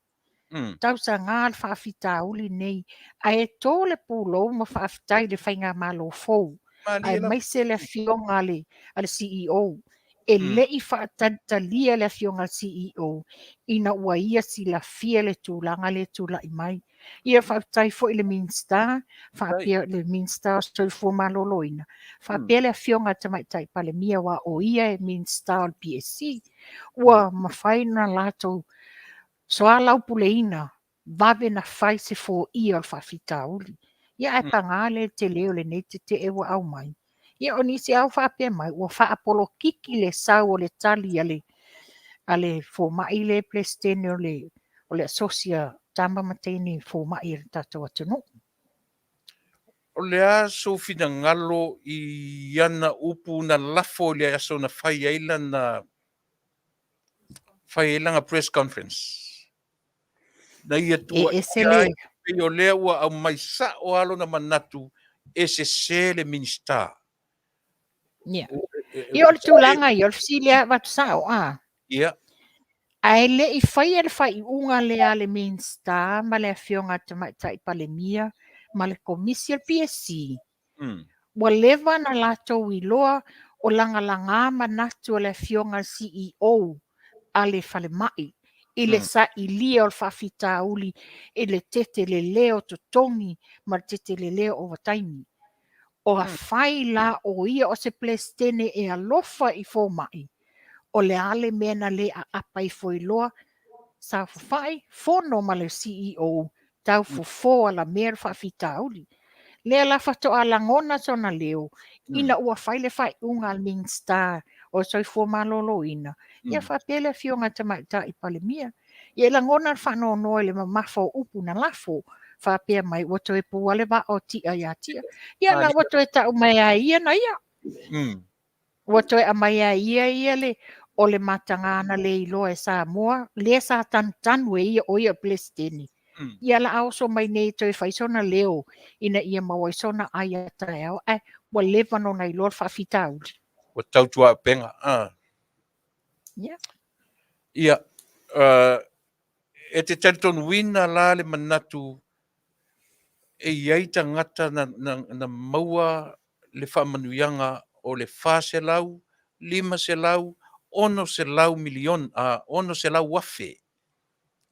Tausaga le faafitauli nei, ae to le pulou ma faafetai i le faigamalo fou, aemaise le afioga a le CEO. E le i faatalitalia le afioga a le CEO ina ua ia silafia le tulaga lea e tulai mai. Ia faafetai foi i le Minisita, faapea le Minisita o Soifua Maloloina, faapea le afioga a le Tamaitai Palemia, aua o ia e Minisita o le PSC. Ua mafai ona latou soalaupuleina vave na fai se foia o le faafitauli. Ia ae paga lea i le tele o lenei tetee ua aumai. Ia o nisi lava ua faapea mai ua faapolokiki le sau o le tali a le fomai lea e Peresetene o le Asosi a Tama ma Teine Fomai a le tatou atunuu. O le a sou finagalo i ana upu na lafo i le aso na fai ai lana fai ai lana press conference? Na ia tuuaia ai pei o lea ua aumai sao lava lona manatu e sese le Minisita. Ia. Ia o le tulaga ia, o le fesili lava e avatu sao, a? Ia. Ae le i faia le faaiuga lea a le Minisita ma le Afioga a le Tamaitai Palemia ma le Komisi a le PSC, ua leva ona latou iloa o lagalaga manatu o le Afioga a le CEO a le falemai i le sailia o le faafitauli i le tetelelē o totogi ma le tetelelē o ovataimi. O afai la o ia o se Peresetene e alofa i fomai, o le a le mea na le aapa ifo ai loa saofafai, fono ma le CEO, tau fofo alamea le faafitauli. Lea la faatoa lagona sona leo ina ua fai le faaiuga a le Minisita o Soifua Maloloina, ia faapea le Afioga i le Tamaitai Palemia. Ia e lagona le faanoanoa i le mamafa o upu na lafo, faapea mai ua toe pua le vaa o Tia ia Tia. Ia la ua toe tau mai lava e ia na ia. Ua toe aumai lava e ia ia le o le mataga na le iloa e Samoa, lea sa tanutanu e ia o ia o le Peresetene. Ia la a oso mai nei e toe fai sona leo ina ia maua ai sona ai a taeao, ae ua leva ona iloa le faafitauli. Ua tautuaupega. Ia. Ia, e te talitonuina la le manatu e i ai tagata na maua le faamanuiaga o le 400, 500, 600 miliona, 600 afe.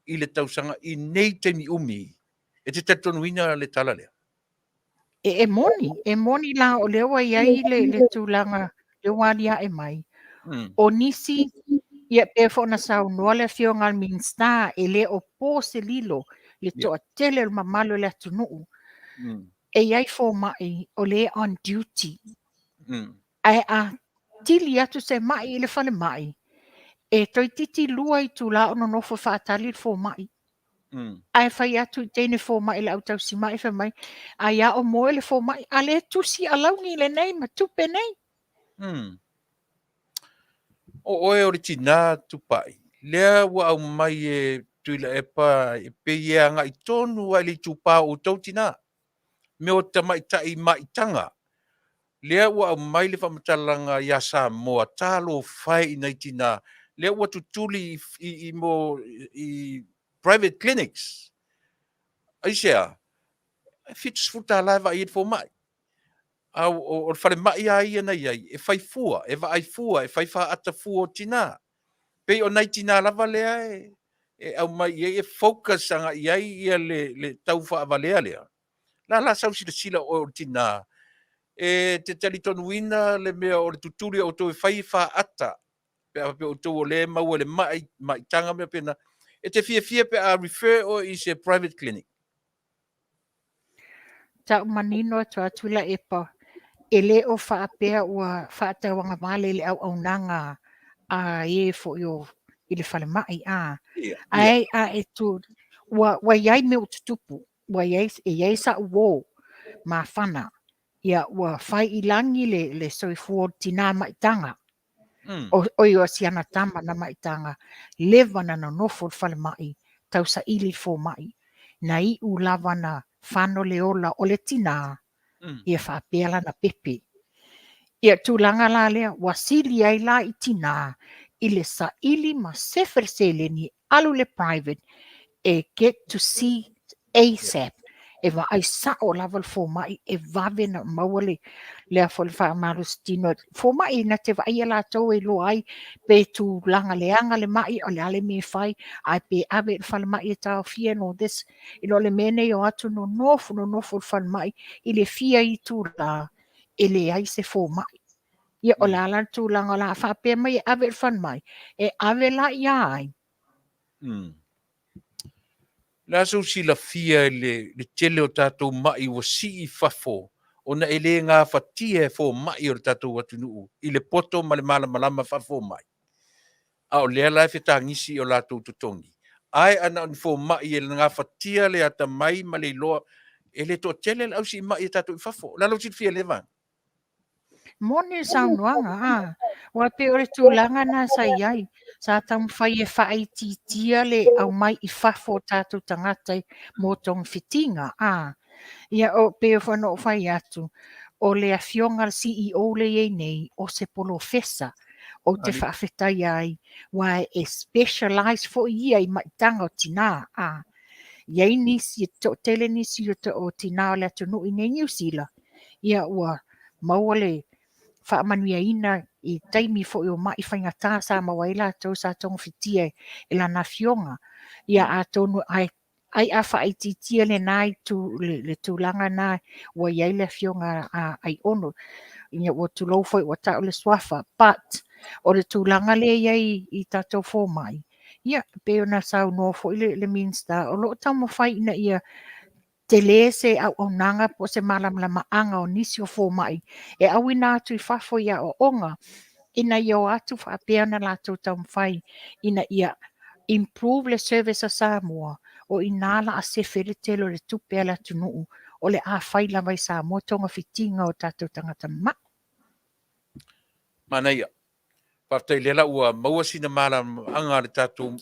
i le tausaga i nei taimi umi. E te talitonuina le tala lea? E moni, e moni la o lea ua i ai le tulaga lea ua aliae mai. O nisi, ia pei foi ona saunoa le Afioga i le Minisita, e le o po se lilo le toatele o le mamalu o le atunuu. E i ai fomai o lea e on duty. Ae a tili atu se mai i le falemai, e toeitiiti 2 itula o nonofo e faatali le fomai. Ae fai atu i teine fomai i le au tausimai, fai mai, ai a o moe le fomai, a le tusi alauni lenei ma tupe nei. O oe o le tinā Tupai, lea ua aumai e Tuilaepa e pei e agai tonu lava i le itupa o outou tinā, mea o tamaitai maitaga. Lea ua aumai le faamatalaga ia Samoa, talofa e i nai tinā, lea ua tutuli i private clinics. Aisea? E $70 e vaai ai le fomai. A o le falemai lava ia na i ai, e fai fua, e vaai fua, e fai faata fua o tinā. Pei o nai tinā lava lea e aumai i ai, e focus agai i ai ia le tau faavalea lea. La la sau silasila oe o le tinā, e te talitonuina le mea o le tutuli o outou e fai faata, pe a faapea outou o lea e maua i le mai, maitaga mea pena, e te fiafia pe a refer oe i se private clinic. Tau manino atu a Tuilaepa, e le o faapea ua faatauagavale i le auaunaga a e foi o i le falemai, a. Ae a e tu, ua i ai mea ua tutupu, ua i ai, e i ai sa'u uō mafana, ia ua fai i lagi le soifua o le tinā maitaga, oi o si ana tama na maitaga, leva na nonofo i le falemai, tausaili i le fomai, na iu lava na fano le ola o le tinā, ia faapea lana pepe. Ia tulaga la lea, ua sili ai la i tinā, i le saili ma sefe le seleni, alu le private, e get to see ASAP, e vaai sa'o lava le fomai, e vave na maua le lea foi le faamalositino. Fomai na te vaaia latou e iloa ai pe tulaga leaga le mai, o le a le mea e fai, ae pe ave i le falemai e taofia and all this. I lo le mea nei o atu nonofo nonofo i le falemai i le fia itula, e leai se fomai. Ia o le a la le tulaga o le a faapea mai e ave i le falemai, e ave la ia ai. Le a sou silafia i le tele o tatou mai ua sii i fafo ona e le gafatia e fomai o le tatou atunuu i le poto ma le malamalama faafomai. A o lea la e fetagisi i o latou totogi. Ae ana o ni fomai e gafatia le atamai ma le iloa, e le toatele le au sii mai e tatou i fafo. O le a lou silafia i lea vaega? Moni le saunoaga, a. Aua pei o le tulaga lena sa i ai, sa taumafai e faaitiitia le aumai i fafo o tatou tagata mo togafitiga, a. Ia, o pei foi ona ou fai atu, o le afioga a le CEO lea e i ai nei, o se polofesa, ou te faafetaia ai, aua e specialize foi ia i maitaga o tinā, a. I ai nisi, e toatele nisi o tinā o le atunuu i nei Niu Sila, ia ua maua le faamanuiaina i taimi foi o mai faigata sa maua ai latou sa togafitia e lana afioga. Ia atonu ai a faaitiitia lena itu, le tulaga na ua i ai le afioga a Aiono, ia ua tulou foi ua tau le suafa, but o le tulaga lea i ai i tatou fomai, ia pei ona saunoa foi le Minisita, o lo o taumafai ina ia tele se auaunaga po o se malamalamaaga o nisi o fomai e auina atu i fafo i aoaoga, ina ia o atu faapea ona latou taumafai ina ia improve le service a Samoa, o i ina la a sefe le tele o le tupe a le atunuu o le a fai lava i Samoa togafitiga o tatou tagata mamai. Manaia. Faafetai lea la ua maua sina malamalamaaga a le tatou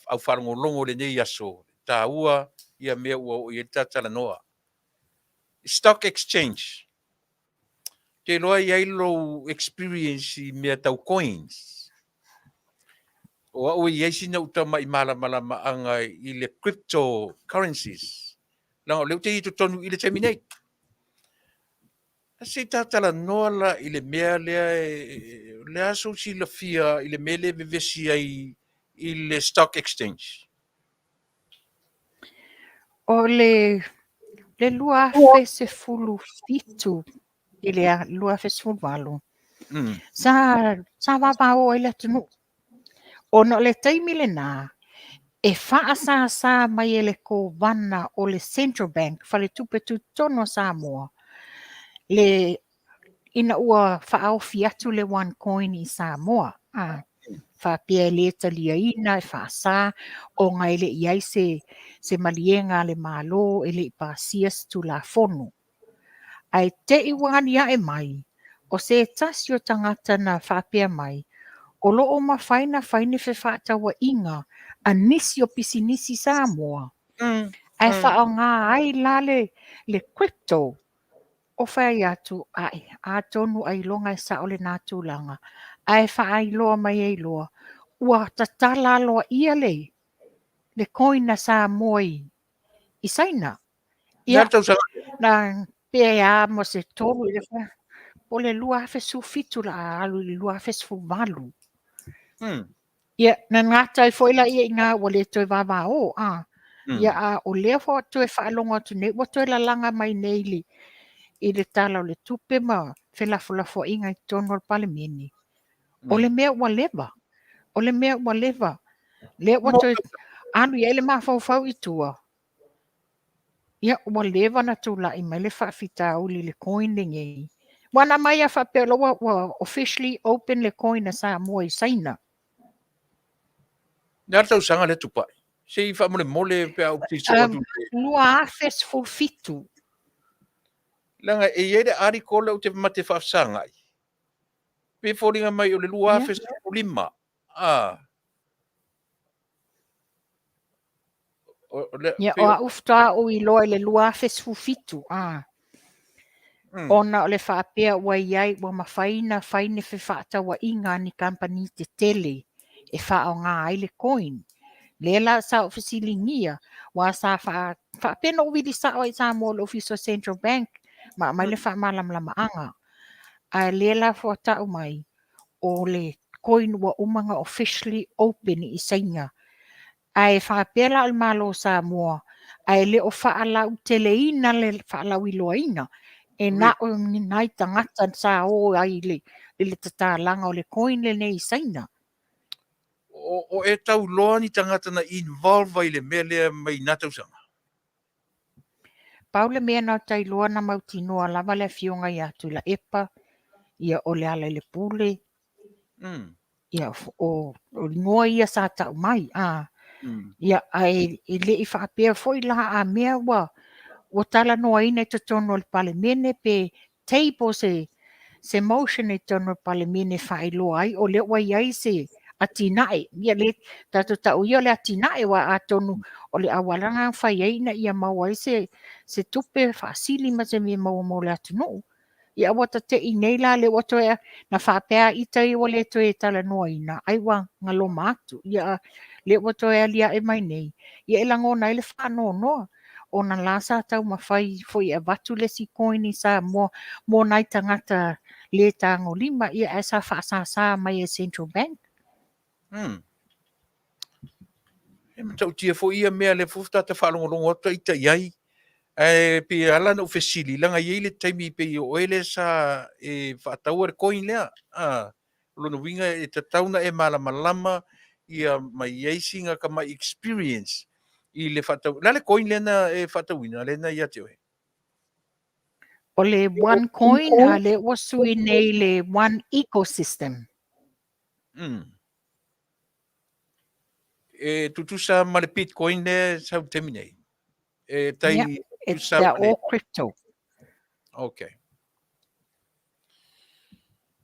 au faalogologo i lenei aso, taua ia mea ua oo i ai le tatalanoa. Stock exchange. Te iloa i ai lou experience i mea tau coins. O au e i ai sina ou tamai malamalamaaga i le cryptocurrencies. Leaga o lea ou te i totonu i le taimi nei. Se i tatalanoa la i le mea lea, o le a sou silafia i le mea lea e vevesi ai i le stock exchange? O le le 2017 i le 2018, sa sa vavao ai le atunuu. Ona o le taimi lena, e faasāsā mai e le Kovana o le Central Bank, Faletupe Tutotonu o Samoa, le ina ua faaofi atu le One Coin i Samoa, a faapea e le taliaina, e faasa, ona e le i ai se, se maliega a le Malo, e le i pasia se Tulafono. Ae te i ua aliae mai, o se tasi o tagata na faapea mai, o lo o mafai na fai ni fefaatauaiga a nisi o pisinisi Samoa, ae faaaoga ai la le, le crypto. O fai atu, ae, atonu ailoga e sao lena tulaga, ae faailoa mai ai loa, ua tatala aloaia le, le coin a Samoa i, i Saina. Ia, tausaga. Na pe a mo se tolu i le fa, po le 2017 la a alu i le 2018. Ia, na gata ai foi la ia i ngā ua le toe vavao, a. Ia, a o lea foi toe faalogo atu nei, ua toe lalaga mai nei i le, i le Tala o le Tupe ma felafolafoaiga i totonu o le Palemene. O le mea ua leva, o le mea ua leva, lea ua toe alu i ai le mafaufau i tua. Ia, ua leva na tulai mai le faafitauli i le coin lenei. Ua na mai a faapea o ua, ua officially open le coin a Samoa i Saina. Le a le tausaga lea Tupai? Se i faamolemole pe a ou te soo atu. 2017. Leaga e i ai le article lea ou te mate faafesagai. Pe foliga mai o le 2015. Ah. O, le, Ia, o au faatoa ou iloa i le 2017, a. Ona o le faapea ua i ai, ua mafai na fai ni fefaatauaiga a ni kamupani tetele e faaaoga ai le coin. Lea la sa ou fesiligia, aua sa faa, faapea na ou vili sao ai i Samoa i le Ofisa o Central Bank ma aumai le faamalamalamaga. Ae lea la faatoa tau mai, o le coin ua uma ona officially open i Saina. Ae faapea la o le Malo o Samoa, ae le o faalauteleina le faalauiloaina, e na o ni nai tagata sa o ai i le, i le tatalaga o le coin lenei i Saina. O, o e tauloa ni tagata na involve ai i le mea lea mai na tausaga? Pau le mea na ta iloa na mautinoa lava le afioga ia Tuilaepa, ia o Lealailepule, ia o, o igoa ia sa tau mai, a. Ia, ae e le i faapea foi la a mea ua, ua talanoaina i totonu o le Palemene pe table se, se motion i totonu o le Palemene e faailoa ai o lea ua i ai se atinae. Ia le tatou tau ia o le atinae, aua atonu o le auala lena na fai ai ina ia maua ai se, se tupe faasili ma se mea maua mo le atunuu. Ia ua ta te'i nei la lea ua toe na faapea ita ia ua le toe talanoaina ai ua galoma atu. Ia lea ua toe alia'e mai nei, ia e lagona ai le faanoanoa ona la sa taumafai foi e avatu le isi coin i Samoa mo nai tagata le tagolima, ia ae sa faasāsā mai e Central Bank. E matautia foi ia mea lea foi faatoa faalogologo atu ita i ai. Ae pei e ala ona ou fesili, leaga e i ai le taimi pei o oe lea sa e faataua le coin lea. A, o lona uiga e tatau ona e malamalama ia ma i ai sina tamai experience i le faatau. O le a le coin lea na e faatauina, lea na ia te oe? O le one coin, a lea ua sui nei le one ecosystem. E tutusa ma le Bitcoin lea e sau i le taimi nei. E tai Yeah, it's they're all crypto. Okay.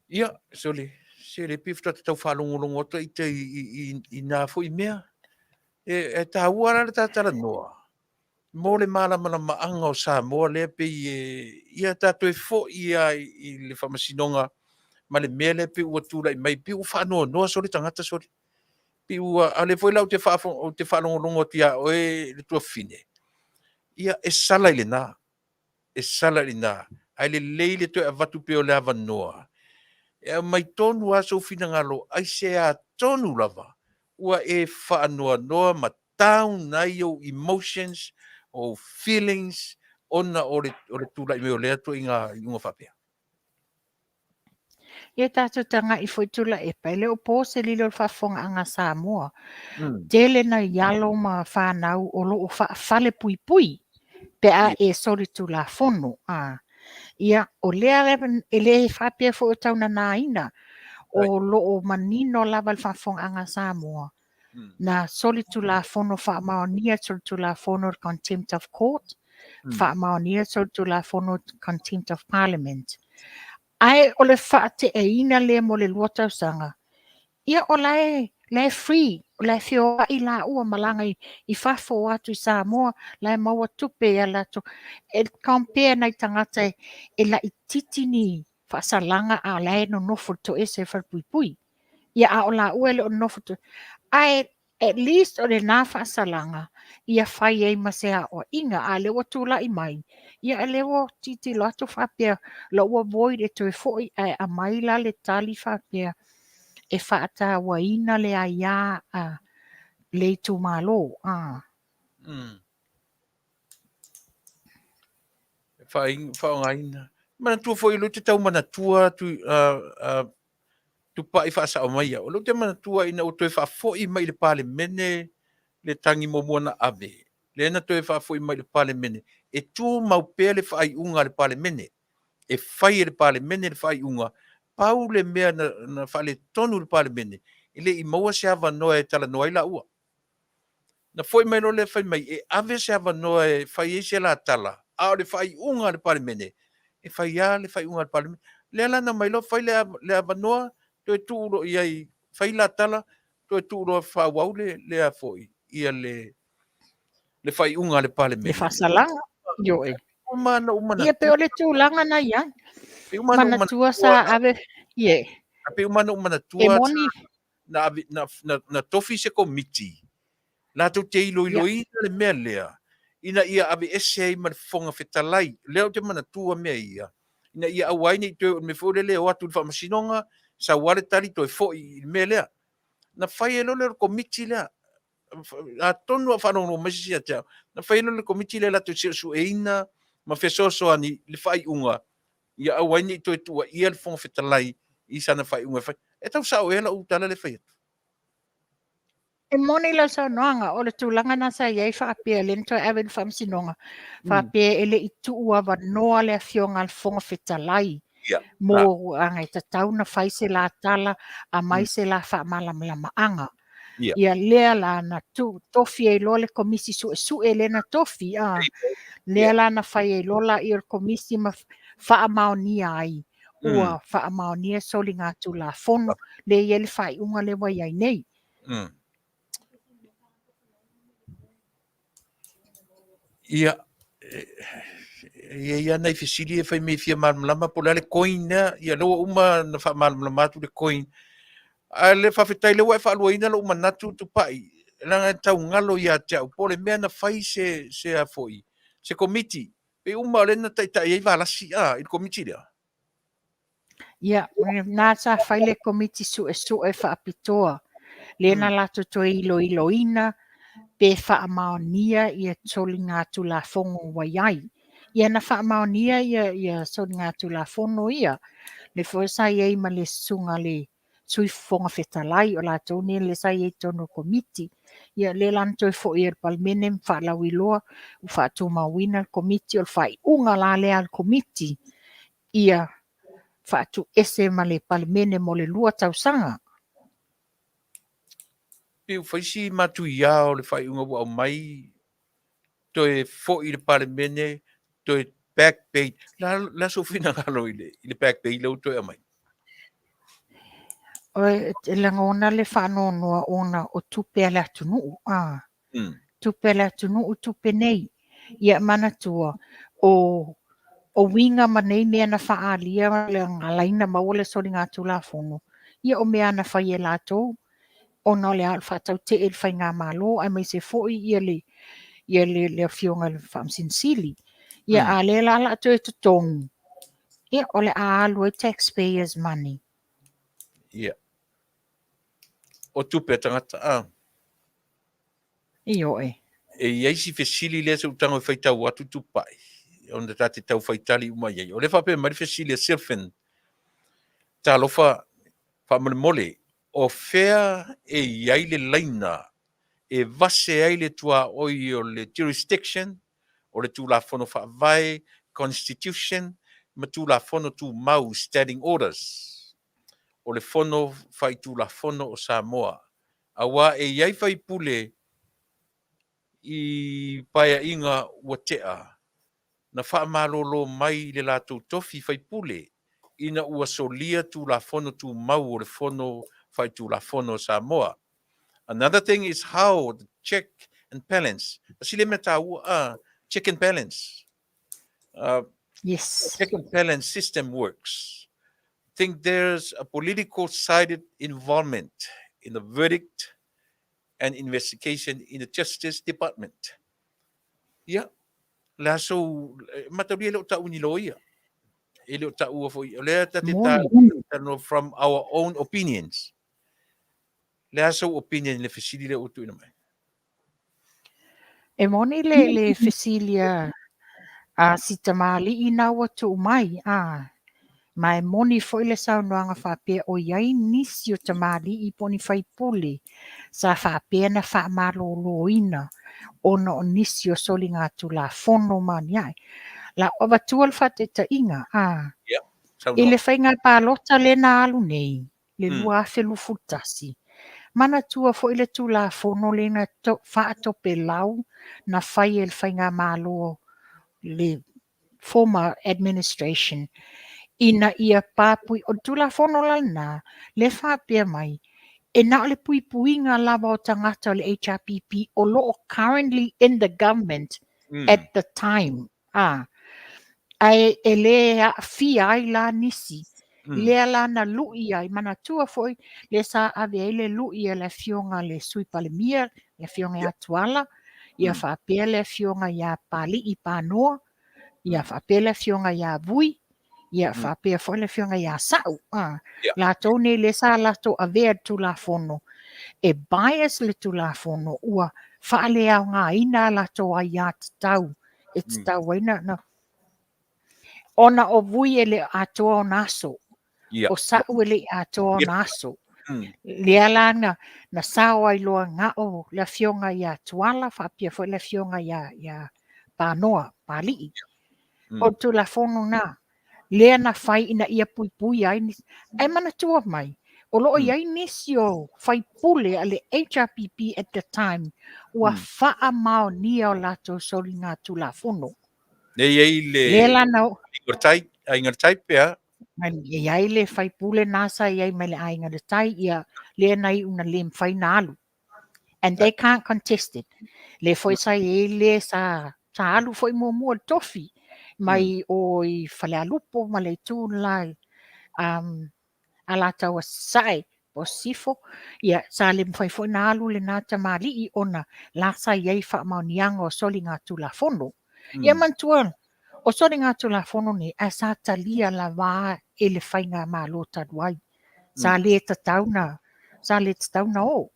Ia, sole, se le pei faatoa tau faalogologo atu ai te i, i, i, i nā foi mea. E, e tāua la le tātalanoa mō le mālamalamaaga o Samoa lea pei e, ia tātou e fo'i a i, i le faamasinoga ma le mea lea pei ua tulai mai, pei ua faanoanoa sole tagata sole. Pei ua, a o lea foi la ou te faafo, ou te faalogologo atu iā oe le tuafafine, ia e sala i lena, e sala i lena, ae lelei le toe avatu pea o le avanoa e aumai tonu lava sou finagalo, aisea tonu lava ua e faanoanoa ma down ai ou emotions. o ou feelings ona o le, o le tulai mai o lea ituaiga iuga faapea? Ia tatou tagai foi Tuilaepa, e le o po se lilo i le faafofogaaga a Samoa. Tele nai alo ma fanau o lo o faafalepuipui pe a e solitulafono. Ia, o lea e le faapea foi o taunanaina, o lo o manino lava le faafofogaaga a Samoa, na solitulafono faamaonia solitulafono le Contempt of Court, faamaonia solitulafono Contempt of Parliament. Ae o le faateaina lea mo le 2 tausaga, ia o la e, la e free, o la e feoai laua malaga i fafo o atu i Samoa, la e maua tupe ia latou. E compare nai tagata e laititi ni faasalaga a o la e nonofo i le toese i le falepuipui. Ia a o laua e le o nonofo ae at least o lena faasalaga ia fai ai ma se aoaiga. A o lea ua tulai mai, ia o lea ua tilotilo atu faapea la ua void e toe foi, ae aumai la le tali faapea e faatauaina le aia a le itumalo. Faaaogaina. Manatua foi o lea ou te tau manatua atu Tupai faasao mai au. O lea ou te manatua ina ua toe faafoi mai i le Palemene le tagi muamua na ave, lea na toe faafoi mai i le Palemene, e tumau pea le faaiuga a le Palemene. E fai e le Palemene le faaiuga, pau le mea na faaletonu i le Palemene, e le i maua se avanoa e talanoa ai laua. Na foi mai loa lea fai mai e ave se avanoa e fai ai se la tala, a o le faaiuga a le Palemene, e fai lava le faaiuga a le Palemene. Lea la na aumai loa fai le avanoa, toe tuu loa i ai, fai la tala, toe tuu loa faaauau le, le a foi, ia le, le faaiuga a le Palemene. Le faasalaga, ioe. Uma na uma na. Ia pei o le tulaga na i ai. Manatua sa ave, ie. Pei uma na ou manatua. E moni. Na, na, na, na tofi se komiti latou te iloiloina le mea lea ina ia aveese ai ma le Fofoga Fetalai. O lea ou te manatua mea ia, ina ia aua ai ne i toe o le mea foi lele e o atu i le Faamasinoga, sau lava le tali toe foi i le mea lea. Na fai ai loa lea o le komiti lea. Atonu a o faalogologo mai se isi ia te au, na fai ai loa le komiti lea latou te suesueina ma fesoasoani i le faaiuga ia aua ai ne i toe tuuaia le Fofoga Fetalai i sana faaiuga e fai. E tau sao ea lau tala lea e fai atu? E moni lau saunoaga, o le tulaga na sa i ai faapea, lea na toe ave i le faamasinoga, faapea e le i tuu avanoa le afioga a le Fofoga Fetalai mo aga e tatau na fai se la tala, aumai se la faamalamalamaga. Ia lea la na tu, tofi ai loa le komisi suesue lea na tofi, a lea la na fai ai loa laia o le komisi ma faamaonia ai ua faamaonia soligatulafono lea e i ai le faaiuga lea ua i ai nei. Ia, e i ai lava nai fesili e fai mai e fia malamalama po o le a le coin lea. Ia lea ua uma ona faamalamalama atu le coin. Ae le faafetai lea ua e faaluaina lou manatu Tupai, leaga e tau galo ia te au po o le mea na fai se se a foi, se komiti. Pei uma o lea na taitai ai Valasi a i le komiti lea. Ia, na sa fai le komiti suesue faapitoa, lea na latou toe iloiloina pe faamaonia ia soligatulafono ua i ai. Ia na faamaonia ia, ia soligatulafono ia, lea foi sa i ai ma le susuga le Sui Fofoga Fetalai, o latou nei lea sa i ai i totonu o le komiti. Ia lea la na toe foi ai i le Palemene ma faalauiloa, ua faatumauina le komiti, o le faaiuga la lea a le komiti, ia faatuese ma le Palemene mo le 2 tausaga. Pei ua fai si matuia o le faaiuga ua aumai toe foi i le Palemene, toe back pay. La, la sou finagalo i le, i le back pay lea ua toe aumai? E lagona le faanoanoa ona o tupe a le atunuu. A. Tupe a le atunuu, tupe nei. Ia manatua, o, o uiga ma nei mea na faaalia le ala ai ona maua le soligatulafono, ia o mea na fai e latou ona o le a o le faatautee i le faigamalo aemaise foi ia le ia le, le afioga i le Faamasino Sili. Ia a lea la o le a toe totogi, ia o le a alu ai taxpayers money. Ia. O tupe a tagata, a. Ioe. E i ai si fesili lea se utago e faitau atu Tupai, ona ta te tau faitali uma i ai. O lea faapea mai le fesili a Silfin, Talofa, faamolemole, o fea e i ai le laina e vase ai le tuaoi o le jurisdiction, o le Tulafono Faavae, Constitution, ma Tulafono Tumau, Standing Orders, o le Fono Faitulafono o Samoa, auā e i ai faipule i paeaiga ua tea na faamalolo mai i le latou tofi faipule ina ua solia Tulafono Tumau o le Fono Faitulafono o Samoa. Another thing is how the check and balance, tasi lea mea taua, check and balance. Yes. Check and balance system works. Think there's a political sided involvement in the verdict and investigation in the Justice Department. Ia, le aso, mataulia e le o tau ni loia. E le o taua foi. O lea ta te ta from our own opinions. Le aso opinion le fesili le o tuuina mai. E moni le fesili a si tamalii na ua tuu mai, a ma e moni foi le saunoaga faapea o i ai nisi o tamalii po o ni faipule sa faapea na faamaloloina ona o nisi o soligatulafono ma ni ae. La o avatua le faataitaiga, a i le faiga palota lea na alu nei, le 2021, manatua foi le Tulafono lea na faatopelau na fai e le faigamalo, le former administration, ina ia papui. O le Tulafono la lena, le faapea mai, e na o le puipuiga lava o tagata o le HRPP o lo o currently in the government at the time. A, ae e le aafia ai la nisi. Lea la na lui ai, manatua foi, le sa ave ai le lui a le afioga le Sui Palemia, le afioga ia Tuala, ia faapea le afioga ia Pali'i Panoa, ia faapea le afioga ia Vui, ia faapea foi le afioga ia Sa'u. A, latou nei le sa latou avea le Tulafono. E bias le Tulafono ua faaleaogaina a latou aiatatau e tatau ai na ona o Vui e le atoa ona aso. O Sa'u e le i atoa ona aso. Lea la na sao ai loa ga'o le afioga ia Tuala faapea foi le afioga ia Panoa, Pali'i. O le Tulafono na, lea na fai ina ia puipui ai nisi. Ae manatua mai, o lo o i ai nisi o faipule a le HRPP at the time ua faamaonia o latou soligatulafono. Ne i ai le Lea la na Aiga Tai, Aiga Tai pea. E i ai le faipule na sa i ai mai le Aiga le Tai, ia lea na iu na le mafai na alu. And they can't contest it. Le foi sa i ai le sa alu foi muamua le tofi mai o i Falealupo ma le itu la Alataua Sasae o Sisifo, ia sa le mafai foi na alu lena tamalii ona la sa i ai faamaoniaga o soligatulafono. Ia manatua, o soligatulafono nei, ae sa talia lava e le faigamalo talu ai. Sa le tatau na, sa le tatau na o.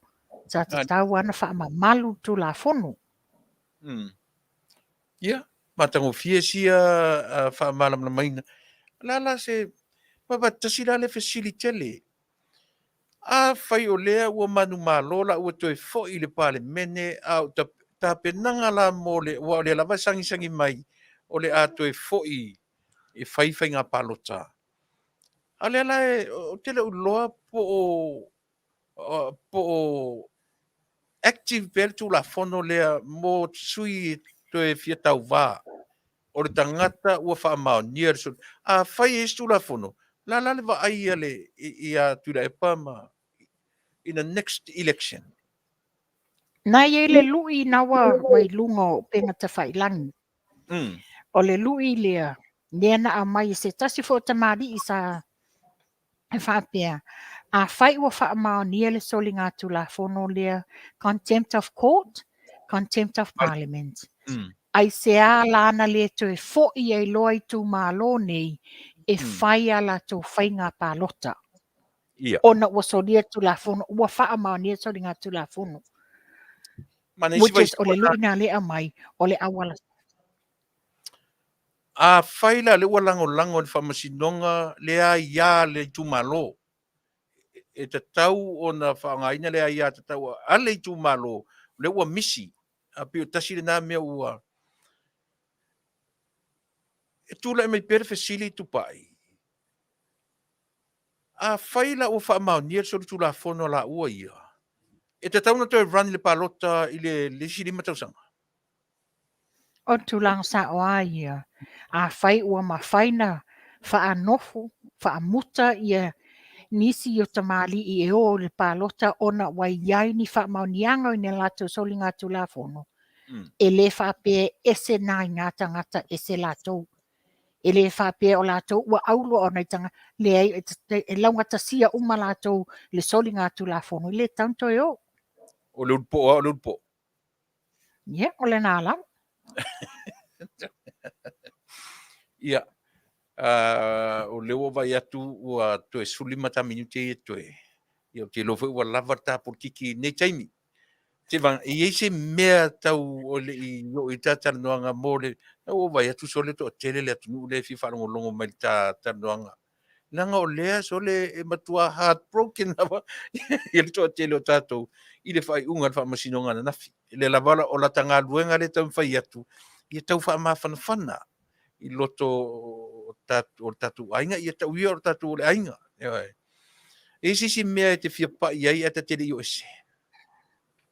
Sa tatau lava na faamamalu le Tulafono. Ia, matagofie sia faamalamalamaina. La la se, ma tasi la le fesili tele. A fai o lea ua manumalo la ua toe foi i le Palemene, a o tapenaga la mo le, ua o lea lava e sagisagi mai, o le a toe foi e fai faiga palota. A lea la e, o te le iloa po o active pea le Tulafono lea mo sui toe fia tauvā. O le tagata ua faamaonia le a fai e isi Tulafono, la la le vaai a le ia Tuilaepa ma in the next election. Na i ai le lui na ua i luga o upega tafailagi. O le lui lea, lea na aumai e se tasi foi o tamalii sa e faapea, a fai ua faamaonia le soligatulafono lea, contempt of court, contempt of parliament. Ai se a la na le toe foi ai loa itumalo nei e fai a latou faiga palota. Ona ua solia Tulafono, ua faamaonia soligatulafono. Which is o le lui na lea mai o le auala. Afai la lea ua lagolago e le Faamasinoga le aia a le itumalo, e tatau ona faaaogaina le aia tatau a le itumalo, lea ua misi, a pei o tasi lena mea ua e tulai mai pea le fesili Tupai. Afai la ua faamaonia le solitulafono a laua ia, e tatau ona toe run i le palota i le isi 5 tausaga? O le tulaga sa'o a ia, afai ua mafai na faanofo, faamuta ia nisi o tamalii e o i le palota ona ua i ai ni faamaoniaga i ni a latou soligatulafono, e le faapea e ese nai na tagata ese latou. E le faapea o latou ua au loa o nai tagata, leai, e laugatasia uma latou i le soligatulafono, e le tatau ona toe o. O le ulupo a o le ulupo. Ia, o lena lava. Ia, o lea ua vaai atu ua toe 15 ta minute ia toe. Ia, ou te iloa foi ua lava le ta polokiki i lenei taimi. Se vaga, e i ai se mea tau o le i oo i ta talanoaga mo le, na ua vaai atu sole toatele le atunuu lea e fia faalogologo mai i le ta talanoaga. Leaga o lea sole e matua heartbroken lava ia le toatele o tatou i le faaiuga a le Faamasinoga ananafi. Le lava o lata galuega lea e taumafai atu, ia tau faamafanafana i loto o le tatou aiga, ia tau ia o le tatou o le aiga. E i ai se isi mea e te fia pai ai ae ta te le i o ese?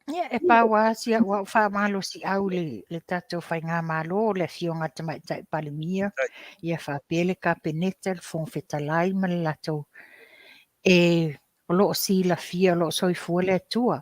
Ia, e pau lava si au au faamalosiau i le tatou faigamalo, le Afioga i le Tamaitai Palemia, ia faapea le Kapeneta, le Fofoga Fetalai ma le latou, e o lo o silafia o lo o soifua le Atua,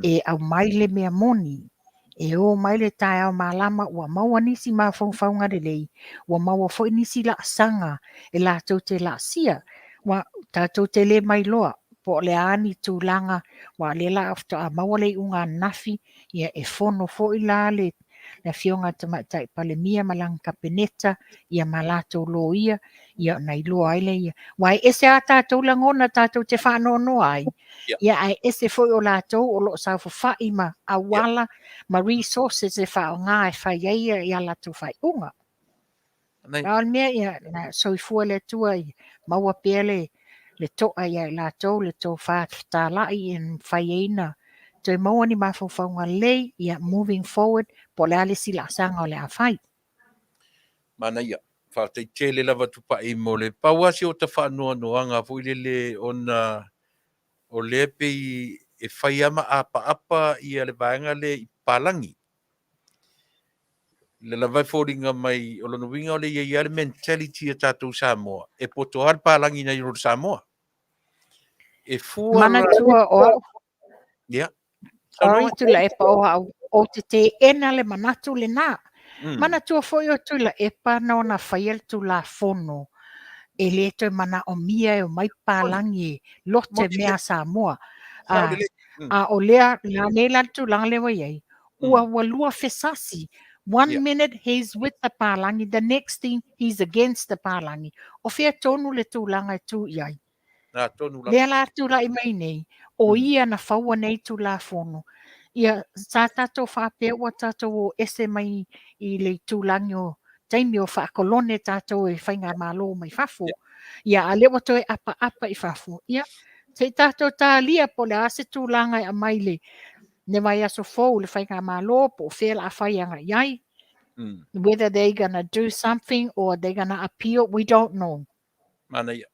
e aumai le mea moni, e o mai le taeao malama ua maua nisi mafaufauga lelei, ua maua foi nisi laasaga e latou te laasia, ua tatou te le mailoa po o le a ni tulaga, aua o lea la faatoa maua le iuga ananafi, ia e fono foi la le Afioga i le Tamaitai Palemia ma lana Kapeneta, ia ma latou loia, ia ona iloa ai lea. Aua e ese lava tatou lagona tatou te faanoanoa ai, ia ae ese foi o latou o lo o saofafai ma auala ma resources e faaaoga e fai ai a latou faaiuga. A o le mea ia, na soifua le Atua ia maua pea le to'a ia i latou, le tofa fetalai e mafai ai ona toe maua ni mafaufauga lelei, ia moving forward, po o le a le isi laasaga o le a fai. Manaia. Faafetai tele lava Tupai mo le pau lava si ota faanoanoaga foi lele ona o lea pei e fai lava ma apaapa ia le vaega lea i palagi. Le lava e foliga mai o lona uiga o le i ai lava le mentality a tatou Samoa e poto lava le palagi nai lo le Samoa. E fua la... Manatua o au. Ia. Sorry Tuilaepa o au, ou te teena le manatu lena. Manatua foi o Tuilaepa na ona faia le Tulafono e le toe manaomia e omai palagi e lote mea a Samoa. A o lea, la nei la le tulaga lea ua i ai, ua lua fesasi. One minute he's with the palagi, the next thing he's against the palagi. O fea tonu le tulaga e tu i ai? Nā tonu lava. Lea la tulai mai nei, o ia na faua nei Tulafono. Ia, sa tatou faapea ua tatou o ese mai i le itulagi o taimi o faakolone tatou e faigamalo mai fafo. Ia, a lea ua toe apaapa i fafo. Ia, se i tatou talia po o le a se tulaga e aumai le le vaiaso fou le faigamalo po o fea la fai agai i ai. Whether they gonna do something or they gonna appeal, we don't know. Manaia.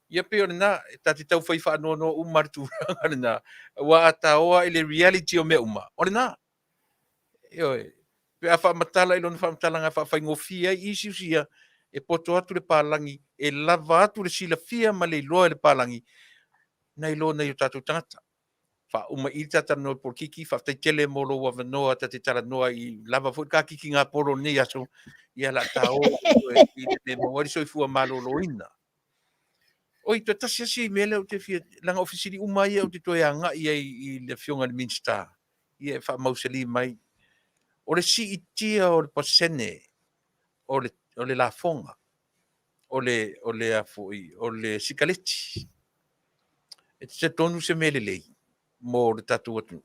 Ia pei o lena, e ta te taufai faanoanoa uma le tulaga lena, aua a taoa i le reality o mea uma, o lena. Ioe, pe a faamatala i lona faamatalaga e faafaigofie ai issues ia, e poto atu le palagi, e lava atu le silafia ma le iloa e le palagi, nai lo nai o tatou tagata. Faauma i i le ta talanoa i polokiki, faafetai tele mo lou avanoa ta te talanoa i lava foi le kakiki gapolo o lenei aso, ia la ta o i le mea maua ai le soifua maloloina. Oi, toe tasi lava si mea lea ou te fia, leaga o fesili uma ia ou te toe agai ai i le Afioga i le Minisita, ia e faamausali mai. O le siitia o le pasene o le, o le lafoga, o le, o le, a foi, o le sikaleti, e te talitonu se mea lelei mo le tatou atunuu?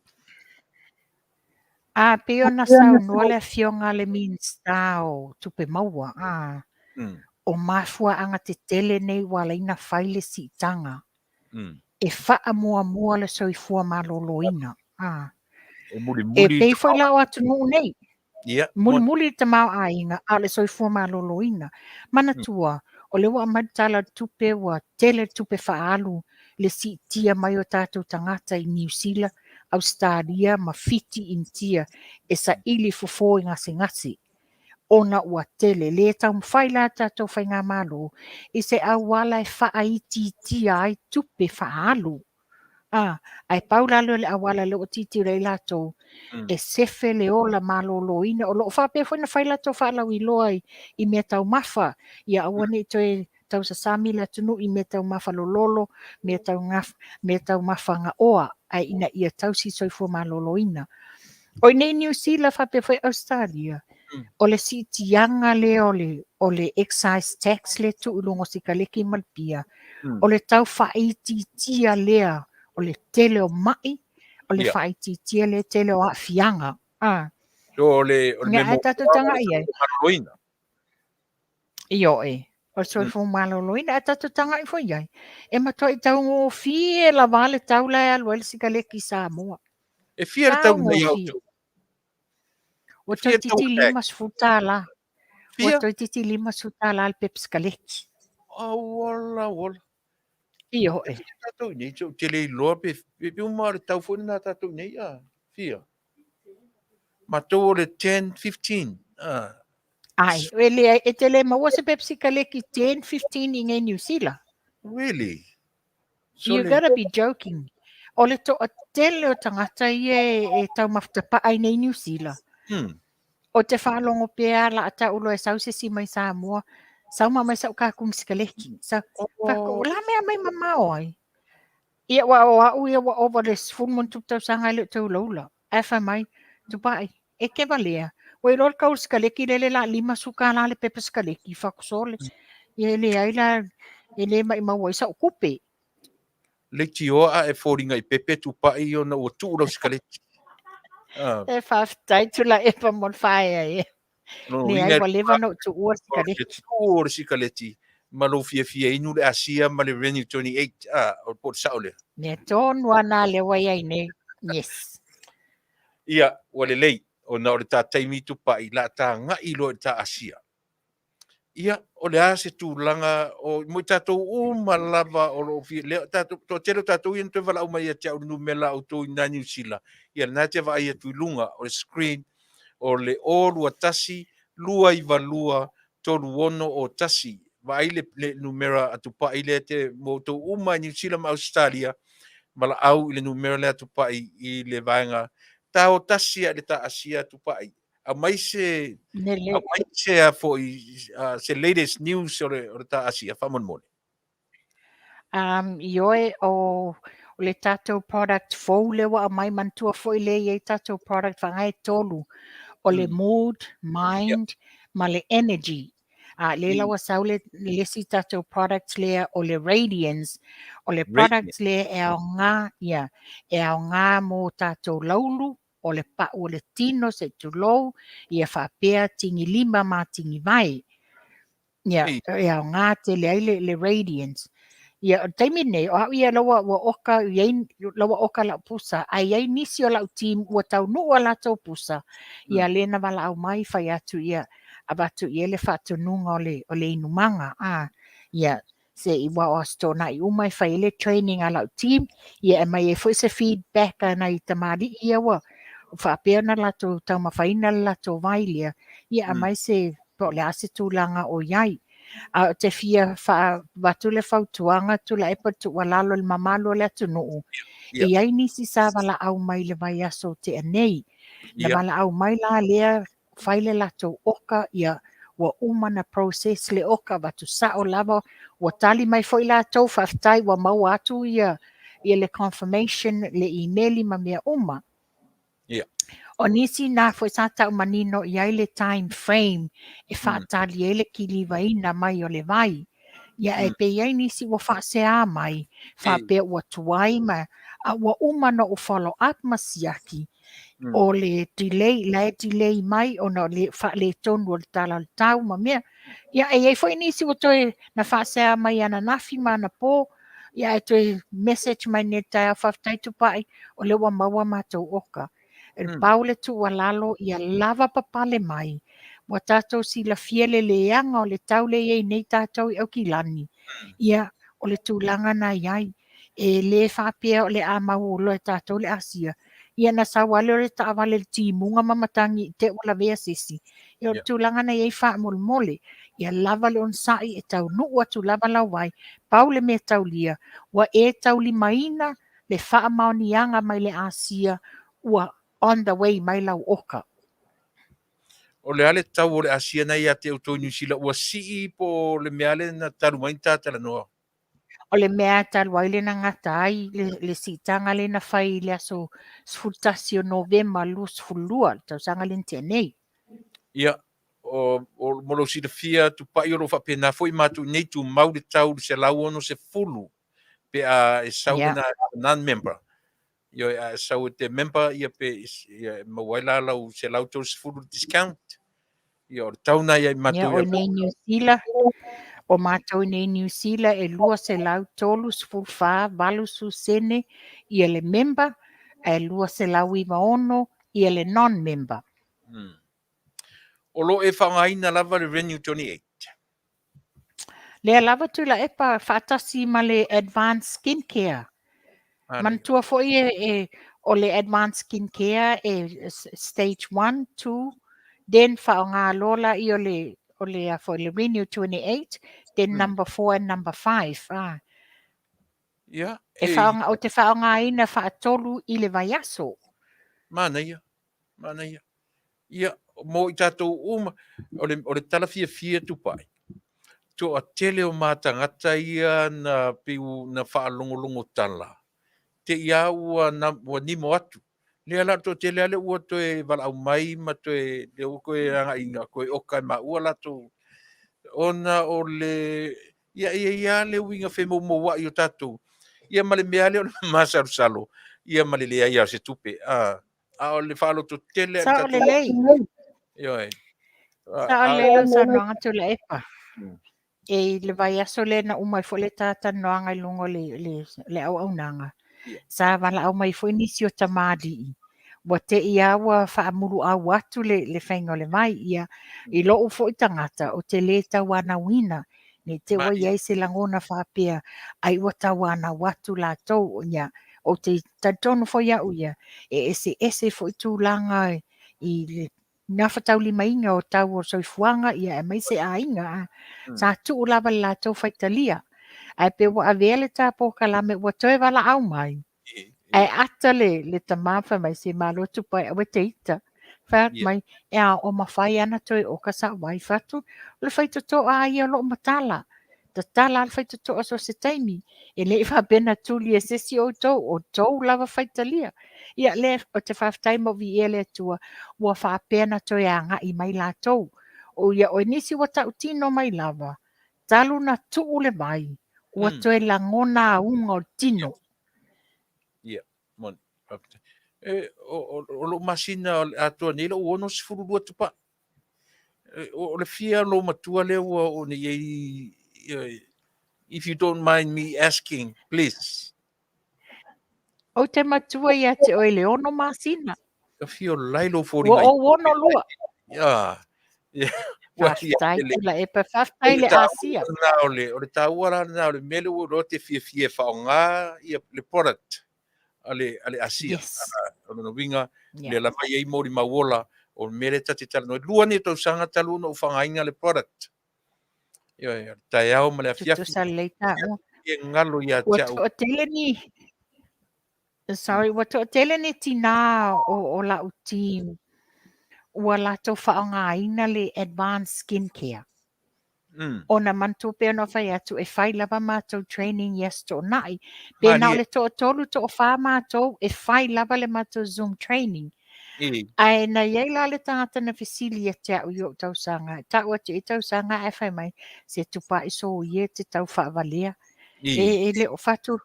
A pei ona saunoa le Afioga a le Minisita o Tupe Maua, a, o mafuaaga tetele nei ua ala ai ona fai le siitaga, e faamuamua le soifua maloloina. A, E mulimuli e pei foi la o atunuu nei, Ia, mulimuli le tamaoaiga, a o le soifua maloloina. Manatua, o lea ua aumai le Tala o le Tupe, ua tele le tupe faaalu le siitia mai o tatou tagata i Niu Sila, Ausetalia ma Fiti, Initia e saili fofo i gasegase, ona ua tele. Le taumafai la tatou faigamalo i se auala e faaitiitia ai tupe faaalu. A, ae pau la lea o le auala lea ua tilotilo ai latou, e sefe le ola maloloina. O lo o faapea foi ona fai latou faalauiloa i mea taumafa, ia aua ne i toe tausasami le atunuu i mea taumafa lololo, mea taumafa gaoa, ae ina ia tausi soifua maloloina. O i nei Niu Sila faapea foi Ausetalia, o le siitiaga lea o le excise tax lea tuu i luga o sikaleki ma le pia, o le tau faaitiitia lea o le tele o mai, o le faaitiitia lea tele o aafiaga. Ah. So, o le mea Ae tatou tagai i ai. Maloloina. Ioe, o le soifua maloloina, ae tatou tagai foi i ai, e matuai taugofie lava le tau la e alu ai le sikaleki i Samoa. E fia le tau nei au? Ua toeitiiti $50. Ua toeitiiti $50 le pepa sikaleki. Auala, auala. Ioe. Tatou nei, ou te le iloa pe uma o le tau foi lena tatou nei, a, fia. Matou o le 10, 15. Ah. Ai, e le, e te le maua se pepa sikaleki 10, 15 i nei Niu Sila. Really? So you gotta be joking. O le toatele o tagata ia e taumafa tapaa i nei Niu Sila. O te faalogo pea la a tau loa e sau se isi mai Samoa, sau ma mai sau kakuni sikaleki. Sa, oh. la mea mai mamao ai. Ia ua o au ia ua ova le 10 ma ono tupu tausaga e le o taulaula. Ae fai mai, Tupai, e ke valea. Ua iloa le tau o le sikaleki lele la $50 le pepa sikaleki, faakusole. Ia e leai la, e le maimau ai sau tupe. Leitioa a e foliga i pepe Tupai ona ua tuu lau sikaleti. Ah. E faafetai Tuilaepa mo le faaeaea. Leai, ua leva ona ou tuua le sikaleti. Tuu o le sikaleti ma lou fiafia inu le asia ma le Renu 28. Ah, o po o le sao lea. Mea tonu lava na lea ua i ai nei. Yes. Ia, ua lelei, ona o le ta taimi Tupai, la ta agai loa i le ta asia. Ia, o le a se tulaga o mo i tatou uma lava o lo o fia, lea, tatou, toatele o tatou ia na toe valaau mai ia te au i le numera a outou i ina Niu Sila, ia lena e te vaai atu i luga o le screen, o le 021 292 3601. Vaai le, le numera a Tupai lea te, mo outou uma i Niu Sila ma Ausetalia, valaau i le numera lea a Tupai i le vaega ta o tasi a i le ta Asia Tupai. Aumai se aumai se a foi se latest news o le ta Asia faamolemole. Ioe, o le tatou product fou lea ua aumai, manatua foi lea e i ai tatou product faagae tolu, o le mood, mind ma le energy. A lea la ua sau le isi tatou product lea o le Radiance, o le product lea e aoga, ia, e aoga mo tatou laulu, o le pau o le tino se i tulou, ia faapea tigilima ma tigivae. Ia, e aoga tele ai le Radiance. Ia, o le taimi lenei, o au ia la ua oka, i la ua oka lau pusa, ae i ai nisi o lau team ua taunuu a latou pusa, ia lea na valaau mai fai atu ia, avatu i ai le faatonuga o le inumaga. A, ia, se i ua o Aso Toonai uma e fai ai le training a lau team, ia e aumai ai foi se feedback a nai tamalii ia ua faapea ona latou taumafaina le latou vai lea, ia aumai se po o le a se tulaga o i ai. A o te fia faavatu le fautuaga Tuilaepa tuualalo i le mamalu o le atunuu, e i ai nisi sa valaau mai i le vaiaso ua tea nei. Na valaau mai la lea fai le latou oka, ia ua uma na process le oka, avatu sao lava, ua tali mai foi latou, faafetai ua maua atu ia le confirmation, le email ma mea uma. O nisi na foi sa tau manino i ai le time frame e faatali ai le kilivaina mai o le vai. Ia e pe i ai nisi ua faasea mai, faapea ua tuai ma a ua uma ona ou follow up ma siaki. O le delay, la e delay mai ona o le faaletonu o le tala o le tau ma mea. Ia, e i ai foi nisi ua toe na faasea mai ananafi ma anapo, ia ae toe message mai nei i le taeao, faafetai Tupai, o lea ua maua matou oka. E pau le tuualalo ia lava papale mai, ua tatou silafia le leaga o le tau lea e i ai nei tatou i Aukilani, ia, o le tulaga na i ai. E le faapea o le a mauoloa e tatou le Asia, ia na sau lava lea o le taavale i le timuga ma matagi i te i ua lavea se isi. Ia o le tulaga na i ai faamolemole, ia lava le onosai e taunuu atu lava lau vai, pau le mea taulia, ua e taulimaina le faamaoniaga mai le Asia ua on the way mai lau oka. O le a le tau o le Asia na ia te outou i Niu Sila ua sii po o le mea lea na talu mai na ta talanoa? O le mea talu ai le na gata ai le siitaga lea na fai i le aso 11 o Novema 22, le tausaga lea na tea nei. Ia, o, o, mo lou silafia Tupai, o lo o faapena foi matou i nei, tumau le tau i le 160 pe a e sau lena non-member. Ioe, a e sau e te member, ia pe ia, e maua ai la lau 130 le discount. Ia, o le tau na ia i matou. Ia, o nei Niu Sila, o matou i nei Niu Sila e 234 80 sene ia le member, ae 296 ia le non-member. O lo o e faaaogaina lava le Renew 28? Lea lava Tuilaepa faatasi ma le Advanced Skincare. Manatua foi e o le Advanced Skincare e stage 1, 2, then faaaoga loa laia o le o le a foi le Renew 28, then number 4 and number 5. Ah. Ia, E faaaoga, ou te faaaogaina faatolu i le vaiaso. Manaia, manaia. Ia, mo i tatou uma, o le tala fiafia Tupai, toatele o ma tagata ia na pei na faalogologo tala, te i a ua, na, ua nimo atu. Lea la o le toatele lea ua toe valaau mai ma toe, lea ua toe agai ina toe oka e maua latou, ona o le, ia, ia, ia le uiga femoumouai o tatou, ia ma le mea lea o le masalosalo, ia ma le leai o se tupe. A, a o le faalototele a Sao lelei. Ioe. Sao lelei lau saunoaga Tuilaepa. E i le vaiaso lea na uma ai foi le ta talanoaga i luga o le auaunaga, sa valaau mai foi nisi o tamalii, ua te i lava ua faamuluau atu le faiga o le vai. Ia, i lou foi tagata, ou te le tauanauina, ne i te i ua i ai se lagona faapea, ai ua tauanau atu latou. Ia, ou te talitonu foi au ia, e eseese foi tulaga i le gafataulimaina o tau o soifuaga, ia aemaise aiga. Sa tuu lava le latou faitalia. Ae pe ua avea le ta polokalame ua toe valaau mai. Ae ata le tama fai mai, se malo Tupai aua e te ita. Fai atu mai, e a o mafai ana toe oka sa vai. Fai atu, o le faitotoa a ia o loo matala. Tatala le faitotoa so se taimi. E le i faapea na tuli e se isi outou, o tou lava faitalia. Ia lea o te faafetai ma viia le Atua, ua faapea na toe agai mai latou. O ia o nisi ua tautino mai lava, talu na tuu le vai, ua toe lagona auga o le tino. Ia, moni. Faafetai. E, o lou masina atoa nei lou 62 Tupai. O le fia lou matua lea ua oo nei i ai, if you don't mind me asking, please. Ou te matua ia te oe le 6 masina. Ka fia lai lou foliga. Ua ou 62. Ia. Ia. Faafetai Tuilaepa, faafetai le Asia. O le taua la lena o le mea lea ua iloa te fiafia e faaaoga ia le product a le Asia. Yes. O lona uiga, lea lava e i ai molimau ola, o le mea lea ta te talanoa ai. 2 nei tausaga talu ona ou faaaogaina le product. Ioe, o le taeao ma le afiafi. Tutusa lelei taua. E galo ia Ua te au. toatele ni, sorry, ua toatele ni tinā o lau team ua latou faaaogaina le advanced skincare. Ona manatua pea ona fai atu e fai lava matou training i Aso Toonai. Pe na o le toatolu, toafa matou e fai lava le matou Zoom training. Ae na i ai la le tagata na fesili ia te au i ou tausaga. Tau atu i tausaga ae fai mai, se Tupai soia e te tau faavalea. E le o fatu.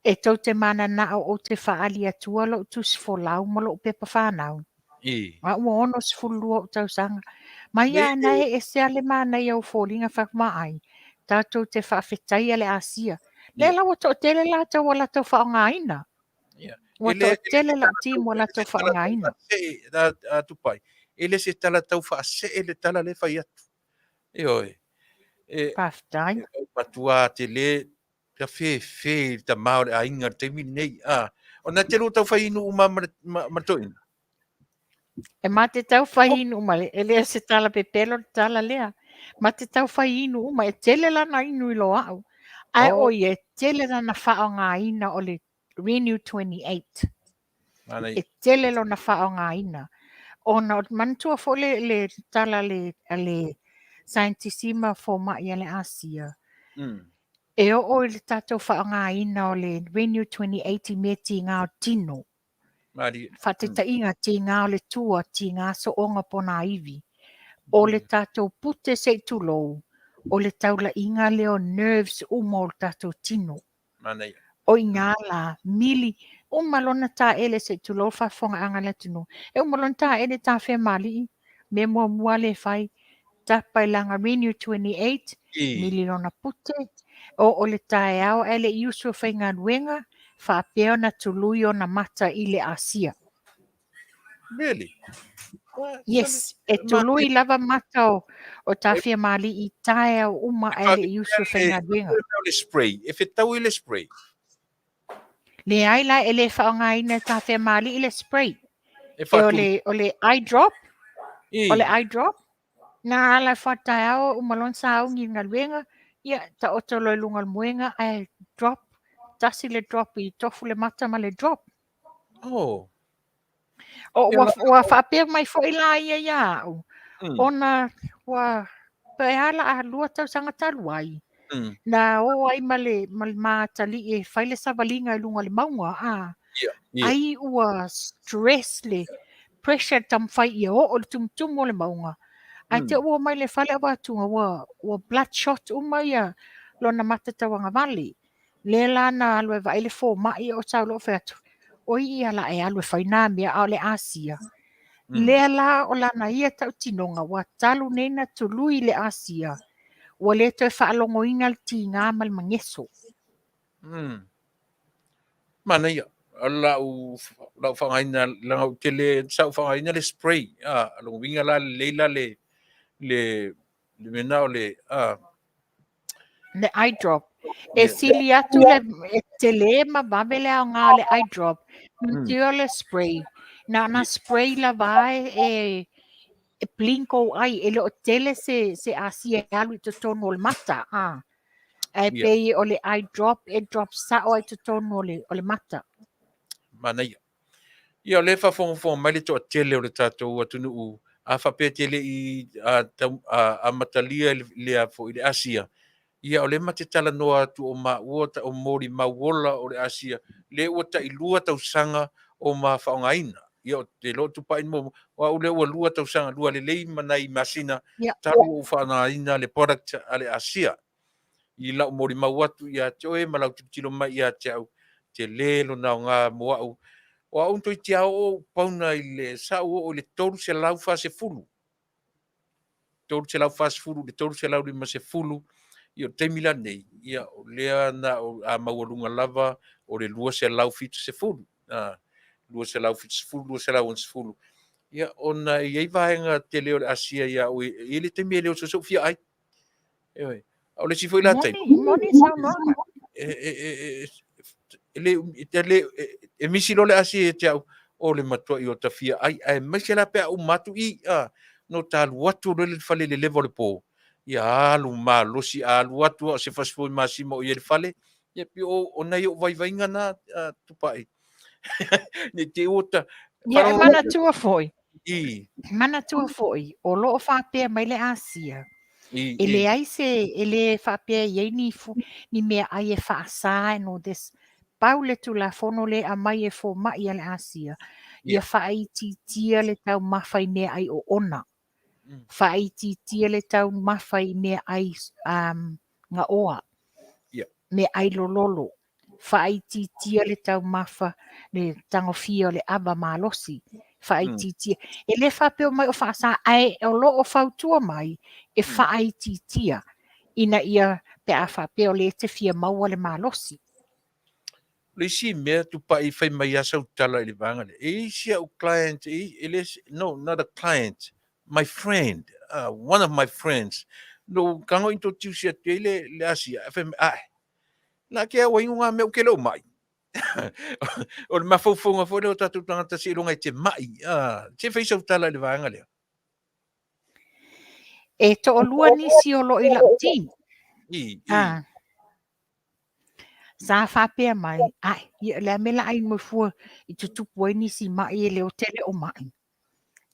E tou te mananao ou te faaali atua lou tusi folau ma lou pepa fanau. A ua 62 ou tausaga. Ma ia ana e ese a le manaia o foliga fai atu ma ai. Tatou te faafetaia le Asia. Lea la ua toatele latou ua latou faaaogaina. Ua toatele lau team ua latou faaaogaina. Tupai, e le se tala tau faasee le tala lea e fai atu. Ioe. Faafetai. E matua tele ta fefe i le tama o le aiga i le taimi lenei. Ona e te lua tau fai inu uma ma le toeaina. E ma te tau fai inu uma, e le o se tala pepelo le tala lea. Ma te tau fai inu uma, e tele lana inu i lo au. Ae o ia, e tele lana faaaogaina o le Renew 28. E tele lona faaaogaina. Ona o manatua foi le tala a le saienitisi ma fomai a le Asia. E oo i le tatou faaaogaina o le Renew 28 i mea tiga o tino. Faataitaiga, tiga o le tua, tiga sooga ponaivi. O le tatou pute se i tulou, o le taulaiga lea o nerves uma o le tatou tino. O i ina la, mili, uma lona taele se i tulou le faafofogaaga a le atunuu, e uma lona taele tafea ma alii, mea muamua lea e fai, tapa i lana Renew 28, mili lona pute, oo i le taeao ae le i usu e faigaluega, faapea ona tului ona mata i le asia. Really? Yes, e tului lava mata o tafea ma alii i taeao uma ae le i usu e faigaluega. O le spray, e fetaui le spray. Leai la, e le faaaogaina e tafea ma alii le spray. E o le eye drop. O le eye drop. Na ala e faataeao uma loa ona sauni i le galuega, ia taoto loa i luga o le moega ae drop, tasi le drop i tofu le mata ma le drop. Oh. O, ua faapea mai foi la ia ia au, ona ua pe a la a 2 tausaga talu ai, na o ai ma le matalii e fai le savaliga i luga o le mauga, a. Ai ua stress le pressure taumafai ia oo i le tumutumu o le mauga. Ae te ua omai i le fale au atuga, ua bloodshot uma ia lona mata tauagavale. Lea la na alu e vaai le fomai o sau loa fai atu, oi ia la e alu e fai nā mea a o le Asia. Lea la o lana ia tautinoga ua talu nei na tului le Asia, ua le toe faalogoina le tiga ma le mageso. Manaia, lau faaaogaina, leaga ou te le, sa ou faaaogaina le spray. Lona uiga la lelei la le mea lena o le Le eye drop. E sili atu le e tele ma vave le aoga o le eye drop. Manatua le spray. Na ona spray lava e e blink ou ai, e le o tele se asia e alu i totonu o le mata. Ae pei o le eye drop e drop sao ai totonu o le mata. Manaia. Ia, o lea e faafogafoga mai le toatele o le tatou atunuu, a faapea e te le i amatalia le foi le Asia, ia o lea ma te talanoa atu o maua o molimau ola o le Asia, lea ua tai 2 tausaga o ma faaaogaina. Ia, o te loa tupai mo, o au lea ua 2 tausaga, 2 lelei ma nai masina, talu ou faaaogaina le product a le Asia. I lau molimau atu ia te oe ma lau tilotilo mai ia te au, te le lona aoga mo au. O au toeitiiti lava oo ou pauna i le sa ou oo i le 340. 340 i le 350, ia o le taimi la nei, ia o lea na o, a maualuga lava o le 270. 270, 260. Ia ona e i ai vaega tele o le Asia ia au, e i ai le taimi e le oso sou fia ai. Ioe. O le isi foi la taimi. Moni saunoaga. E misi loa le asia ia te au, o le matuai o ta fia ai, aemaise la pe a uma atu i, no ta alu atu loa le fale i le leva o le po, ia alu malosi, a alu atu a o se fasi foi masima o i ai le fale, ia pei o nai ou vaivaiga na, Tupai. Ne i te i ua ta Ia, e manatua foi. Manatua foi, o lo o faapea mai le Asia, e leai se, e le faapea e i ai ni meaai e faasa and all this. Pau le Tulafono lea e aumai e fomai a le Asia, ia faaitiitia le taumafa i meaai oona. Faaitiitia le taumafa i meaai gaoa, meaai lololo. Faaitiitia le taumafa, le tagofia o le ava malosi, faaitiitia. E le faapea mai o faasa, ae o lo o fautua mai e faaitiitia ina ia pe a faapea o lea e te fia maua le malosi. O le isi mea Tupai fai mai lava sau tala i le vaega lea, e i ai si au client, e le, no, not a client, my friend, one of my friends, na ou tago introduce atu ai le asia, ae fai mai, ae, na ke au ai ngā mea u ke leo mai. O le mafaufauga foi lea o tatou tagata seiloga e te mai. Se fai sau tala i le vaega lea. E toalua nisi o lo o i lau team. I, i. Ah. Sa faapea mai, ai, ia le a mea la ai mo fua i tutupu ai nisi mai e le o tele o mai.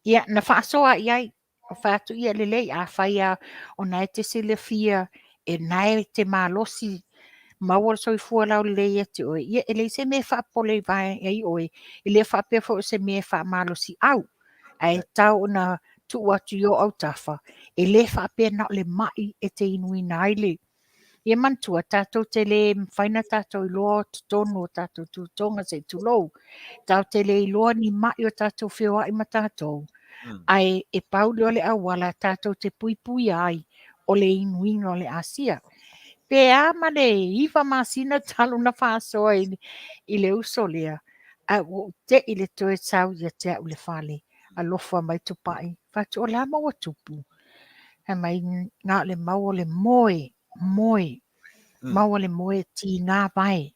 Ia, na faasoa i ai, o fai atu ia lelei, afai lava o na e te silafia e na e te malosi maua le soifua laulelei ia te oe, ia e leai se mea e faapopole ai oe, e le faapea foi o se mea e faamalosiau, ae tau ona tuu atu i ou autafa, e le faapea na o le mai e te inuina ai le. Ia manatua, tatou te le mafai ona tatou iloa totonu o tatou tutoga se i tulou. Tatou te le iloa ni mai o tatou feoai ma tatou, ae e pau lea o le auala tatou te puipuia ai o le inuina o le asia. Pe a ma le 9 masina talu na faasoa i le uso lea, ae ua ou tei le toe sau ia te au i le fale, alofa mai Tupai, fai atu o le a ma ua tupu? Fai mai na o le maua o le moe, moe, maua le moe tiga vae.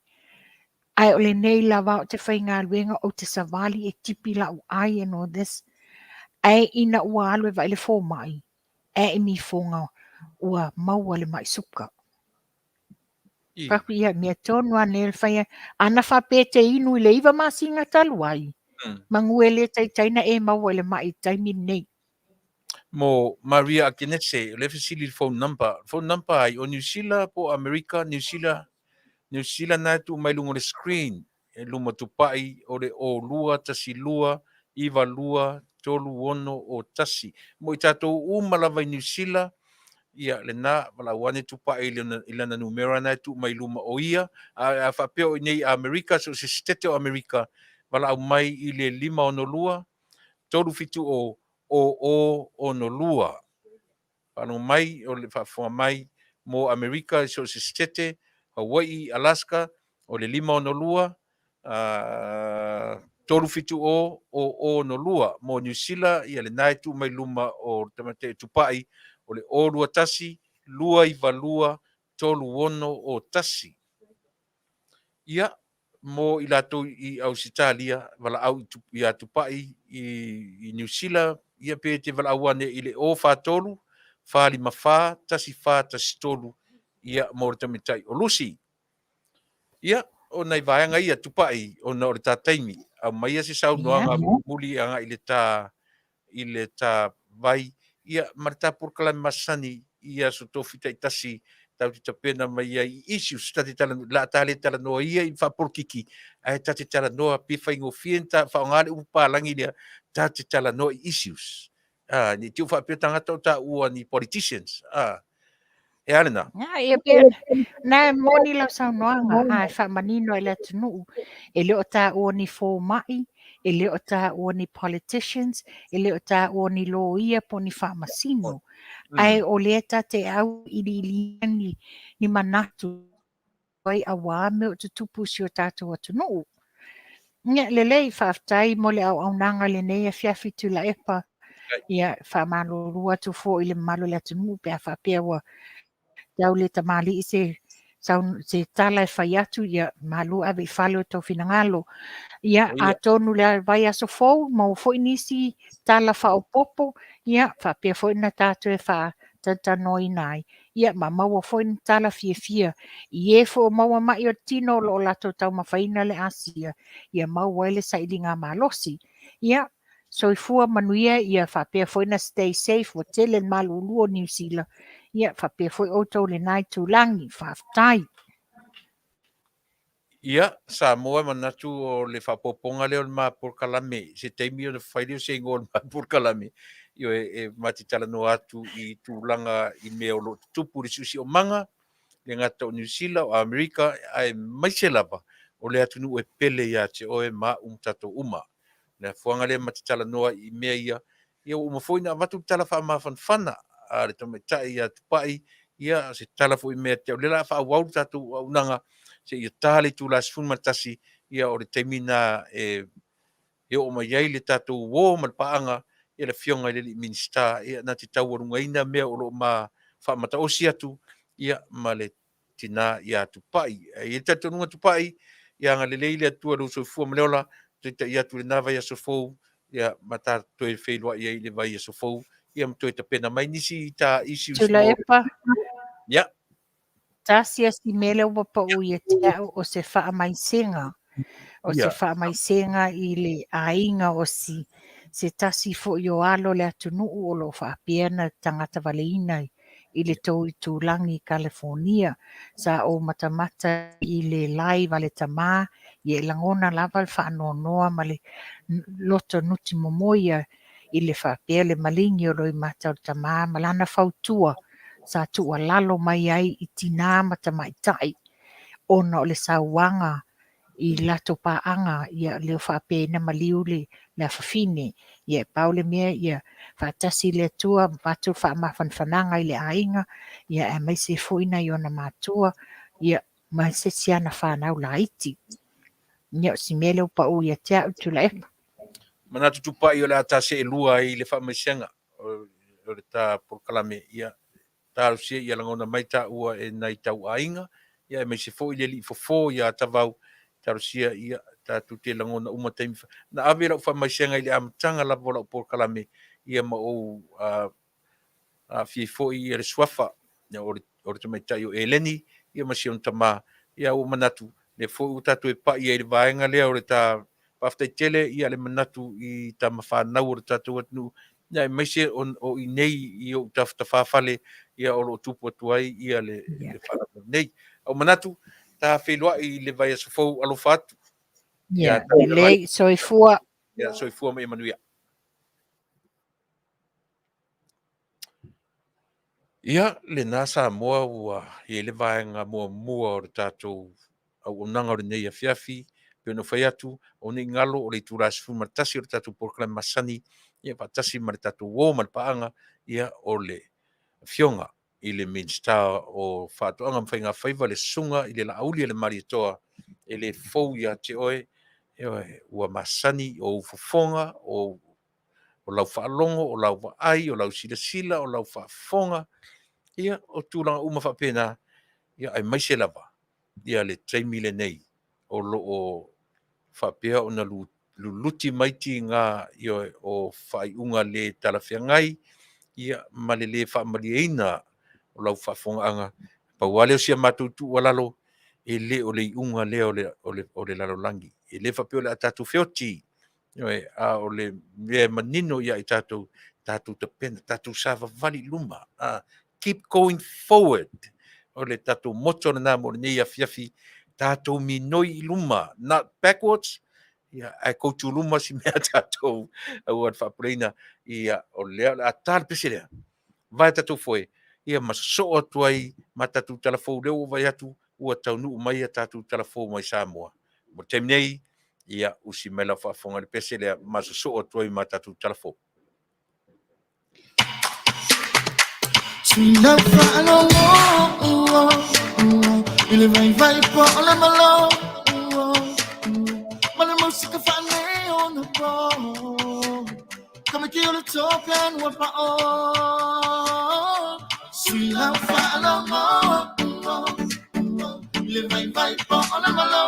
Ae o lenei lava ou te faigaluega ou te savali e tipi lau ai and all this. Ae ina ua alu e vaai le fomai, ae e mifoga ua maua le mai suka. Fai atu ia mea tonu lava nei o le fai ana faapea e te inu i le 9 masina talu ai, manu e le taitai na e maua i le mai i le taimi lenei. Mo Maria Akenese, o lea e fesili i le phone number. Phone number ai, o Niu Sila po o Amerika, Niu Sila, Niu Sila na e tuu mai luga o le screen, e luma Tupai o le 0 2 1 2 9 2 3 6 0 1. Mo i tatou uma lava i Niu Sila, ia lena, valaau ane Tupai i lana numera na e tuu mai luma o ia. A faapea o i nei Amerika, so o se sitete o Amerika, valaau mai i le 562 370 00 62. Faalogo mai o le faafofoga mai mo Amerika i so o se sitete, Hawaii, Alaska, o le 562 370 00 62. Mo Niu Sila, ia lena e tuu mai luma o le tamaitai o Tupai, o le 021 292 3601. Ia, mo i latou i Ausetalia, valaau ia Tupai i Niu Sila, ia pe te valaau ane i le 043 454 1413, ia mo le tamaitai o Lucy. Ia, o nai vaega ia Tupai, ona o le ta taimi, aumaia se saunoaga mulimuli agai i le ta i le ta vai, ia ma le ta polokalame masani i aso tofi taitasi tatou te tapena mai ai i issues ta te talanoa, la ta le talanoa ia i faapolokiki, ae ta te talanoa pe faigofie ona ta faaaoga le upu palagi lea, ta te talanoa i issues. Ne i te i ua faapea tagata o taua ni politicians. E a lena? Ia, pe, na e moni lau saunoaga, a e faamanino ai le atunuu, e le o taua ni fomai, e le o taua ni politicians, e le o taua ni loia po o ni faamasino. Ae o lea ta te auiliilia ni, ni manatu ai auā mea o tutupu i si o tatou atunuu. Ia, lelei, faafetai mo le auaunaga i lenei afiafi Tuilaepa. Ia, faamalulu atu foi i le mamalu o le atunuu pe a faapea ua tau le tamalii se, se tala e fai atu, ia malu ave i fale o tou finagalo. Ia, atonu le vaiaso fou, maua foi nisi tala faaopoopo, ia, faapea foi na tatou e faatalatalanoaina ai. Ia, ma maua foi ni tala fiafia i e foi o maua mai o le tino o lo o latou taumafaina le asia, ia maua ai le sailiga malosi. Ia, soifua manuia, ia faapea foi na stay safe, ua tele le malulu o Niu Sila. Ia, faapea foi outou lena itulagi. Faafetai. Ia, Samoa e manatu o le faaopoopoga lea o le ma polokalame, se taimi ona fai lea o se igoa o le ma polokalame, ioe, e ma te talanoa atu i tulaga i mea o lo o tutupu i le siosiomaga, le gata o Niu Sila, o Amerika, aemaise lava o le atunuu e pele ia te oe ma a'u ma tatou uma. O le afuaga lea ma te talanoa i mea ia, ia ua uma foi ona avatu le tala faamafanafana a le tamaitai ia Tupai, ia se tala foi mea te au lea o le a faaauau le tatou auaunaga seia ta le itula 11, ia o le taimi lena e e oo mai ai le tatou uo ma le paaga ia le Afioga i le alii Minisita ia na te taualugaina mea o lo o ma faamataosi atu ia ma le tina ia Tupai. E i ai le talitonuga Tupai, ia agalelei le Atua i lou soifua ma le ola, taitai atu i lena vaiaso fou, ia ma ta toe feiloai ai i le vaiaso fou, ia ma toe tapena mai nisi ta issues mo... Tuilaepa. Ia. Tasi a si mea lea ua pau ia te au o se faamaisega, o se faamaisega i le aiga o si se tasi foi o alo o le atunuu o lo o faapea ona tagatavaleina i le tou itulagi i Kalifonia. Sa ou matamata i le live a le tama, ia e lagona lava le faanoanoa ma le loto nuti momoi i le faapea le maligi o Loimata o le tama ma lana fautua sa tuualalo mai ai i tinā ma tamaitai ona o le sauaga i latou paaga, ia lea ua faapea ai ona maliu le afafine. Ia e pau le mea ia faatasi le Atua ma avatu le faamafanafanaga i le aiga, ia aemaise foi nai ona matua, ia ma se isi ana fanau laiti. Ia o si mea lea ua pau ia te au, Tuilaepa. Manatu Tupai o le a ta seelua ai le faamaisega o le ta polokalame, ia talosia ia lagona mai taua e nai tau aiga, ia aemaise foi le alii fofo ia Tavau, talosia ia tatou te lagona uma taimi na ave lau faamaisega i le amataga lava o lau polokalame, ia ma ou aafia ai foi ia le suafa o le tamaitai o Eleni ia ma si ona tama, ia ua manatu lea foi ua tatou e pai ai i le vaega lea o le ta faafetai tele ia le manatu i tama fanau o le tatou atunuu, ia aemaise o i nei i ou tafatafa-fale ia o lo o tupu atu ai ia le faalavelave nei. Au manatu ta feiloai i le vaiaso fou, alofa atu. Ia, lelei, soifua. Ia, soifua ma ia manuia. Ia, lena Samoa ua i ai le vaega muamua o le tatou auaunaga o lenei afiafi. Pei ona ou fai atu, o nei galo o le itula 11 o le tatou polokalame masani, ia faatasi ma le tatou uo ma le paaga, ia o le Afioga i le Minisita o Faatoaga ma Faiga Faiva, le Susuga i le Laauli a le Malietoa, e le fou ia te oe, ua masani o ou fofoga, o o lau faalogo, o lau vaai, o lau silasila, o lau faafofoga, ia, o tulaga uma faapena, ia, aemaise lava ia le taimi lenei o lo o faapea ona luluti mai tiga ia, o faaiuga le talafeagai, ia, ma le le faamalieina o lau faafofogaaga. Pau lava lea o si a matou tuualalo, e le o le iuga lea o le lalolagi. E le faapea o le a tatou feoti, Ioe, a o le mea e manino ia i tatou, tatou tapena, tatou savavali i luma. Keep going forward. O le tatou motto lena mo lenei afiafi, tatou minoi i luma, not backwards, ia, ae koutu luma si mea tatou aua le faapuleina. Ia, o lea o le a ta le pese lea, vae tatou foe, ia ma sosoo atu ai ma tatou talafou lea ua ou vaai atu ua taunuu mai a tatou talafou mai Samoa. Mo le taimi nei, ia usi mai lau faafofoga i le pese lea ma sosoo atu ai ma tatou talafou. Sina faalogologo i le vaivai po o le malo ma le musika faaleonapo Kamiki o le tope ua pao Sina faalogologo i le vaivai po o le malo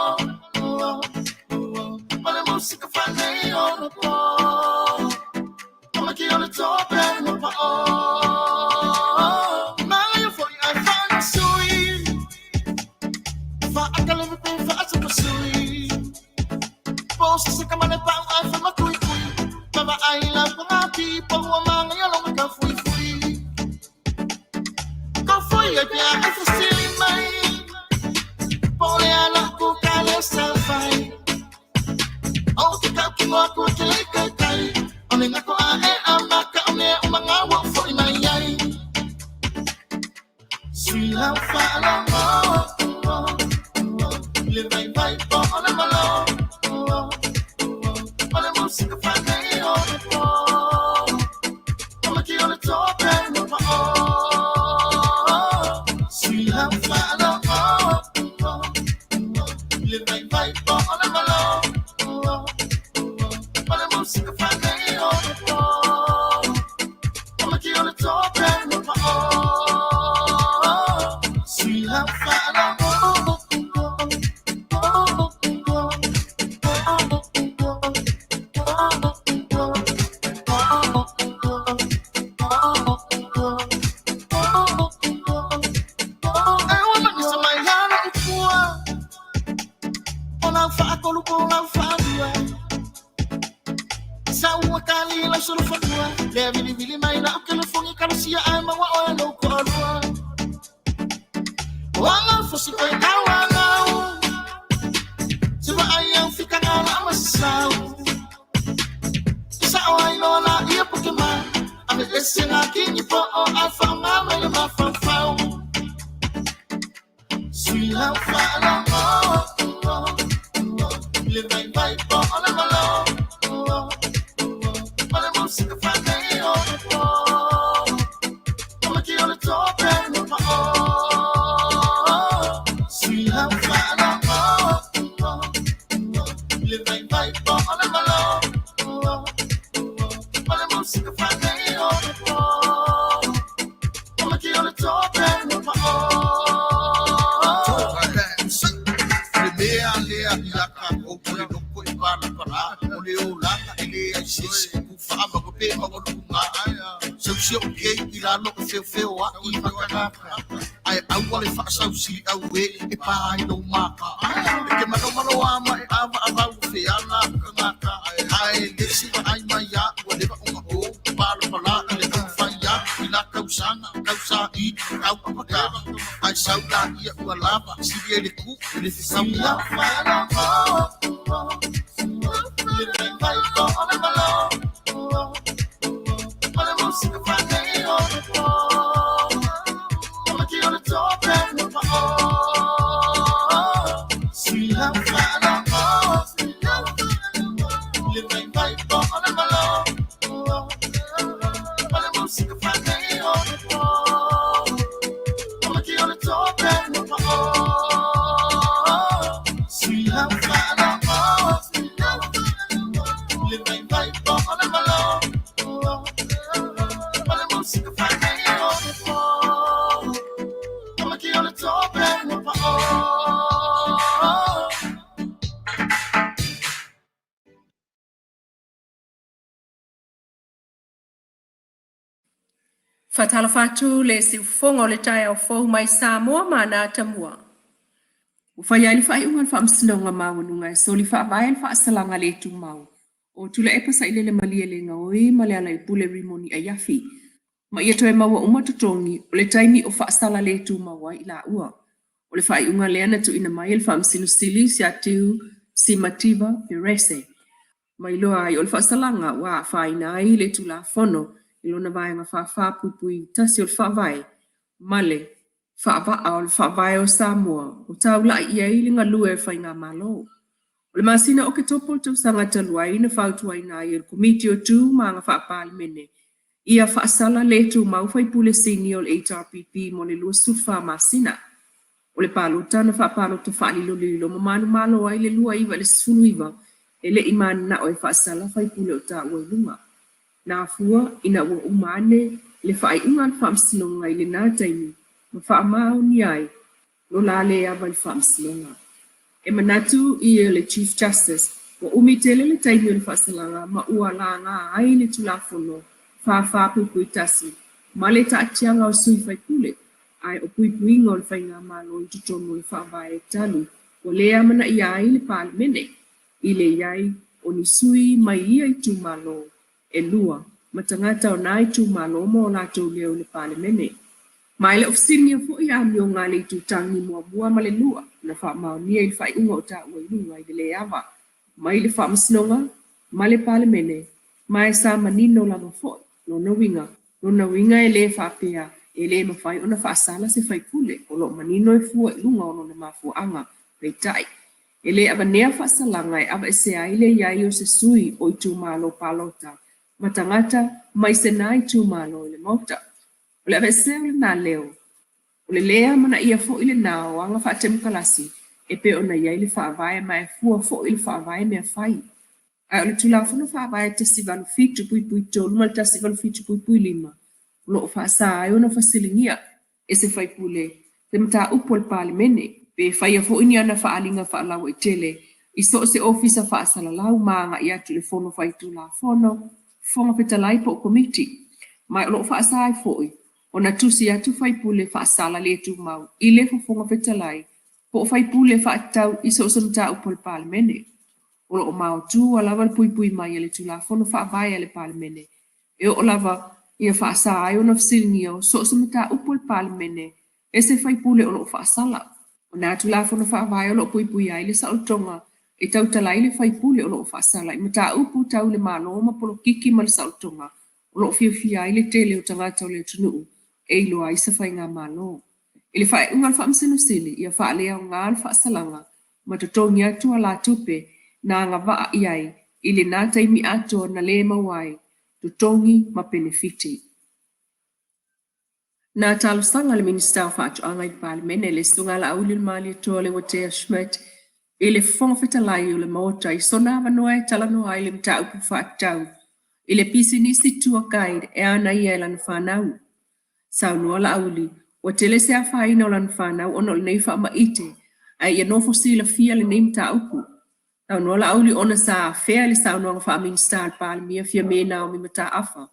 ma le musika faaleonapo Kamiki o le tope ua pao Magaia foi ai faanasui Faakaleme pe faasapasui Po sa kamane pau ai whamakui kui Mama ai la pangati po ua manga longa ka fui fui Ka fui ai pia ai fasili mai Po le ala ku ka le sa fai O te kau ki ngoa ku te le kai kai O le ngako a e a maka o mea o manga wa foi mai ai Sui lau whaalongo Le vaivai po o le malo, o le musika whanei o le pō. O maki o le tōpe no pa o. Sui lau whaalogo, le vaivai po o le malo, o le musika whanei o le pō. O maki o le tōpe no pa o. Sui lau whaalogo. Faatalofa atu le siufofoga o le taeao fou mai Samoa ma ana atamua. Ua fai ai le faaiuga a le Faamasinoga Maualuga e soli faavae le faasalaga le tumau o Tuilaepa Sailele Malielegaoi ma Lealailepule Rimoni Aiafi ma ia toe maua uma totogi o le taimi o faasala le tumau ai i laua. O le faaiuga lea na tuuina mai e le Faamasino Sili Siatiu Simativa Perese. Ma iloa ai o le faasalaga ua afaina ai le Tulafono i lona Vaega 44.1 o le Faavae ma le Faavaa o le Faavae o Samoa o taulai i ai le galue a le Faigamalo. O le masina o Oketopa o le tausaga talu ai na fautuaina ai e le Komiti o Tu ma Aga Faa-Palemene ia faasala le tumau faipule sini o le HRPP mo le 24 masina. O le palota na faapalota faalilolilo ma manumalo ai le 29 i le 19 e le i mananao e faasala faipule o taua i luga. Na afua ina ua uma ane le faaiuga a le Faamasinoga i lena taimi ma faamaonia ai lo la le ava i le Faamasinoga. E manatu ia le Chief Justice ua umi tele le taimi o le faasalaga ma ua laga ai le Tulafono 44.1 ma le taatiaga o sui faipule ae o puipuiga o le Faigamalo i totonu o le Faavae talu ua le amanaia ai le Palemene i le i ai o ni sui mai ia itumalo e lua ma tagata o na itumalo ma o latou leo i le Palemene. Ma e le o fesiligia foi amioga a le itutagi muamua ma le lua na faamaonia i le faaiuga o taua i luga i le le ava mai le Faamasinoga ma le Palemene ma e sa manino lava foi lona uiga, lona uiga e le faapea e le mafai ona faasala se faipule o lo o manino e fua i luga o lona mafuaaga, peitai. E le avanea faasalaga e aveesea ai le i ai o se sui o itumalo palota ma tagata mai se na itumalo i le Maota. O le aveesea o lena leo, o le le amanaia foi lena o aga faatemokalasi e pei ona i ai le Faavae ma e fua foi i le Faavae mea fai. Ae o le Tulafono Faavae 187(3) ma le 187(5) o lo o faasa ai ona fesiligia e se sui usufono se mataupu a le Palemene, pe faia foi ni ana faaaliga faalauaitele i so o se ofisa faasalalau ma agai atu i le Fono Faitulafono, Fofoga Fetalai po o Komiti. Ma o lo o faasa ai foi ona tusi atu sui usufono faasala le tumau i le Fofoga Fetalai po o sui usufono e faatatau i so o se mataupu a le Palemene. O lo o maotua lava le puipui mai a le Tulafono Faavae a le Palemene e oo lava ia faasa ai ona fesiligia o so o se mataupu a le Palemene e se sui usufono o lo o faasala. O na Tulafono Faavae o lo o puipuia ai le saolotoga e tautala ai le sui usufono o lo o faasala i mataupu tau le Malo ma polokiki ma le saolotoga o lo o fiafia ai le tele o tagata o le atunuu e iloa ai se faigamalo. I le faaiuga a le Faamasino Sili, ia faaleaoga le faasalaga ma totogi atu alatupe na agavaa i ai i lena taimi atoa na le maua ai totogi ma penefiti. Na talosaga le Minisita o Faatoaga i le Palemene, le Susuga Laauli Leuatea Schmidt, i le Fofoga Fetalai o le Maota i sona avanoa e talanoa ai le mataupu faatatau i le pisinisi tour guide e ana ia e lana fanau. Saunoa Laauli, ua tele se afaina o lana fanau ona o lenei faamaite, ae ia nofo silafia lenei mataupu. Saunoa Laauli ona sa afea i le saunoaga faa-Minisita a le Palemia Fiame Naomi Mataafa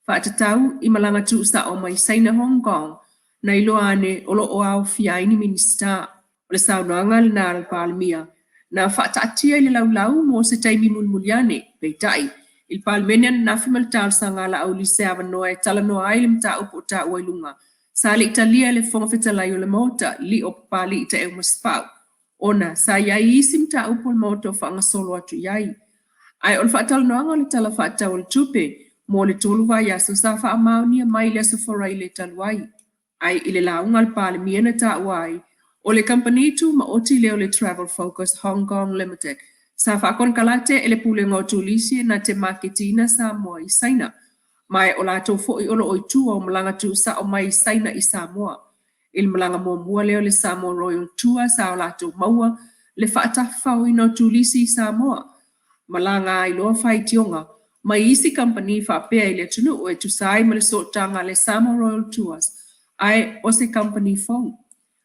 faatatau i malaga tuusao mai Saina Hong Kong na iloa ane o lo o aofia ai ni Minisita. O le saunoaga lena a le Palemia na faataatia i le laulau mo se taimi mulimuli ane. Peitai, i le Palemene ananafi ma le talosaga a Laauli i se avanoa e talanoa ai le mataupu o taua i luga, sa le i talia e le Fofoga Fetalai o le Maota, Lio Papalii Taeu Masepau, ona sa i ai isi mataupu o le Maota o faagasolo atu i ai. Ae o le faatalanoaga o le Tala Faatatau o le Tupe mo le tolu vaiaso sa faamaonia mai i le Aso Faraile talu ai. Ae i le lauga a le Palemia na taua ai, o le kamupani tumaoti lea o le Travel Focus Hong Kong Limited sa faakonekarate e le Pulega o Turisi na te maketiina Samoa i Saina, ma o latou foi o lo o i tua o malaga tuusao mai i Saina i Samoa. I le malaga muamua lea o le Samoa Royal Tour sa o latou maua le faatafafaoina o turisi i Samoa, malaga ai loa faitioga mai isi kamupani faapea i le atunuu e tusa ai ma le sootaga a le Samoa Royal Tours ae o se kamupani fou.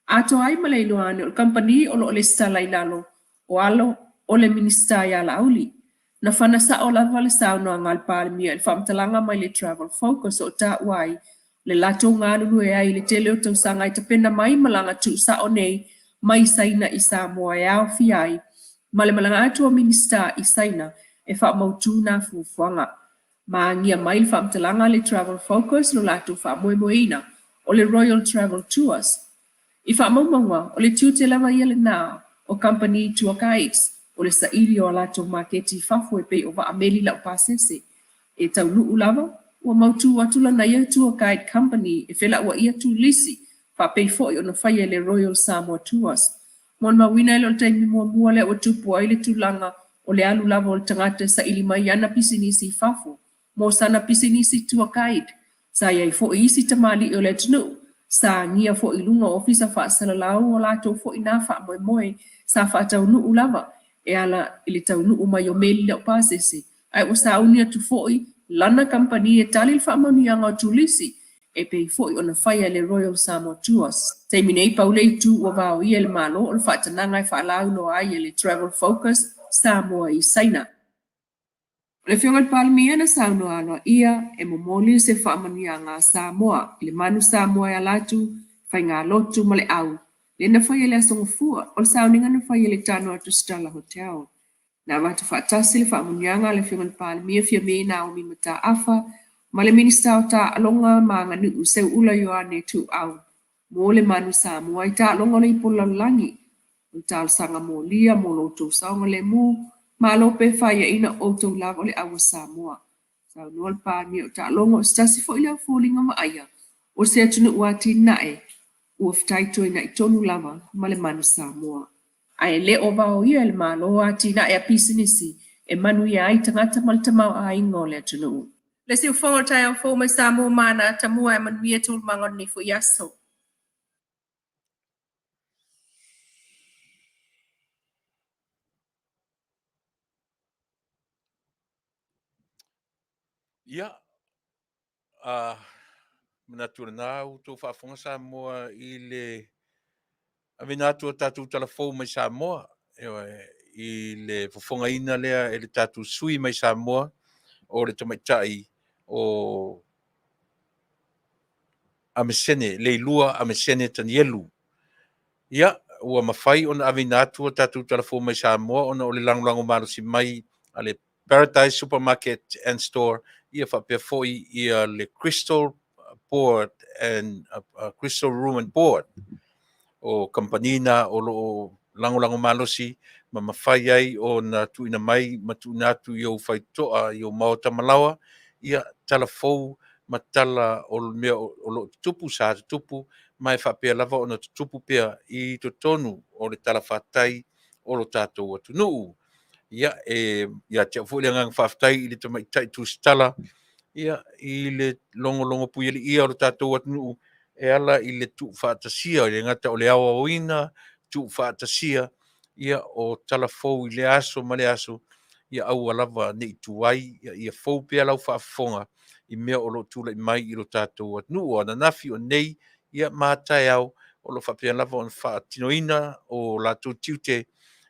Atoa ai ma le iloa ane o le kamupani o lo o lesitala i lalo o alo o le Minisita ia Laauli. Na fana sao lava le saunoaga a le Palemia i le faamatalaga mai le Travel Focus o taua ai le latou galulue ai i le tele o tausaga e tapena mai malaga tuusao nei mai Saina i Samoa e aofia ai ma le malaga atu o Minisita i Saina e faamautu nā fuafuaga. Ma agia mai le faamatalaga a le Travel Focus lo latou faamoemoeina o le Royal Travel Tours. I faamaumauga, o le tiute lava ia lena o kamupani tour guides o le saili o a latou maketi i fafo e pei o vaa meli laupasese. E taunuu lava, ua mautu atu lana ia tour guide company e felauaia turisi faapei foi ona faia e le Royal Samoa Tours. Molimauina e le o le taimi muamua lea ua tupu ai le tulaga o le alu lava o le tagata e saili mai ana pisinisi i fafo mo sana pisinisi tour guide. Sa i ai foi isi tamalii o le atunuu sa agia foi i luga o ofisa faasalalau o latou foi nā faamoemoe sa faataunuu lava e ala i le taunuu mai o meli laupasese ae ua sauni atu foi lana kamupani e tali le faamanuiaga o turisi e pei foi ona faia e le Royal Samoa Tours. Taimi nei, pau le itu ua vaoia e le Malo o le faatanaga e faalauiloa ai e le Travel Focus Samoa i Saina. O le Afioga i le Palemia na saunoa aloaia e momoli se faamanuiaga a Samoa i le manu Samoa e ala atu i faigalotu ma le au lea na faia i le Aso Gafua o le sauniga na faia i le Tano atu Stala Hotel. Na avatu faatasi le faamanuiaga a le Afioga i le Palemia Fiame Naomi Mataafa ma le Minisita o Taaloga ma Aganuu Seuula Ioane Tuuau mo le manu Samoa i taaloga o le Ipu o le Lalolagi. O le talosaga molia mo lo outou saogalemu, malo pe faiaina o outou lava o le au a Samoa. Saunoa le Palemia o taaloga o se tasi foi lea o foliga vaaia o se atunuu atinae ua fetaitoina'i tonu lava ma le manu Samoa. Ae le o vaoia e le Malo atinae a pisinisi e manuia ai tagata ma le tamaoaiga o le atunuu. Le siufofoga o le taeao fou mai Samoa ma ana atamua e manuia taualumaga o lenei foi aso. Ia, a manatu o lena ua outou faafofoga Samoa i le aveina atu o tatou tala fou mai Samoa, ioe, i le fofogaina lea e le tatou sui mai Samoa o le tamaitai o Amesene, Leilua Amesene Tanielu. Ia, ua mafai ona aveina atu a tatou tala fou mai Samoa ona o le lagolago malosi mai a le Paradise Supermarket and Store, ia faapea foi ia le Crystal Board and Crystal Room and Board. O kamupani na o lo o lagolago malosi ma mafai ai ona tuuina mai ma tuuina atu i ou faitotoa i ou maota malaoa, ia tala fou ma tala o mea o lo o tutupu, sa tutupu ma e faapea lava ona tutupu pea i totonu o le talafatai o lo tatou atunuu. Ia, e ia te au foi le agaga faafetai i le tamaitai tusitala, ia, i le logologo puialiia o lo tatou atunuu e ala i le tuufaatasia, e le gata o le aoaoina, tuufaatasia, ia, o tala fou i lea aso ma lea aso, ia aua lava ne i tuai, ia fou pea lau faafofoga i mea o lo o tulai mai i lo tatou atunuu. O ananafi, o nei, ia ma a taeao, o lo o faapea lava ona faatinoina o latou tiute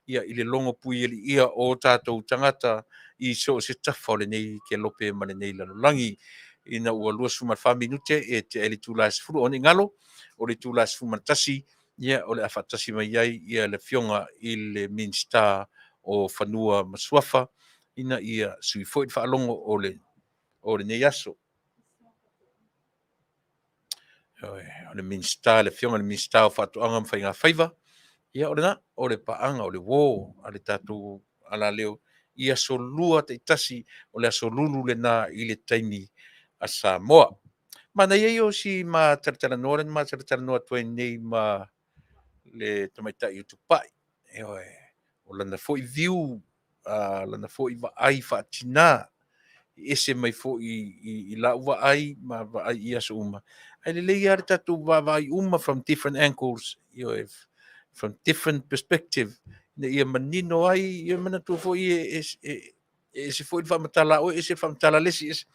ia i le logo puialiia o tatou tagata i so o se tafa o lenei kelope ma lenei lalolagi. Ina ua 24 minute e tea i le itula e 10, aua ne i galo, o le itula e 11, ia o le a faatasi mai ai ia le Afioga i le Minisita o Fanua ma Suafa ina ia sui foi le faalogo o lenei aso. O le Minisita, le Afioga i le Minisita o Faatoaga ma Faigafaiva, ia o lena, o le paaga, o le uo a le tatou alaleo i aso Lua taitasi, o le aso lulu lena i le taimi a Samoa. Manaia ia o si ma talatalanoa lea na ma talatalanoa atu ai nei ma le tamaitai o Tupai. Ioe, o lana foi view, lana foi vaai faatina, e ese mai foi i lau vaai ma vaai i aso uma. Ae lelei lava le tatou vaavaai uma from different angles, ioe, from different perspective, ina ia manino ai, ia manatua foi e ese foi le faamatala a oe, ese le faamatala a le isi, ese.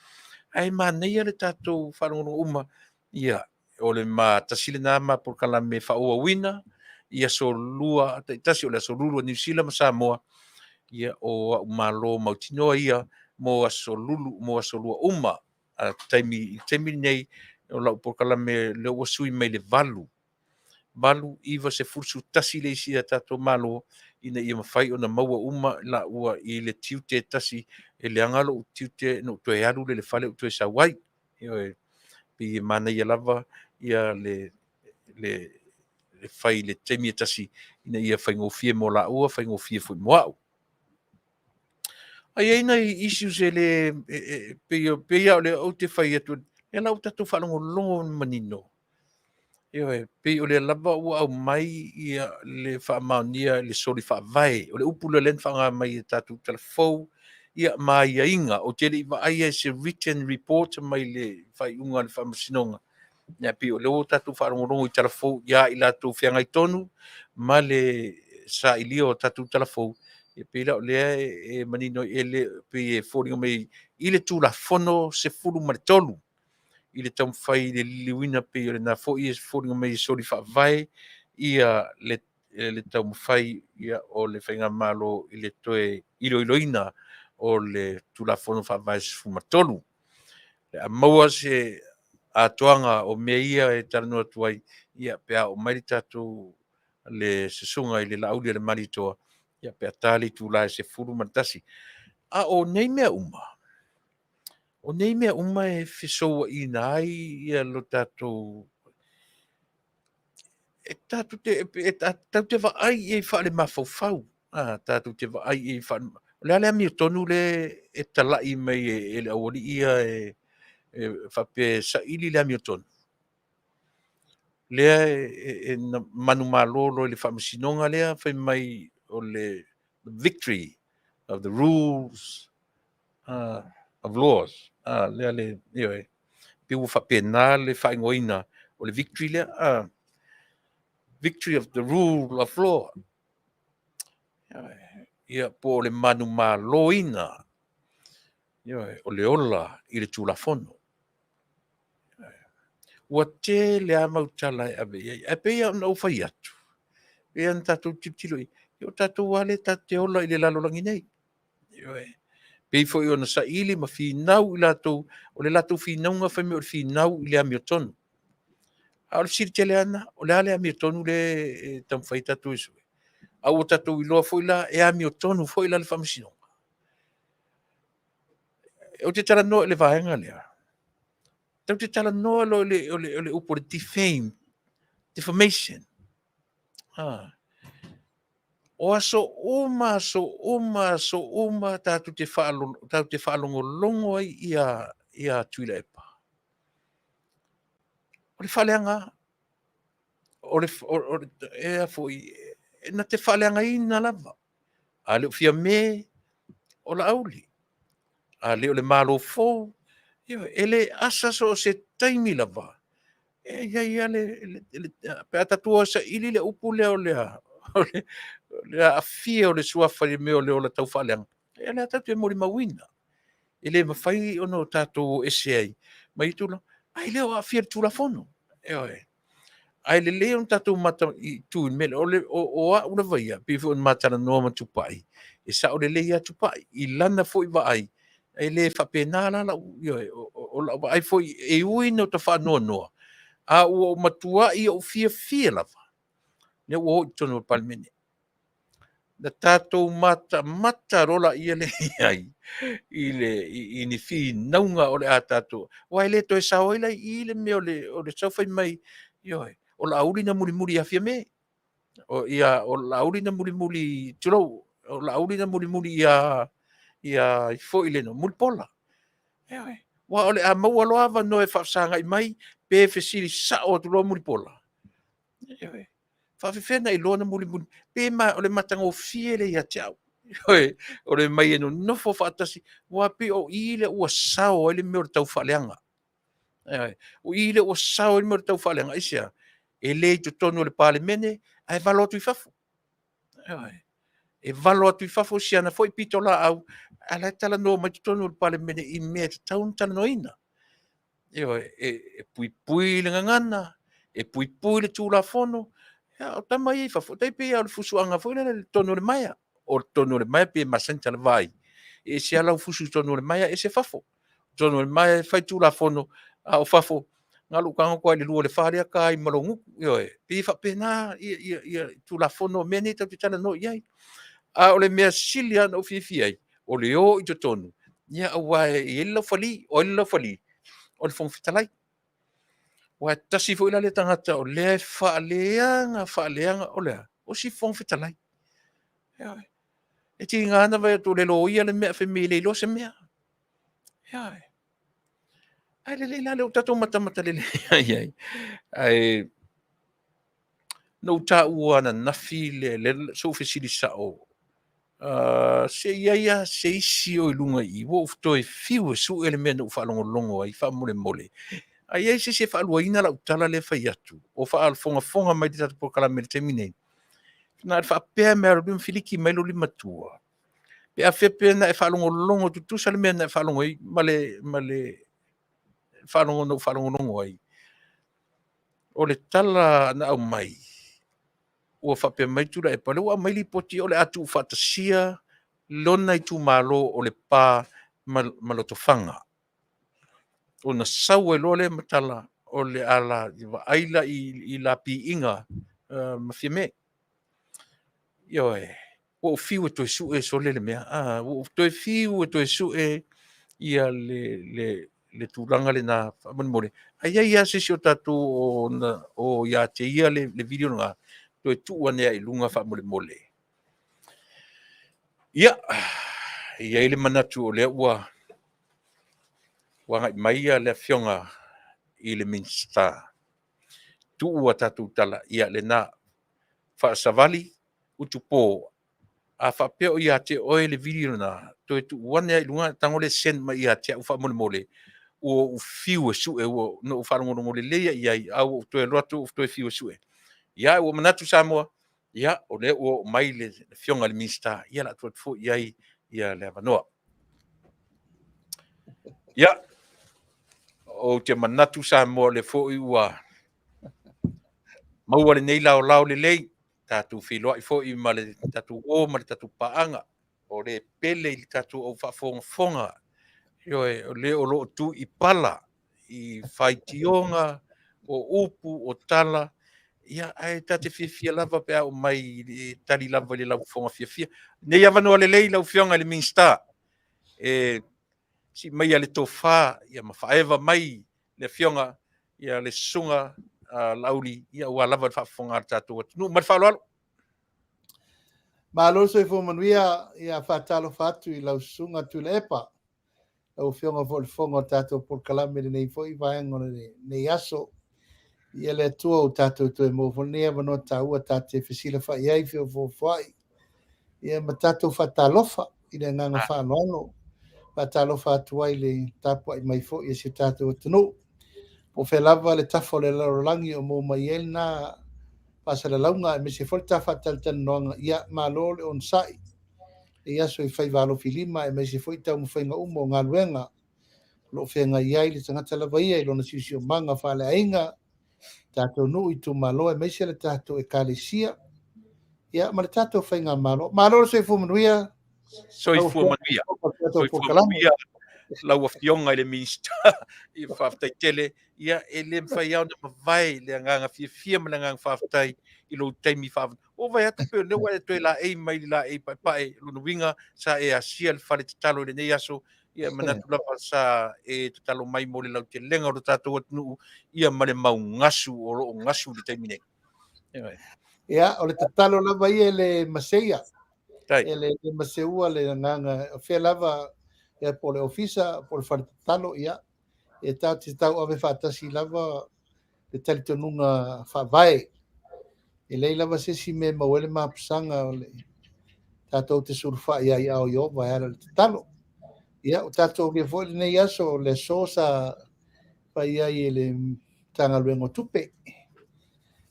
Ae manaia le tatou faalogologo uma, ia, o le ma tasi lena ma polokalame faaauauina i aso Lua taitasi, o le aso Lulu a Niu Sila ma Samoa, ia, o a'u malo mautinoa ia mo aso Lulu, mo aso Lua uma. A taimi, i le taimi lenei, o lau polokalame lea ua sui mai le 8, 8, 9, 10, 11 le isi a tatou Malo, ina ia mafai ona maua uma laua i le tiute e tasi, e leaga lou tiute na ou toe alu lea i le fale ou toe sau ai. Ioe, pei e manaia lava ia le fai i le taimi e tasi ina ia faigofie mo laua, faigofie foi mo au. Ae i ai nai issues e le, pei lava o lea ou te fai atu, lea la ua tatou faalogologo manino. Ioe, pei o lea lava ua aumai ia le faamaonia i le soli faavae. O le upu lea lea na faaaoga mai e tatou tala fou, ia ma aiaiga. Ou te le i vaaia i se written report mai le faaiuga a le Faamasinoga. Ia pei o lea ua tatou faalogologo i tala fou ia i latou feagai tonu ma le sailia o tatou tala fou, ia pei la o lea e manino e le, pei e foliga mai i le Tulafono 13 i le taumafai i le liliuina pei o lena foi e foliga mai e soli faavae ia le taumafai ia o le faigamalo i le toe iloiloina o le Tulafono Faavae 13. Le a maua se atoaga o mea ia e talanoa atu ai, ia pe a oo mai le tatou le susuga i le Laauli a le Malietoa, ia pe a ta le itula e 11. A o nei mea uma, o nei mea uma e fesouaina ai ia lo tatou e tatou te e tatou te vaai i ai faalemafaufau, a tatou te vaai i ai faale o le a le amiotonu le e tala'i mai e le aualii ia e faapea e saili le amiotonu. Lea e manumalo loa i le faamasinoga lea fai mai o le victory of the rules of laws. Lea le, ioe, pei ua faapena le faaigoaina o le victory lea. Victory of the rule of law. Ia, po o le manumaloina, ioe, o le ola i le Tulafono. Ua tele lava mau tala e ave i ai, ae pei lava ona ou fai atu, pei lava ona tatou tilotilo i ai, o tatou lava lea tatou te ola i le lalolagi nei. Ioe. Pei foi ona saili ma finau i latou, o le latou finauga fai mai o le finau i le amiotonu. A o le fesili tele lava lena, o le a le amiotonu lea e taumafai ai tatou e sue? A ua tatou iloa foi la, e amiotonu foi la le Faamasinoga? Ou te talanoa i le vaega lea, tatou te talanoa loa i le upu o le defame, defamation. O aso uma, aso uma, aso uma tatou te faalogologo ai ia Tuilaepa. O le faaleaga, o le, e a foi, na te faaleagaina lava. A le o Fiame, o Laauli. A le o le Malo fou, e le asa so o se taimi lava. E i ai lava le, pe a tatou o e saili le upu lea o le aafia o le suafa i le mea o le ola taufaaleaga, ia o lea tatou te molimauina. E le mafai ona tatou o ese ai mai ia tulaga, ae le o aafia i le Tulafono. Ioe. Ae lelei ona tatou mataitu i le mea lea. O au lava ia, pei foi ona ma talanoa ma Tupai, e sao lelei lava Tupai i lana foi vaai, e le faapena la lau, ioe, o lau vaai foi, e ui ina ou faanoanoa, a ua ou matuai ou fiafia lava, lea ua o i totonu o le Palemene. Na tatou matamata loa lea i ai i ni finauga o le a tatou, aua e le toe sao ai la i i le mea o le sau fai mai, ioe, o Laauli na mulimuli ia Fiame, o Laauli na mulimuli, tulou, o Laauli na mulimuli ia foi le Mulipola. Ioe, aua o le a maua loa avanoa e faafesagai mai pe fesili sao atu loa Mulipola. Ioe, faapefea ona e iloa na mulimuli? Pe o le matagofie lea ia te au. Ioe, o le omai e nonofo faatasi, aua pei o i lea ua sao ai le mea o le taufaaleaga. Ioe, o i lea ua sao ai le mea o le taufaaleaga. Aisea? E le i totonu o le Palemene ae valo atu i fafo. Ioe, e valo atu i fafo si ana foi pitolaau, a o la e talanoa mai totonu o le Palemene i mea e tatau ona talanoaina. Ioe, e puipui le gagana, e puipui le Tulafono. A o tama ia i fafo, e tai pei lava o le fusuaga foi lele i totonu o le maea. O totonu o le maea pei e masani ona vaai, e ese lava lau fusu i totonu o le maea ese fafo. O totonu o le maea e fai Tulafono, a o fafo, na o lou tago atu lava i le 2 o le 4 lea ta ai ma lou gutu. Ioe, e pei e faapena Tulafono o mea nei tatou te talanoa i ai. A o le mea sili lava ona ou fiafia ai, o le o i totonu, ia aua e i ai le laufali. O ai le laufali? O le Fofoga Fetalai. Aua e tasi foi la lea tagata o lea e faaleaga, faaleaga, o le a? O si Fofoga Fetalai. Ioe. E tiga lava ona vaai atu o le loia le mea ae fai mai e le iloa se mea. Ioe. Ae lelei la lea ua tatou matamata lelei ai ai. Ae na ou taua ananafi le sou fesili sao, se i ai lava se isi o i luga i i, ua ou toe fiu e sue le mea na ou faalogologo ai faamolemole. A i ai se isi e faaluaina lau tala lea e fai atu, o faafogafoga mai i le tatou polokalame i le taimi nei, na ona faapea mai lava o lou lima, filiki mai lou lima matua, pe a faapea na e faalogologo tutusa le mea na e faalogo ai ma le faalogo na ou faalogologo ai. O le tala na aumai, ua faapea mai Tuilaepa, o lea ua aumai lipoti o le a tuufaatasia lona itumalo o Lepa ma Lotofaga. Ona sau ai loa lea ma tala o le a vaai la i lapiiga ma Fiame. Ioe, ua ou fiu e toe sue sole le mea, ua ou toe fiu e toe sue ia le tulaga lena faamolemole. A i ai lava se isi o tatou o ia te ia le video lena, toe tuu ane lava i luga faamolemole. Ia, e i ai le manatu o lea ua agai mai le Afioga i le Minisita. Tuu a tatou tala, ia lena. Faasavali, utupo, a faapea o ia te oe le video lena, toe tuu ane lava i luga, tago le send mai ia te au faamolemole, ua ou fiu e sue, ua na ou faalogologo lelei lava i ai, a ua ou toe alu atu ou toe fiu e sue. Ia, ua manatu Samoa, ia, o lea ua oo mai le Afioga i le Minisita, ia o le a tuu atu foi i ai ia le avanoa. Ia, ou te manatu Samoa o lea foi ua maua lenei laolao lelei, tatou feiloai foi ma le tatou uo ma le tatou paaga, o le pele i le tatou au faafogafoga, ioe, o le o lo o tu i pala i faitioga, o upu, o tala, ia, ae ta te fiafia lava pe a oo mai e tali lava i le laufofoga fiafia. Nei avanoa lelei lau Afioga i le Minisita, e sii maia le tofa ia ma faaeva mai le Afioga ia le Susuga Laauli, ia aua lava le faafofoga a le tatou atunuu. Ma le faaaloalo. Malo le soifua manuia, ia faatalofa atu i lau Susuga Tuilaepa, lau Afioga foi i le Fofoga o le tatou polokalame i lenei foi vaega o lenei aso. Ia le Atua ua tatou toe maua foi lenei avanoa taua ta te fesilafai ai, feofoofoai, ia ma tatou faatalofa i le agaga faaaloalo. Faatalofa atu ai i le tapuai mai foi a si o tatou atunuu. Po o fea lava le tafa o le lalolagi o maua mai ai lena faasalalauga aemaise foi le ta faatalatalanoaga, ia malo le onosai i aso i faiva alofilima aemaise foi taumafaiga uma o galuega o lo o feagai ai le tagata lava ia i lona siosiomaga faaleaiga, tatou nuu, itumalo aemaise le tatou ekalesia, ia ma le tatou faigamalo. Malo le soifua manuia. Soifua manuia. Soifua manuia lau Afioga i le Minisita. Ia faafetai tele. Ia e le mafai lava ona mavae le agaga fiafia ma le agaga faafetai i lou taimi faavanoa. Ua ou vaai atu pei o lea ua e toe laei mai le laei paepae, lona uiga sa e asia le fale tatalo i lenei aso. Ia e manatu lava sa e tatalo mai mo le lautelega o lo tatou atunuu ia ma le mau gasu o lo o gasu i le taimi nei. Ia, o le tatalo lava ia e le maseia, e le maseua le agaga, o fea lava, ia po o le ofisa, po o le fale tatalo, ia, e tatou te tauave faatasi lava le talitonuga faavae. E leai lava se isi mea e maua ai le mapusaga o le tatou te sulufai ai i aao o Ieova e ala i le tatalo. Ia, ua tatou aulia foi lenei aso, o le aso sa fai ai e le Matagaluega o Tupe.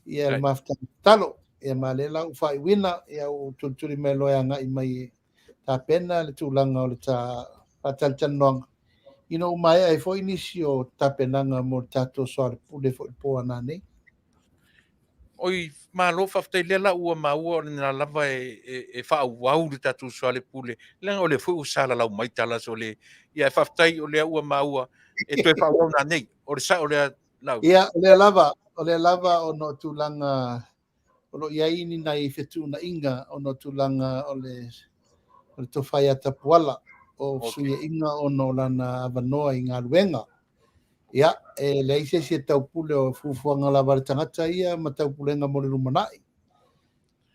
Ia, le mafutaga tatalo. Ia, ma lea la ua faaiuina, ia ua tulituli mai loa e agai mai e tapena le tulaga o le ta faatalatalanoaga, ina ua maea ai foi nisi o tapenaga mo le tatou soalepule foi i le po a nanei. Oi, malo faafetai, lea la ua maua o lena lava e faaauau le tatou soalepule, leaga o lea foi ua salalau mai tala so le, ia ae faafetai o lea ua maua e toe faaauau nanei, o le sao lea Laauli? Ia, o lea lava, o lea lava ona o tulaga o lo o i ai ni nai fetuunaiga ona o tulaga o le o le tofa ia Tapuala o fesuiaiga ona o lana avanoa i galuega. Ia, e leai se isi e taupule o fuafuaga lava a le tagata ia ma taupulega mo le lumanai.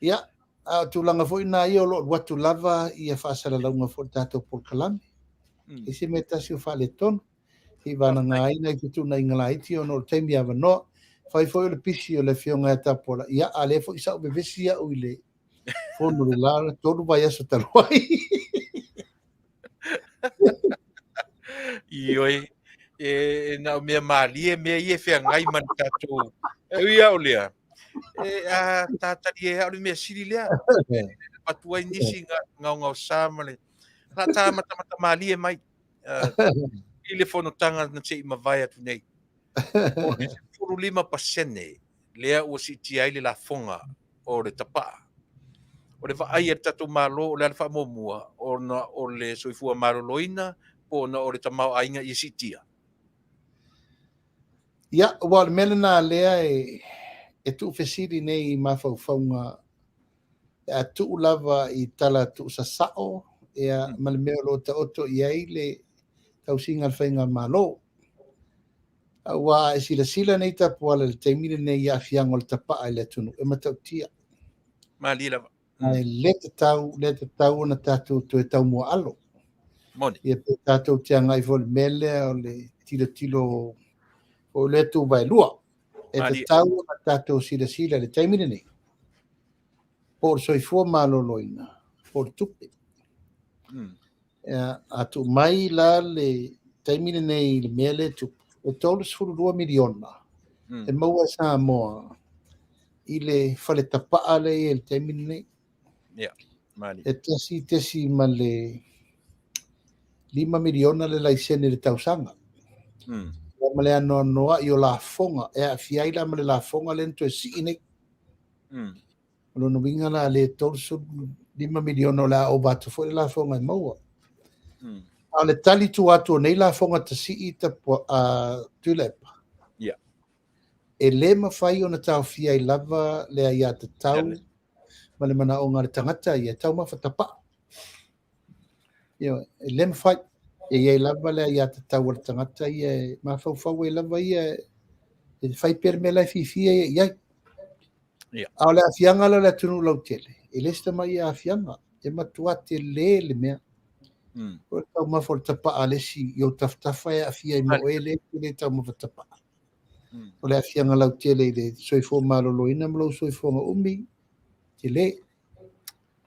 Ia, a o tulaga foi na ia o lo o alu atu lava ia faasalalauga foi o le tatou polokalame. E se mea tasi o faaletonu. Seivagana ai nai fetuunaiga laiti ona o le taimi avanoa. Fai foi o le pisi o le Afioga ia Tapuala, ia, a lea foi sa ou vevesi au i le fono le la 3 vaiaso talu ai. Ioe, e na o mea malie mea ia e feagai ma le tatou. E ui lava o lea, e a tatalie lava o le mea sili lea. Avatu ai nisi gaogaosa ma le la ta matamata malie mai i le fonotaga na se i mavae atu nei. O le 15% lea ua siitia ai le lafoga o le tapaa. O le vaai a le tatou Malo, o le a le faamuamua ona o le soifua maloloina po ona o le tamaoaiga ia siitia? Ia, aua o le mea lena lea e tuufesili nei i mafaufauga pe a tuu lava i tala tuusasao ia ma le mea o lo o taoto i ai le tausiga a le faigamalo. Aua a e silasila nei Tapuala i le taimi lenei i aafiaga o le tapaa i le atunuu, e matautia. Malie lava. Ae le tatau, le tatau ona tatou toe taumuaalo. Moni. Ia pe tatou te agai foi i le mea lea o le tilotilo o lea tuvaelua. E tatau ona tatou silasila i le taimi lenei, po o le soifua maloloina, po o le tupe. A tuu mai la le taimi lenei i le mea lea e tupu, e $32 miliona e maua e Samoa i le fale tapaa lea e i ai i le taimi lenei. E 1.5 miliona le laisene i le tausaga. Ma le anoanoai o lafoga, e aafia ai la ma le lafoga lea na toe sii nei. O lona uiga la le 35 miliona o le a ova atu foi le lafoga e maua. A o le tali tua atu o nei lafoga tasii Tuilaepa, e le mafai ona taofia ai lava le aiatatau ma le manaoga a le tagata ia e taumafa tapaa. Ioe, e le mafai. E i ai lava le aiatatau a le tagata ia e mafaufau ai lava ia e fai pea le mea la e fiafia ia i ai. A o le aafiaga la o le atunuu lautele, e le se tamai aafiaga, e matua tele le mea. O le taumafa o le tapaa a le isi i ou tafatafa e aafia ai ma oe lea e te le taumafa tapaa. O le aafiaga lautele i le soifua maloloina ma lou soifuaga umi, tele.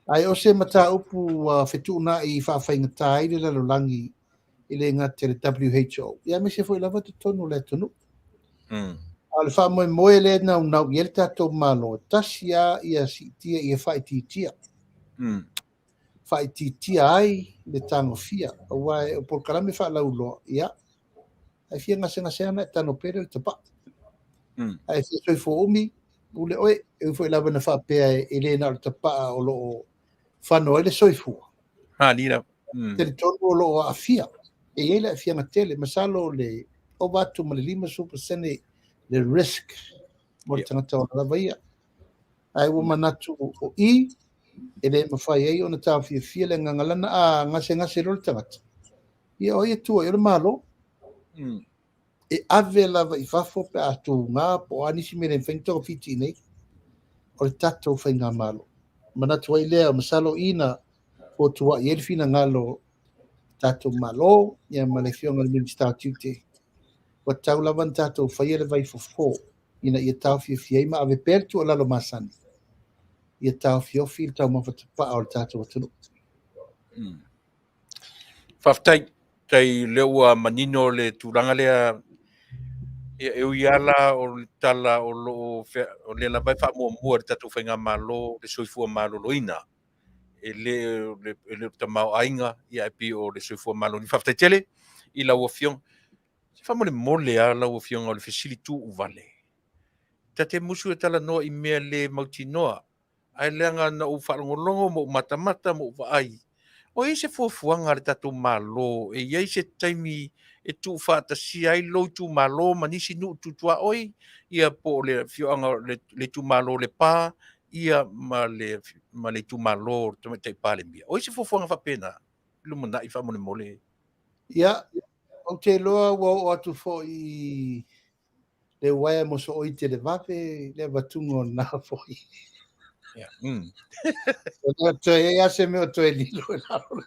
Ae o se mataupu ua fetuunai faafaigata ai le lalolagi e le gata i le WHO, ia aemaise foi lava totonu o le atunuu. A o le faamoemoe lea e naunau i ai le tatou Malo, e tasi lava ia siitia ia faaitiitia. Faaitiitia ai le tagofia, aua o polokalame faalauiloa, ia, a e fia gasegase lava ona e tago pea lea o le tapaa. A e fia soifua umi, pule oe, e ui foi lava ina faapea e le na o le tapaa o lo o fano ai le soifua. Talitonu o lo o aafia. E i ai le aafiaga tele. Masalo o le ova atu ma le 50% le risk mo le tagata ola lava ia. Ae ua manatu o i, e le mafai ai ona taofiofia le agaga lana a gasegase loa le tagata. Ia o ai e tua i ai? O le Malo. E ave lava i fafo pe a tuga po o a nisi mea e le mafai ona togafiti i inei, o le tatou faigamalo. Manatu ai lea, masalo i na fotuai ai le finagalo o le tatou Malo ia ma le Afioga i le Minisita o Tiute, ua tatau lava ona tatou faia le vaifofo ina ia taofiofia ai ma ave pea le tuualalo masani ia taofiofi le taumafa tapaa o le tatou atunuu. Faafetai, tai lea ua manino le tulaga lea. Ia, e ui lava la o le tala o lo o o lea lava e faamuamua e le tatou faigamalo le soifua maloloina, e le o le e le o le tamaoaiga, ia ae pei o le soifua maloloina. Faafetai tele i lau Afioga. Se faamolemole lava lau Afioga o le fesili tuuvale. Ta te musu e talanoa i mea le mautinoa, ae leaga na ou faalogologo ma ou matamata ma ou vaai, o i ai se fuafuaga a le tatou Malo e i ai se taimi e tuufaatasia ai lou itumalo ma nisi nuu tu tuaoi, ia po o le afioaga o le itumalo o Lepa, ia ma le ma le itumalo o le Tamaitai Palemia. O i ai se fuafuaga faapena i lumanai faamolemole? Ia, ou te iloa ua oo atu foi i le uaea mosooi televave le avatuga o lena foi. Ia. O toe i ai lava se mea o toe lilo i lalo.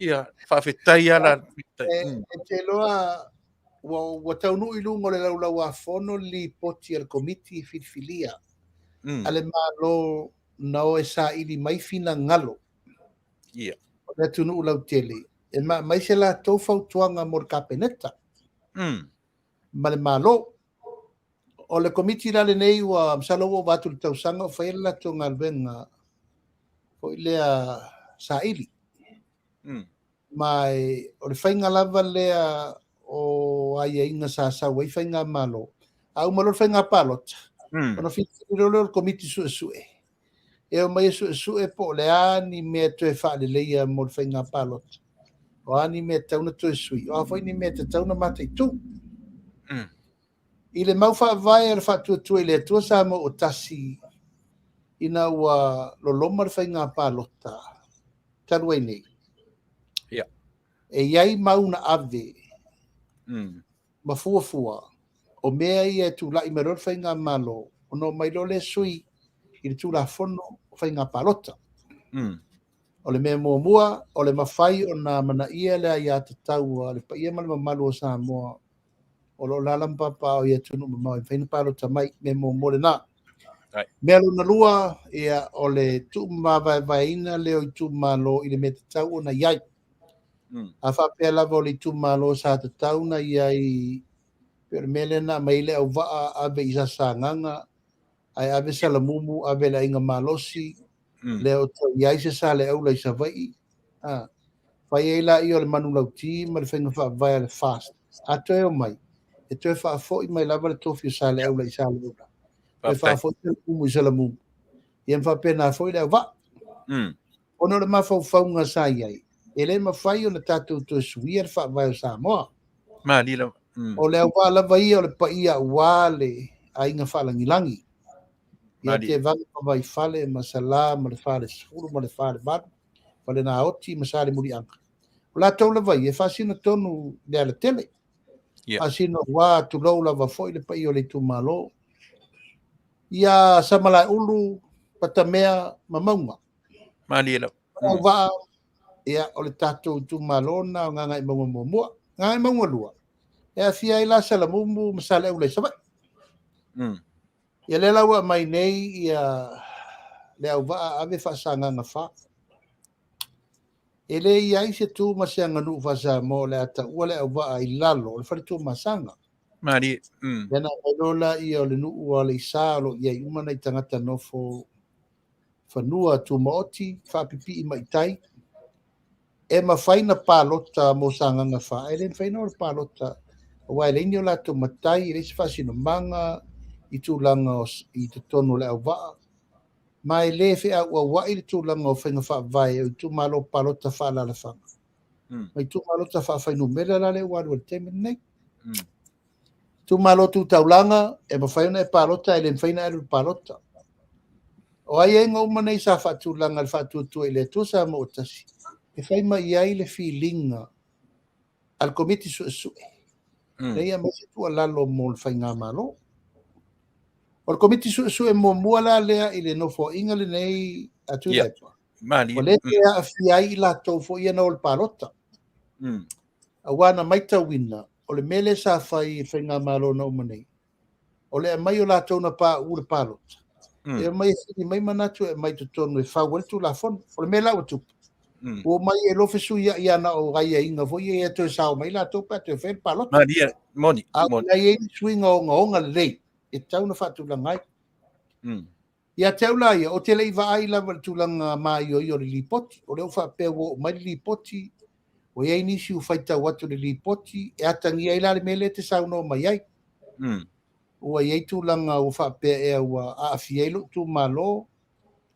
Ia, faafetai lava la. E te iloa ua, ua taunuu i luga o le laulau-a-fono le lipoti a le Komiti Filifilia a le Malo na o e saili mai finagalo o le atunuu lautele e ma aumai se latou fautuaga mo le Kapeneta ma le Malo. O le Komiti la lenei ua masalo ua ova atu i le tausaga o faia le latou galuega foi lea saili. Ma o le faiga lava lea o aiaiga sa sau ai faigamalo. A uma loa le faiga palota, ona filifili loa lea o le Komiti Suesue e omai e suesue po o le a ni mea e toe faaleleia mo le faiga palota, o a ni mea e tatau ona toe sui, o a foi ni mea e tatau ona mataitu. I le mau faavae a le Faatuatua i le Atua Samoa ua Tasi, ina ua loloma le faiga palota talu ai nei, e i ai mau na ave ma fuafua o mea ia e tulai mai loa le faigamalo, ona omai loa lea sui i le Tulafono o Faiga Palota. O le mea muamua, o le mafai ona amanaia le aiatatau a le paia ma le mamalu o Samoa O lo o alaala ma papaaao i atunuu mamao e mafai ona palota mai. Mea muamua lena. Mea lona lua, ia, o le tuumavaevaeina lea o itumalo i le mea tatau ona i ai. A faapea lava o le itumalo sa tatau ona i ai, pei o le mea lea na aumai ai le auvaa ave i Sasagaga, ae ave Salamumu ave i le Aiga Malosi, lea o toe i ai se Saleaula i Savaii, a, fai ai laia o le manulauti ma le faiga faavae a le FAST, a toe omai, e toe faafoi mai lava le tofi o Saleaula i Saleaula, toe faafoi Salamumu i Salamumu, ia ma faapena foi le auvaa. Ona o le mafaufauga sa i ai, e le mafai ona tatou toe suia le faavae o Samoa. Malie lava. O le auvaa lava ia o le paia aua le aiga faalagilagi. Ia Tevaga ma Vaifale ma Salā ma le Falesefulu ma le Falevalu, Falenaoti ma Salemuliaga. O latou lava ia e faasino tonu i le alatele. Faasino aua tulou lava foi le paia o le itumalo. Ia Samalaeulu, Patamea ma Mauga. Malie lava. Auvaa, ia, o le tatou itumalo lena o Gagaemauga muamua. Gagaemauga 2, e aafia ai la Salamumu ma Saleaula i Savaii. Ia lea la ua aumai nei ia le auvaa ave Faasagaga 4. E le i ai se tu ma se aganuu faa-Samoa o le a taua le auvaa i lalo o le fale Tuamasaga. Malie. Ia na aumai loa laia o le nuu o Aleisa o lo o i ai uma nai tagata nofo fanua tumaoti, faapipii mai tai, e mafai na palota mo Sagaga 4, e le mafai na o le palota, aua e leai ni o latou matai, e leai se faasinomaga i tulaga i totonu o le auvaa, ma e le feauauai le tulaga o faiga faavae o itumalo palota faaalaalafaga, ma itumalo faafuainumera la lea ua alu ai i le taimi lenei. Itumalo tu taulaga, e mafai ona e palota, e le mafai ona e alu i le palota. O aiaiga uma nei sa faatulaga e le Faatuatua i le Atua Samoa ua Tasi, e fai mai ai le filiga a le Komiti Suesue, ina ia aumai se tuualalo mo le Faigamalo. O le Komiti Suesue muamua la lea i le nofoaiga lenei a Tuilaepa, ua le toe aafia ai i latou foi ia na o le palota. Aua na matauina, o le mea lea sa fai e le Faigamalo na uma nei, o le aumai o latou na pauu le palota, e omai e sili mai manatu e aumai totonu e fau ai le Tulafono. O le mea la ua tupu, ua omai e lofe suiai ana o aiaiga foi ia e toe sao mai latou pe a toe fai le palota. Malie, moni, A ua i ai suiga ogaoga lelei e tatau ona faatulaga ai. Ia te au la ia, ou te le i vaai lava i le tulaga maioio o le lipoti. O lea ua faapea ua oo mai le lipoti, ua i ai nisi ua faitau atu i le lipoti, e atagia ai la le mea lea e te saunoa mai ai. Ua i ai tulaga ua faapea ea ua aafia ai lou itumalo,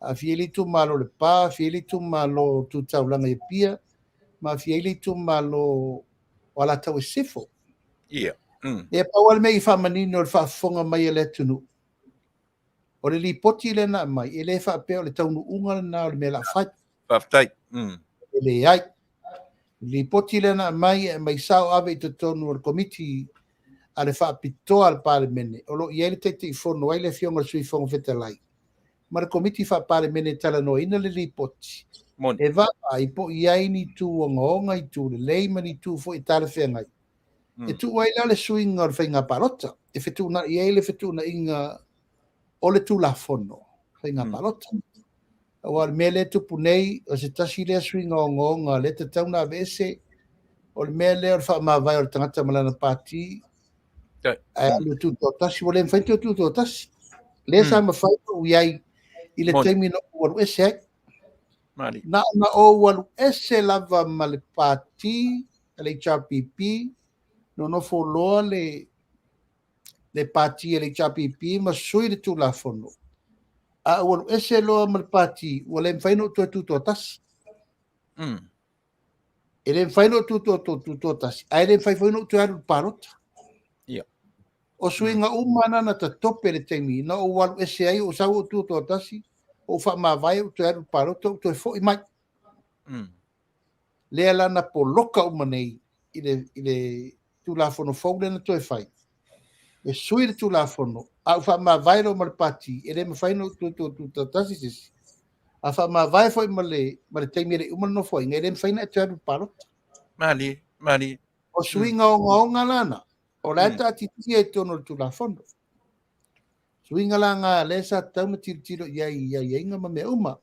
aafia ai le itumalo o Lepa, aafia ai le itumalo Tu Taulaga i Apia, ma aafia ai le itumalo o Alataua i Sisifo. Ia. Ia pau lava le mea i faamanino i le faafofoga mai a le atunuu, O le lipoti lea na aumai, e le faapea o le taunuuga lena o le mea o le a fai. Faafetai. E leai. O le lipoti lea na aumai, e aumai sao ave i totonu o le Komiti a le Faapitoa a le Palemene, o lo o i ai le Taitaifono ai le Afioga i le Sui Fofoga Fetalai, ma le Komiti Faa-Palemene e talanoaina le lipoti. Moni. E vaavaai po o i ai ni itu ogaoga, itu lelei ma ni itu foi e talafeagai. E tuu ai la le suiga o le faiga palota, e fetuunai ai le fetuunaiga o le Tulafono faiga palota. Aua o le mea lea e tupu nei, o se tasi lea suiga ogaoga lea e tatau ona aveese, o le mea lea o le faamavae o le tagata ma lana pati, ae alu e tutoatasi, ua le mafai ona toe tutoatasi. Lea sa mafai ona ou i ai i le taimi na ou alu ese ai. Na ona ou alu ese lava ma le pati a le HRPP, nonofo loa le le pati a le HRPP ma sui le Tulafono, a ou alu ese loa ma le pati, ua le mafai ona ou toe tutoatasi. E le mafai ona ou tutoatasi, ae le mafai foi ona ou toe alu i le palota. O suiga uma na na tatope i le taimi na ou alu ese ai, ou sau ou tutoatasi, ou faamavae, ou toe alu i le palota, ou toe foi mai. Lea la na poloka uma nei i le Tulafono fou lea na toe fai, e sui le Tulafono, a ou faamavae loa ma le pati, e le mafai ona ou toe tutoatasi se isi. A faamavae foi ma le taimi e le i uma le nofoaiga, e le mafai ona e toe alu i le palota. Malie, malie. O suiga ogaoga la na, O la e taatitia i totonu o le Tulafono. Suiga la na lea sa tatau ona tilotilo i ai i aiaiga ma mea uma.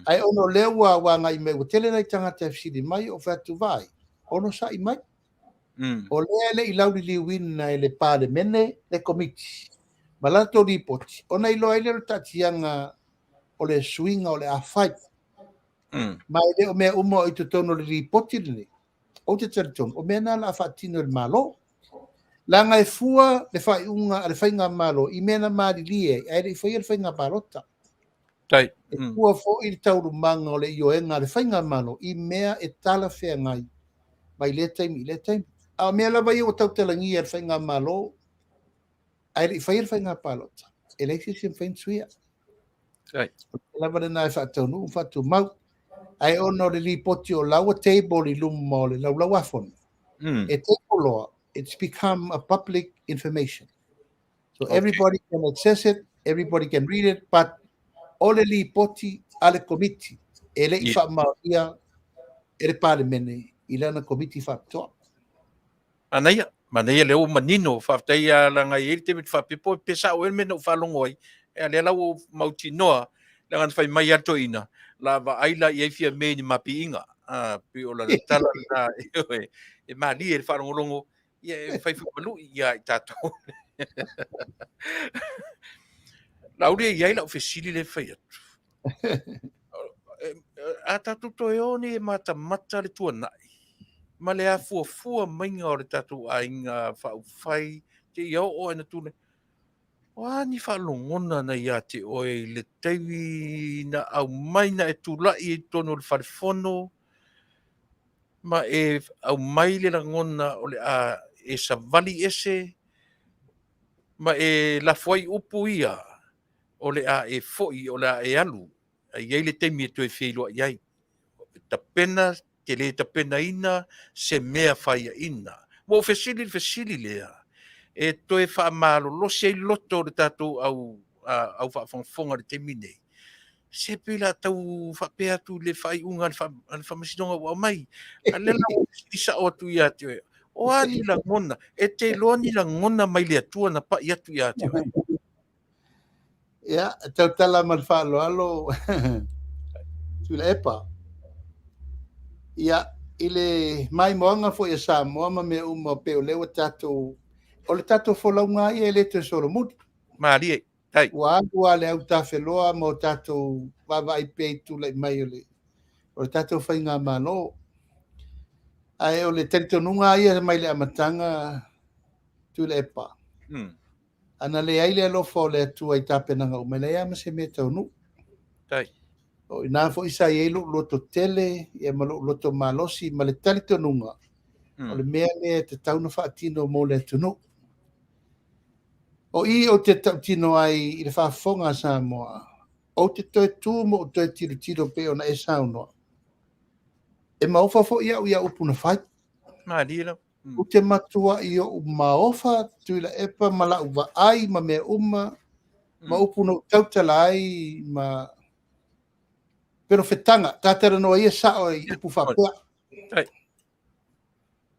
Ae ona o lea ua agai mai, ua tele nai tagata e fesili mai, ou fai atu, vaai, onosai mai. O lea e le i lauliliuina e le Palemene le Komiti ma latou lipoti, ona iloa ai lea o le taatiaga o le suiga o le a fai. Ma e le o mea uma o i totonu o le lipoti lenei, ou te talitonu, o mea na o le a faatino e le Malo. Leaga e fua le faaiuga a le Faigamalo i mea na malilie ai, ae le i faia le faiga palota. E fua foi le taualumaga o le ioega a le Faigamalo i mea e talafeagai mai lea taimi i lea taimi. A o mea lava ia ua tautalagia e le Faigamalo ae le i faia le faiga palota, e leai se isi e mafai ona suia. O le lava lena e faataunuu ma faatumau. Ae ona o le lipoti o la ua table i luma o le Laulau-a-Fono, e table loa, it's become a public information. So everybody can access it, everybody can read it, but o le lipoti a le Komiti e le i faamaonia e le Palemene i lana Komiti Faapitoa. Manaia, manaia lea ua manino, faafetai lava leaga e i ai le taimi ou te faapea pe sao ea le mea na ou faalogo ai, a o lea la ua ou mautinoa, leaga na fai mai lava le toeaina, o le a vaai la i ai Fiame i ni mapiiga. A, pei o lana tala lena, ioe, e malie i le faalogologo, ia e fai foi ma lui ia i tatou. Laauli e i ai lau fesili lea e fai atu. A tatou toe o nei e matamata le tuanai ma le afuafua maiga o le tatou aiga faaupufai seia oo lava ina tulai, o a ni faalogona na ia te oe i le taimi na aumai na e tulai ai i totonu o le Fale Fono ma e aumai le lagona o le a e savali ese ma e lafo ai upu ia o le a e foi, o le a e alu, a i ai le taimi e toe feiloai ai. Tapena, te le tapenaina se mea faiaina. Ua ou fesili i le fesili lea, e toe faamalolosi ai loto o le tatou au, au faafogafoga i le taimi nei, se pei o le a tau faapea atu i le faaiuga a le Faamasinoga ua aumai. A o lea la ua ou fesili sao atu ia te oe, o a ni lagona, e te iloa ni lagona mai le Atua na pai atu ia te oe? Ia, e tautala ma le faaaloalo Tuilaepa. Ia, i le maimoaga foi a Samoa ma mea uma pei o lea ua tatou, o le tatou folauga lava ia e le toe solomuli. Malie, tai. Ua alu lava le autafeloa ma o tatou vaavaai pea i tulai mai o le, o le tatou faigamalo. Ae o le talitonuga lava ia mai le amataga Tuilaepa, Ana leai le alofa o le Atua i tapenaga uma, e leai lava ma se mea e taunuu. Tai. O i ina foi sa i ai lou loto tele ia ma lou loto malosi ma le talitonuga o le mea lea e tatau ona faatino mo le atunuu. O i ou te tautino ai i le faafofoga a Samoa, ou te toe tu ma ou toe tilotilo pei ona e saunoa. E maofa foi au i au upu na fai. Malie lava. Ou te matuai ou maofa Tuilaepa ma lau vaai ma mea uma, ma upu na ou tautala ai ma perofetaga. Ta talanoa ia sao i upu faapea.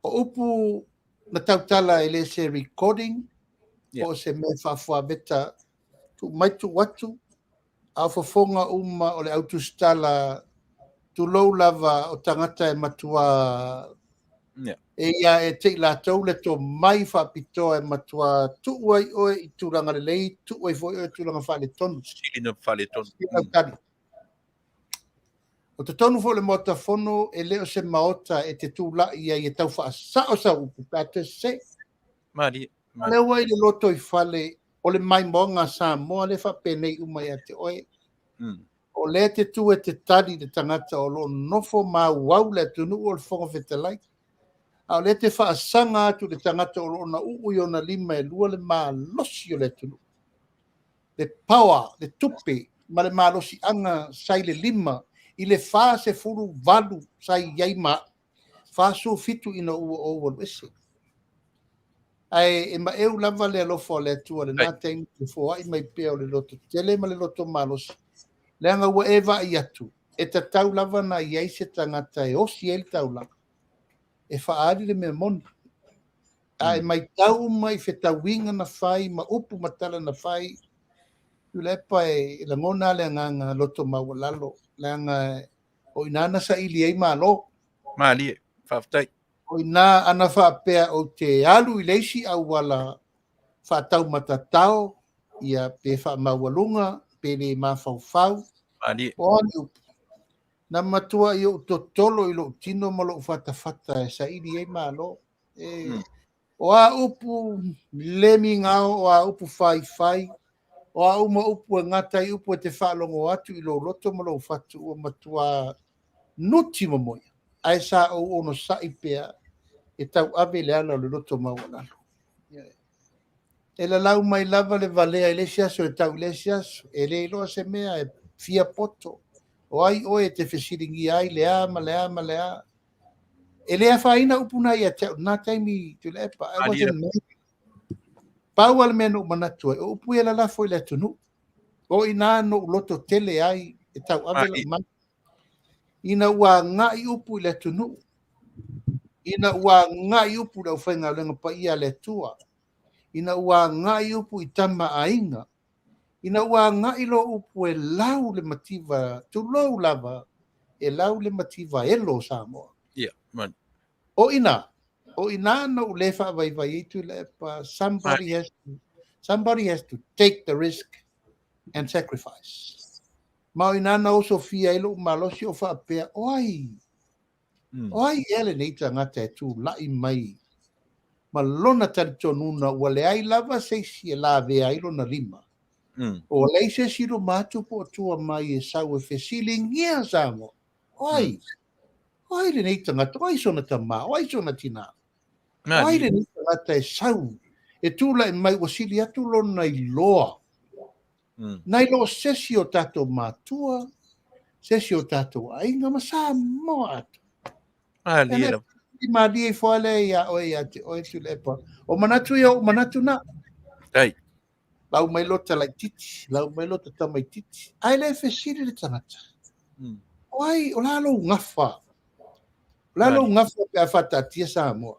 O upu na tautala e le se recording, po o se mea faafuaveta tuu mai tuu atu, a o fofoga uma o le au tusitala, tulou lava o tagata e matua e ia e te i latou le tomai faapitoa e matua tuu ai oe i tulaga lelei, tuu ai foi oe i tulaga faaletonu. Sili na faaletonu. O totonu foi o le Maota Fono, e le o se Maota e te tulai ai e tau faasao sau upu pe a toe sese. Malie. A lea ua i le lotoifale o le maimoaga a Samoa lea e faapenei uma ia te oe. O lea e te tu e te tali i le tagata o lo o nofo ma auau le atunuu o le Fofoga Fetalai. A o lea e te faasaga atu i le tagata o lo o na uu i ona lima e lua le malosi o le atunuu. Le power, le tupe ma le malosiaga sa i le lima i le 48 sa i ai ma au, 47 ina ua ou alu ese. Ae e maeu lava le alofa o le Atua i lena taimi, le foai mai pea o le lototele ma le loto malosi, leaga ua e vaai atu, e tatau lava ona i ai se tagata e osi ai le taulaga, e faaali le mea moni. A e maitau uma i fetauiga na fai ma upu ma tala na fai, Tuilaepa e lagona lava le agaga loto maualalo, leaga o i ina na saili ai Malo. Malie, faafetai. O i ina ana faapea ou te alu i le isi auala faataumatatao, ia pe faamaualuga, pe le mafaufau. Malie. O a ni upu, na matuai ou totolo i lou tino ma lou fatafata e saili ai Malo. E, O a upu le migao, o a upu faifai, o a uma upu e gata ai upu e te faalogo atu i lou loto ma lou fatu ua matua nuti momoia, ae sa ou onosai pea e tauave le ala o le loto maualalo. E lalau mai lava le valea i le isi aso e tau i le isi aso, e le iloa se mea e fia poto. O ai oe e te fesiligia ai le a ma le a ma le a. E le afaina upu na ia te au i lena taimi Tuilaepa. I wasn't mad. Pau lava le mea na ou manatu ai, o upu ia e lalafo i le atunuu. O i ina na ou loto tele ai e tauave lau mana. Ina ua agai upu i le atunuu, ina ua agai upu i le aufaigaluega paia a le Atua, ina ua agai upu i tama a aiga, ina ua agai loa upu e lau le mativa, tulou lava, e lau le mativa elo o Samoa. Ia, moni. O ina, o ina na ou le faavaivai ai Tuilaepa, somebody has to, somebody has to take the risk and sacrifice. Ma o ina na osofia ai lou malosi o faapea, o ai, O ai ea lenei tagata e tulai mai ma lona talitonuga ua leai lava se isi e lavea ai lona lima? Ua leai se isi i luma atu po o tua mai e sau e fesiligia Samoa. O ai? O ai lenei tagata? O ai sona tama? O ai sona tina? O ai lenei tagata e sau e tulai mai ua sili atu lona iloa Nai lo sesi o tatou matua, sesi o tatou aiga ma Samoa atoa. Malie lava. I malie ifo lava lea ia oe ia te oe Tuilaepa. O manatu ia, o ou manatu na. Tai. Lau mai lota laititi, lau mai lota tamaititi. Ae le fesili le tagata. O ai, o le a lou gafa? O le a lou gafa pe a faataatia Samoa?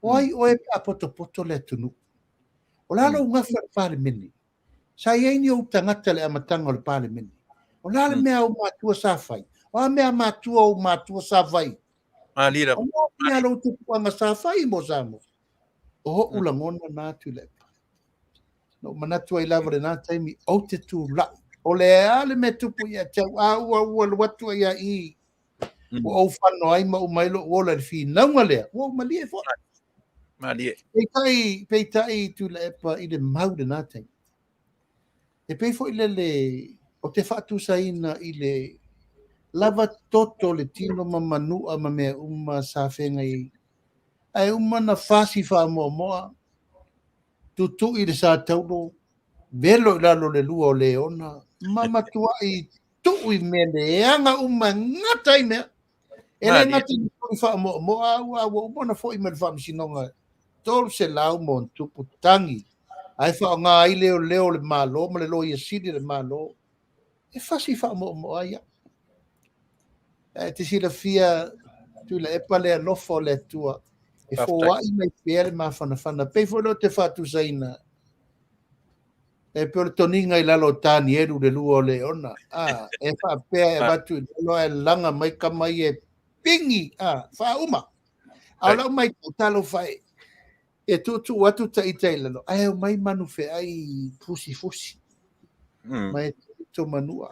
O ai oe pe a potopoto le atunuu? O le a lou gafa i le Palemene? Sa i ai ni ou tagata i le amataga o le Palemene? O le a le mea a ou matua sa fai? O a mea a matua o ou matua sa fai? Malie lava. O le a mea a lou tupuaga sa fai mo Samoa? O ou lagona na Tuilaepa. Na ou manatu ai lava i lena taimi, ou te tulai. O le a le mea e tupu ia te au, a ua ua alu atu ai lava i i, Ua ou fano ai ma uma ai lou ola i le finauga lea, ua ou malie foi. Malie. Peitai, peitai Tuilaepa i le mau i lena taimi. E pei foi lele ou te faatusaina i le lava toto le tino ma manua ma mea uma sa feagai ai. Ae uma na fasi faamoamoa, tutui le sa taulo, velo i lalo le lua o leona, ma matuai tuu i mea leaga uma e gata ai mea. E le gata i le faamoamoa, a ua uma ona foi mai le faamasinoga 300 ma ona tupu tagi, ae faaaoga ai leoleo o le Malo ma le Loia Sili o le Malo e fasi faamoamoa ai au. Ae te silafia Tuilaepa le alofa o le Atua e foai mai pea le mafanafana. Pei foi lea ou te faatusaina e pei o le toniga i lalo o Tanielu le lua o leona, a, e faapea e avatu i lalo ae laga mai tama ia e pingi, a, faauma. A o lau maitau, talofa e, e tuutuu atu ta ita i lalo, ae omai manufeai fusifusi. Ma e to manua.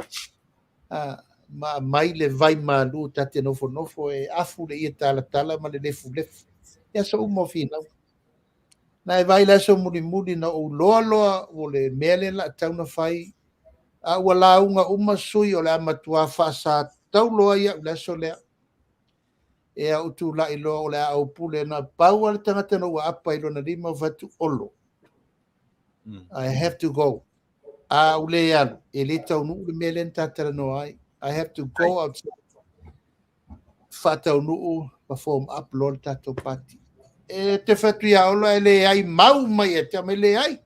A, ma aumai le vai malu ta te nofonofo e afu le ie talatala ma le lefulefu. I aso uma o finauga. Na e vaai i le aso mulimuli na ou iloa loa o le mea lea la tatau ona fai, a ua lauga uma sui o le a matua faasataulo ai au i le aso lea. Ea ou tulai loa o le a ou pule na pau lava le tagata na ou aapa i lona lima ou fai atu, Olo, I have to go. A ou le alu, e le taunuu le mea lea na ta talanoa ai. I have to go outside. Faataunuu ma form up loa le tatou party. E te fai atu ia Olo e leai mau mai ia te au, mai leai.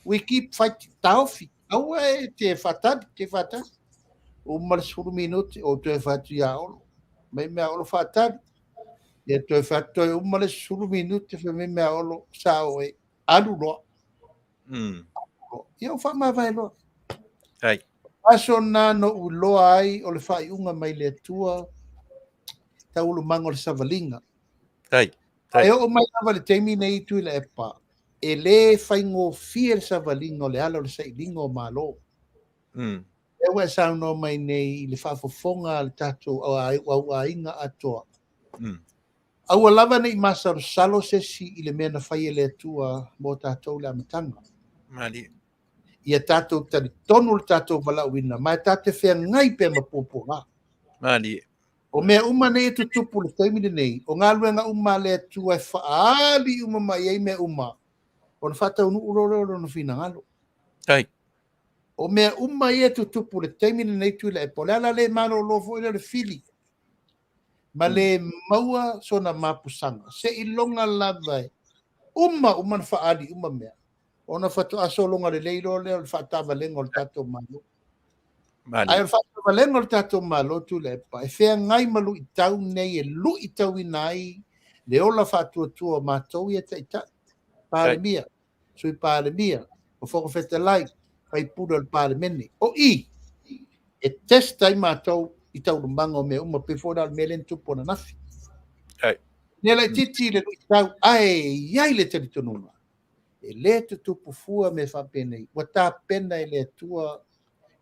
We keep fighting. Taofi. Aua e te faatali, te faatali. Uma le 10 minute, ou toe fai atu ia Olo. Mai mea Olo faatali. Ia toe fai atu, toe uma le 10 minute, fai mai mea Olo, sao oe, alu loa. Ia ua faamavae loa. Ai. Aso na na ou iloa ai o le faaiuga mai le Atua taualumaga o le savaliga. Tai. E oo mai lava i le taimi nei Tuilaepa, e le faigofie le savaliga o le ala o le sailiga o Malo. Lea ua e saunoa mai nei i le faafofoga a le tatou auaiga atoa. Aua lava ne i masalosalo se isi i le mea na fai e le Atua mo tatou i le amataga. Malie. Ia tatou talitonu le tatou valaauina, ma e tatou te feagai pea ma puapuaga. Malie. O mea uma nei e tutupu i le taimi lenei, o galuega uma a le Atua e faaali uma mai ai mea uma, ona faataunuu loa lea o lona finagalo. Tai. O mea uma ia e tutupu i le taimi lenei Tuilaepa, o le ala le malolo foi lea o le fili, ma le maua sona mapusaga, seiloga lava e uma uma ona faaali uma mea, ona faatoa sologa lelei loa lea o le faatavalega o le tatou Malo. Ae o le faatavalega o le tatou Malo Tuilaepa, e feagai ma luitau nei e luitauina ai le ola faatuatua o matou ia taitai, Palemia, Sui Palemia, o Fofoga Fetalai, faipule o le Palemene. O i, e test ai matou i taualumaga o mea uma, pei foi la o le mea lea na tupu ananafi. E le laitiiti le luitau, ae i ai le talitonuga, e le tutupu fua mea faapenei, ua tapena e le Atua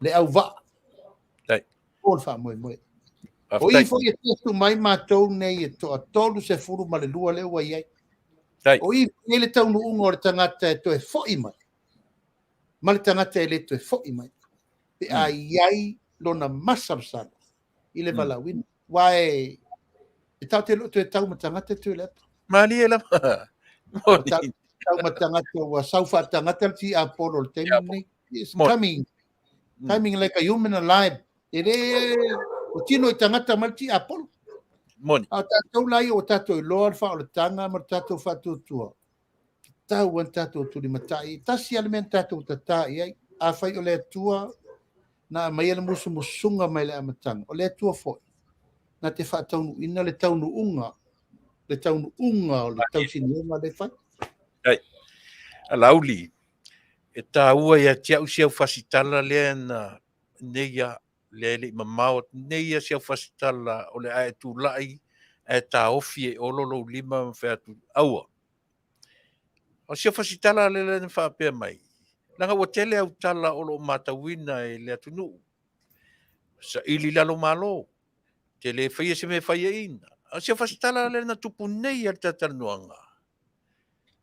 le auvaa o le faamoemoe. O i foi e testu mai matou nei e toa 32 lea ua i ai. O i foi le taunuuga o le tagata e toe foi mai, ma le tagata e le toe foi mai, pe a i ai lona masalosalo i le valaauina. Aua e tatou te le o toe tau ma tagata Tuilaepa. Malie lava. Tau ma tagata ua sau faatagata le tiapolo o le taimi lenei. It's coming. Coming like a human alive. E le o tino i tagata mai le tiapolo. Moni. A o tatou la ia ua tatou iloa le faaolataga ma le tatou faatuatua. Tatau ona tatou tulimatai. Tasi lava le mea na tatou tata i ai. Afai o le Atua na aumaia le musumusuga mai le amataga, o le Atua foi na te faataunuuina le taunuuga, le taunuuga o le tausinioga lea e fai. Ai. Laauli, e taua ia te au si au fasitala lea na nei ia, lea e le i mamao atu nei ia si au fasitala o le a e tulai ae taofi e Olo lou lima ma fai atu, aua. O si au fasitala lea na faapea mai, leaga ua tele au tala o lo o matauina e le atunuu. Saili i lalo Malo, te le faia se mea e faiaina. A o si au fasitala lea na tupu nei a le talatalanoaga,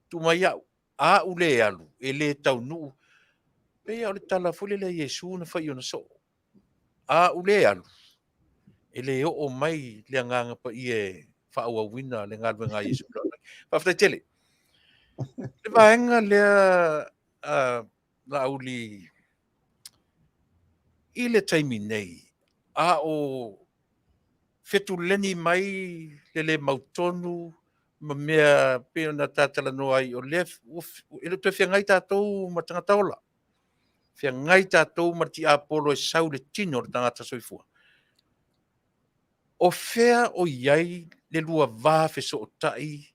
tuu mai au, a au le alu, e le taunuu. Pei o le tala foi lele a Iesu na fai i ona soo. A au le alu, e le oo mai le agaga paia e faaauauina le galuega a Iesu. Faafetai tele. Le vaega lea Laauli, i le taimi nei, a o fetuleni mai le le mautonu ma mea pei ona ta talanoa ai, o lea e le o toe feagai tatou ma tagata ola. Feagai tatou ma le tiapolo e sau i le tino o le tagata soifua. O fea o i ai le lua va fesootai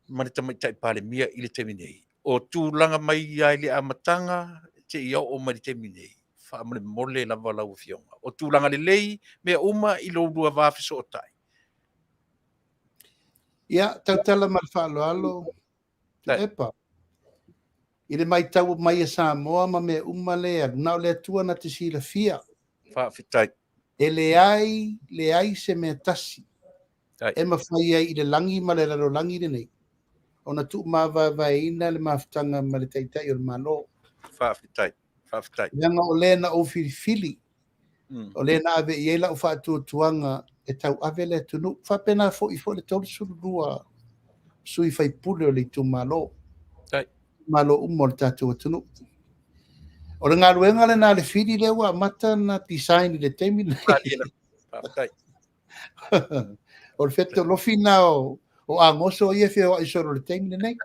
ma le Tamaitai Palemia i le taimi nei? O tulaga mai ia i le amataga seia oo mai i le taimi nei, faamolemole lava lau Afioga. O tulaga lelei mea uma i lo lua va fesootai. Ia, tautala ma le faaaloalo, Tuilaepa. I le matau mai a Samoa ma mea uma lea, na o le Atua na te silafia. Faafetai. E leai, leai se mea tasi e mafai ai i le lagi ma le lalolagi lenei ona tuumavaevaeina le mafutaga ma le Taitai o le Malo. Faafetai, faafetai. Leaga o le na ou filifili, o le na ave i ai lau faatuatuaga e tauave le atunuu. Faapena foi foi le 32 sui faipule o le itumalo. Malo uma o le tatou atunuu. O le galuega lena a le fili lea ua amata na design i le taimi lenei. Faafetai. O le fetolofi na o Agoso ia e feoai solo i le taimi lenei.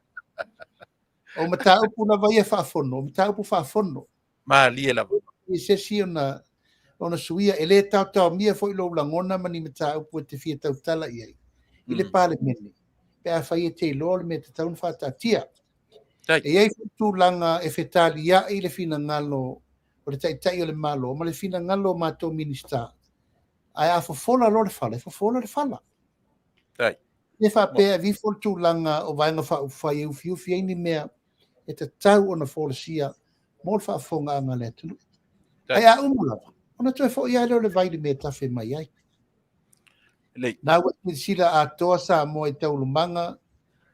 O mataupu lava ia faafono, o mataupu faafono. Malie lava. I se isi ona suia, e le taotaomia foi lou lagona ma ni mataupu e te fia tautala i ai. i le Palemene pe afai e te iloa o le mea tatau ona faataatia. E i ai foi tulaga e fetaliai le finagalo o le Taitai o le Malo ma le finagalo o matou Minisita, ae a fofola loa le fala, e fofola le fala. E faapea e aveifo le tulaga o Vaega Faaupufai e ufiufi ai ni mea e tatau ona folasia mo le faafofogaaga a le atunuu. Ae a uma lava, ona toe foi lava lea o le vai i le mea e tafe mai ai. Na ua silasila atoa Samoa i taualumaga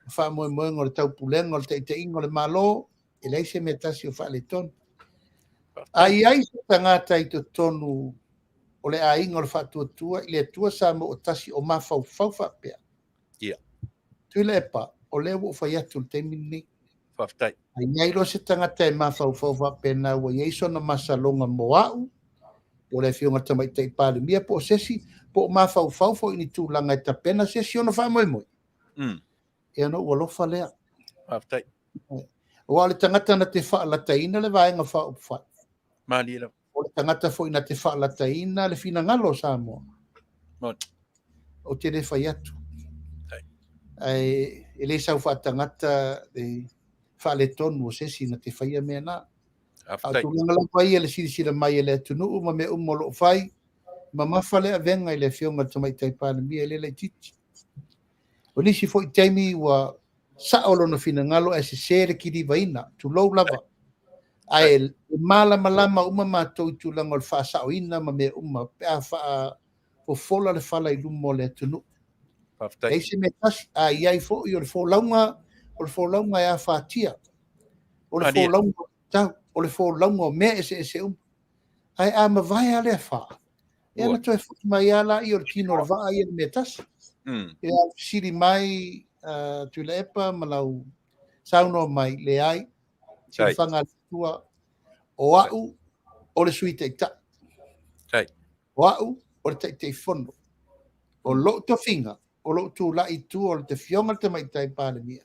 ma faamoemoega o le taupulega o le taitaiga o le Malo, e leai se mea tasi o faaletonu. A i ai se tagata i totonu o le aiga o le Faatuatua i le Atua Samoa ua Tasi o mafaufau faapea, Tuilaepa, o lea ua ou fai atu i le taimi lenei. Faafetai. A i ai loa se tagata e mafaufau faapena ua i ai sona masaloga mo au, po o le Afioga i le Tamaitai Palemia po o se isi, po o mafaufau foi i ni tulaga e tapena se isi ona faamoemoe, ia ona ou alofa lea. Faafetai. Aua o le tagata na te faalataina le Vaega Faaupufai, Malie lava. o le tagata foi na te faalataina le finagalo o Samoa, ou te le fai atu. Ae e le sau faatagata le faaletonu o se isi na te faia mea na. A o tulaga lava ia i le silasila mai e le atunuu ma mea uma o lo o fai, mamafa le avega i le Afioga i le Tamaitai Palemia, e le laitiiti. O nisi foi taimi ua sao lona finagalo ae sese le kilivaina, tulou lava. Ae malamalama uma matou i tulaga o le faasaoina ma mea uma pe a faafofola le fala i luma o le atunuu. Faafetai. Leai se mea tasi, a i ai foi o le folauga, o le folauga e afatia. O le folauga o le tau, o le folauga o mea eseese uma. Ae a mavae lava le afa, ia ona toe foi mai lava lea o le tino o le vaa ia i le mea tasi. Ia fesili mai Tuilaepa ma lau saunoa mai, leai, silafaga a le Atua, o au o le Sui Taitai. O au o le Taitaifono. O lou tofiga, o lou tulai i tua o le Afioga i le Tamaitai Palemia,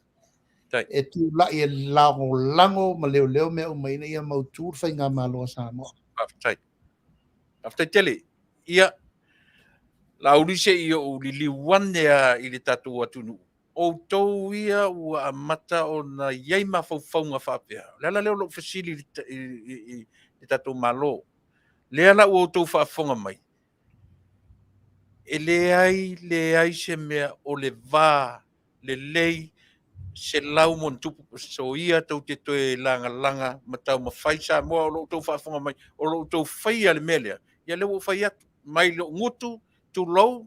e tulai e lagolago ma leoleo mea uma ina ia mautu le faigamalo a Samoa. Faafetai. Faafetai tele. Ia, Laauli se i ou liliu ane lava i le tatou atunuu, outou ia ua amata ona i ai mafaufauga faapea. O le ala lea o lou fesili i le tatou Malo. Lea la ua outou faafofoga mai, e leai leai se mea o le va lelei 100+, soia tou te toe lagalaga ma taumafai Samoa o lo o outou faafofoga mai, o lo o outou faia le mea lea, ia lea ua ou fai atu, mai lou gutu, tulou,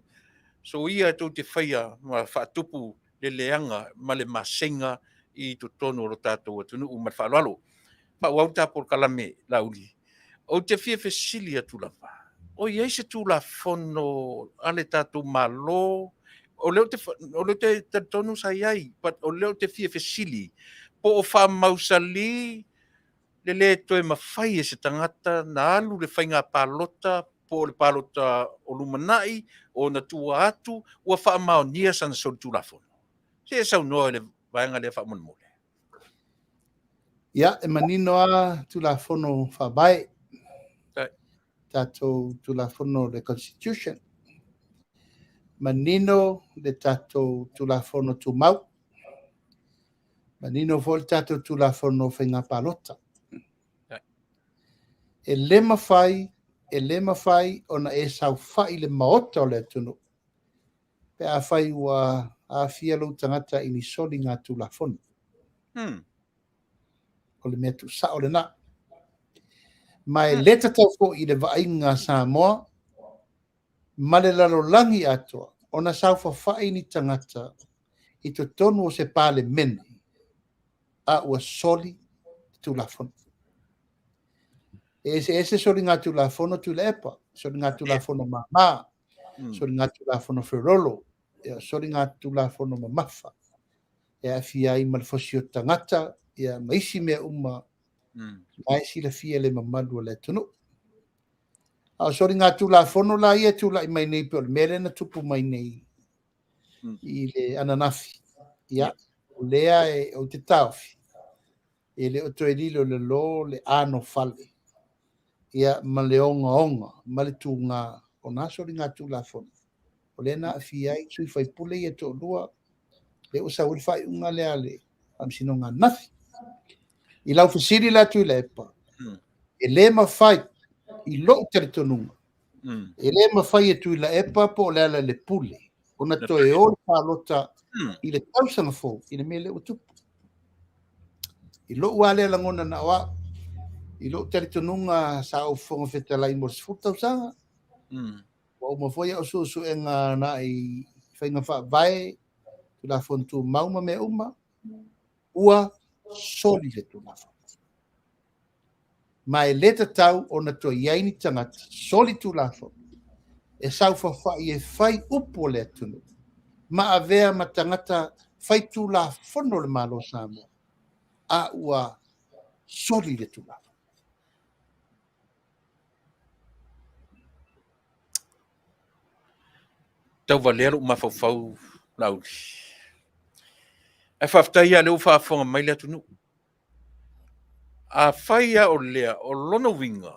soia tou te faia ma faatupu le leaga ma le maseiga i totonu o lo tatou atunuu. Ma le faaaloalo. Faaauau le ta polokalame, Laauli. Ou te fia fesili atu lava, o i ai se Tulafono a le tatou Malo? O lea ou te talitonu sa i ai, but o lea ou te fia fesili, po o faamausali le le toe mafai e se tagata na alu le faiga palota po o le palota o lumanai, o ona tua atu, ua faamaonia sana solitulafono? Se i e saunoa i le vaega lea faamolemole. Ia, e manino lava Tulafono Faavae, tatou Tulafono le Constitution, manino le tatou Tulafono Tumau, manino foi le tatou Tulafono o Faiga Palota. E le mafai, e le mafai ona e saofai i le Maota o le atunuu pe afai ua aafia lou tagata i ni soligatulafono. O le mea tuusao lena. Ma e le tatau foi i le vaaiga a Samoa ma le lalolagi atoa ona saofafai ni tagata i totonu o se Palemene a ua soli le Tulafono. E eseese soligatulafono Tuilaepa, soligatulafono mama, soligatulafono feoloolo, soligatulafono mamafa e aafia ai ma le fosi o tagata ma isi mea uma la e silafia e le mamalu o le atunuu. A o soligatulafono la ia e tulai mai nei pei o le mea lea na tupu mai nei i le ananafi, ia, o lea ou te taofi, e le o toe lilo i lalo le anofale ma le ogaoga ma le tuga o na soligatulafono. O lea na aafia ai sui faipule ia toalua, lea ua sau ai le faaiuga lea a le Faamasinoga ananafi. I lau fesili la Tuilaepa, e le mafai i lou talitonuga, e le mafai e Tuilaepa po o Lealailepule ona toe o i le palota i le tausaga fou i le mea lea ua tupu. I lou lava lea lagona na o au, i lou talitonuga sa ou Fofoga Fetalai mo le 10 tausaga, ua uma foi au suesuega agai i faiga faavae, Tulafono Tumau ma mea uma, ua soli le Tulafono. Ma e le tatau ona toe i ai ni tagata soli Tulafono e saofafai e fai upu o le atunuu ma avea ma tagata faitulafono o le Malo o Samoa, a ua soli le Tulafono. Tauvalea lou mafaufau Laauli. Ae faafetai lava o lea ua faafofoga mai le atunuu. Afai lava o lea, o lona uiga,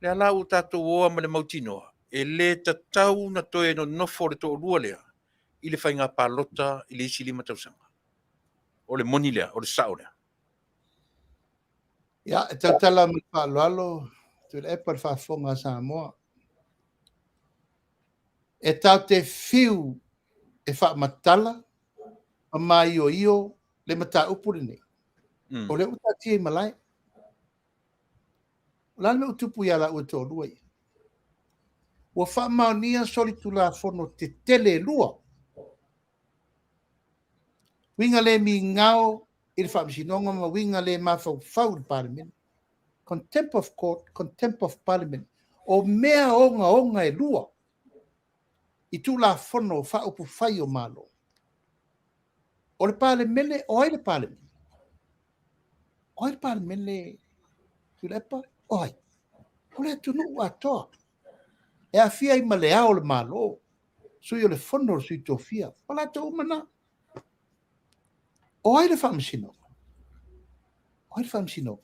lea la ua tatou o lava ma le mautinoa, e le tatau ona toe nonofo le toalua lea i le faiga palota i le isi 5 tausaga. O le moni lea, o le sao lea. Ia, e tautala ma le faaaloalo Tuilaepa i le faafofoga a Samoa. E tatou te fiu e faamatala ma maioio le mataupu lenei, o lea ua taatia i malae. O le a le mea ua tupu ia laua e toalua ia? Ua faamaonia solitulafono tetele e lua, uiga le migao i le Faamasinoga ma uiga le mafaufau i le Palemene. Contempt of Court, Contempt of Parliament. O mea ogaoga e lua i Tulafono Faaupufai o Malo. O le Palemene, o ai le Palemene? O ai le Palemene, Tuilaepa? O ai? O le atunuu atoa. E aafia ai ma le Ao o le Malo, Sui o le Fono o Sui Tofia, o latou uma na. O ai le Faamasinoga? O ai le Faamasinoga?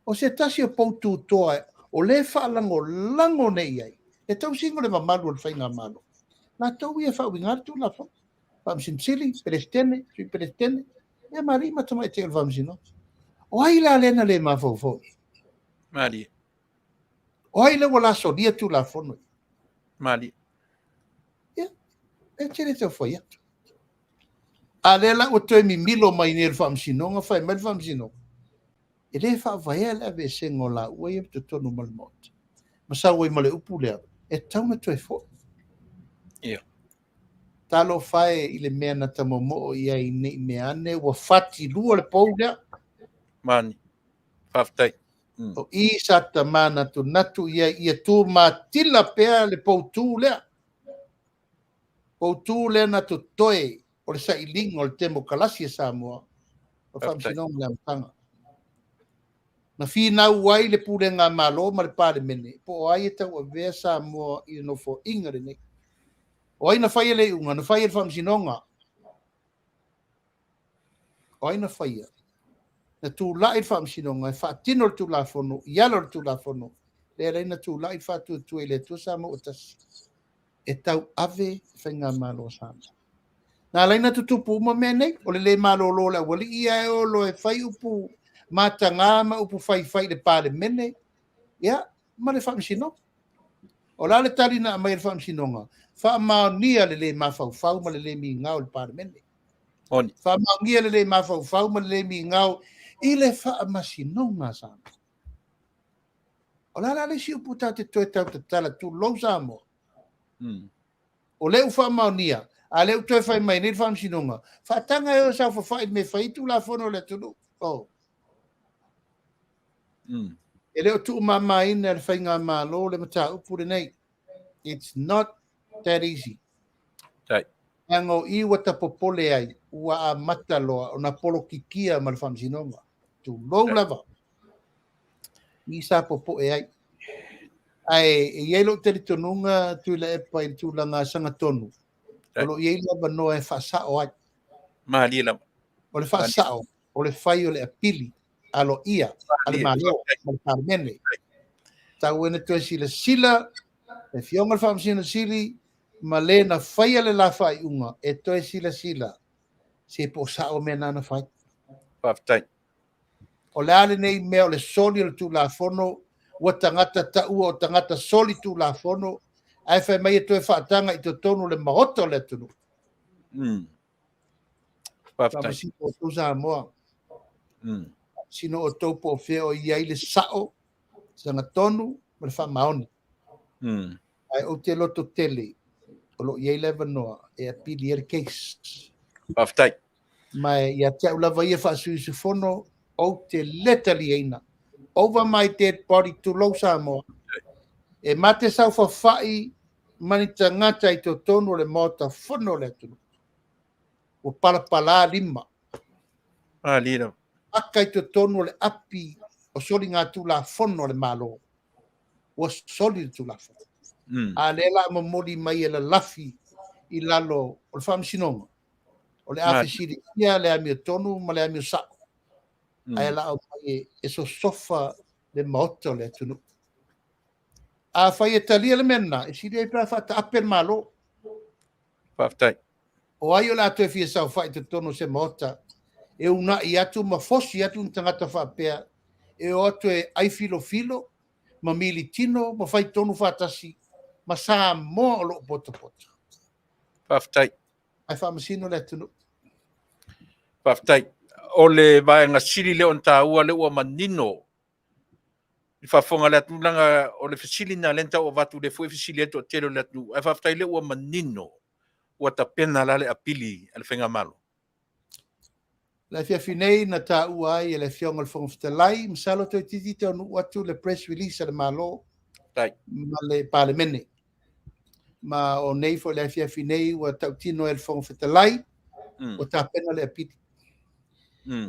O se tasi o poututoa o lea e faalagolago nei i ai le tausiga o le mamalu o le faigamalo, latou ia e faauiga le Tulafono. Faamasino Sili, Peresetene, Sui Peresetene, ia ma alii ma tamaitai o le Faamasinoga. O ai la lea na le mafaufau i ai? Malie. O ai lea ua lasolia Tulafono? Malie. Ia, e te le tau fai atu. A lea la ua toe mimilo mai nei le Faamasinoga, fai mai le Faamasinoga, e le faavaea le aveesega o laua ia i totonu ma le Maota, ma sau ai ma le upu lea, e tatau ona toe foi. Ia. Talofa e i le mea na ta momoo i ai ne i mea ane ua fati lua le pou lea. Mani. Faafetai. O i sa ta manatunatu i ai ia tumatila pea le poutu lea. Poutu lea na totoe o le sailiga o le temokalasi a Samoa, o le Faamasinoga o le amataga. Na finau ai le Pulega a Malo ma le Palemene po o ai e tauavea Samoa i le nofoaiga lenei. O ai na faia le iuga? Na faia e le Faamasinoga. O ai na faia? Na tulai le Faamasinoga e faatino le Tulafono i ala o le Tulafono, lea la na tulai le faatuatua i le Atua Samoa ua tasi e tauave le faigamalo a Samoa. Na ala ai ona tutupu uma mea nei, o le le malolo o le aualii ia e o loa e fai upu mataga ma upu faifai i le Palemene, ia, ma le Faamasinoga. O le a le tali na aumai e le Faamasinoga? Faamaonia le le mafaufau ma le le migao i le Palemene. Faamaonia le le mafaufau ma le le migao i le Faamasinoga a Samoa. O le a la le isi upu tatou te toe tautatala, tulou Samoa? O lea ua faamaonia, a lea ua toe fai mai nei le Faamasinoga, faataga e o e saofafai i le mea e fai ai Tulafono a le atunuu. Oh. E le o tuumamaina e le faigamalo le mataupu lenei. It's not that easy. Tai. Leaga o i ua tapopole ai, ua amata loa ona polokikia ma le Faamasinoga. Tulou lava. I sa popoe ai. Ae e i ai lou talitonuga Tuilaepa i le tulaga sagatonu, o lo o i ai le avanoa e faasao ai. Malie lava. O le faasao, o le fai o le apili aloaia a le Malo ma le Palemene. Tau ina toe silasila le Afioga i le Faamasino Sili ma le na faia le la faaiuga e toe silasila se po o sao mea na na fai. Faafetai. O le a lenei mea o le soli o le Tulafono, ua tagata taua o tagata soli Tulafono, ae fai mai e toe faataga i totonu o le Maota o le atunuu. Faafetai. Faamasino outou Samoa. Faamasino outou po o fea o i ai le sao, sagatonu ma le faamaoni. Ae ou te loto tele o lo o i ai le avanoa e apili ai le case. Faafetai. Ma ia te au lava ia faasui usufono, ou te le taliaina. Over my dead body, tulou Samoa. E ma te saofafai ma ni tagata i totonu o le Maota Fono o le atunuu. Ua palapala lima. Malie. Aka i totonu o le api o soligatulafono a le Malo. Ua soli le Tulafono. A lea la a momoli mai e lalafi i lalo o le Faamasinoga, o le a fesiligia le amiotonu ma le amio sao, ae la aumai e sosofa le Maota o le atunuu. Afai e talia le mea lena, e sili ai pe a faataape le Malo. Faafetai. O ai o le a toe fia saofai i totonu o se Maota e uunai atu ma fosi atu ni tagata faapea e o atu e ai filofilo ma militino ma fai tonu faatasi ma Samoa o lo o potapota. Faafetai. Ae faamasino le atunuu. Faafetai. O le vaega sili lea ona taua lea ua manino i faafofoga a le atunuu, leaga o le fesili lena lea na tau avatu, lea foi e fesili ai le toatele o le atunuu. Ae faafetai lea ua manino, ua tapena la le apili a le Faigamalo. Le afiafi nei na taua ai e le Afioga i le Fofoga Fetalai, masalo toeitiiti taunuu atu le press release a le Malo ma le Palemene. Ma o nei foi le afiafi nei ua tautino e le Fofoga Fetalai, ua tapena le apili.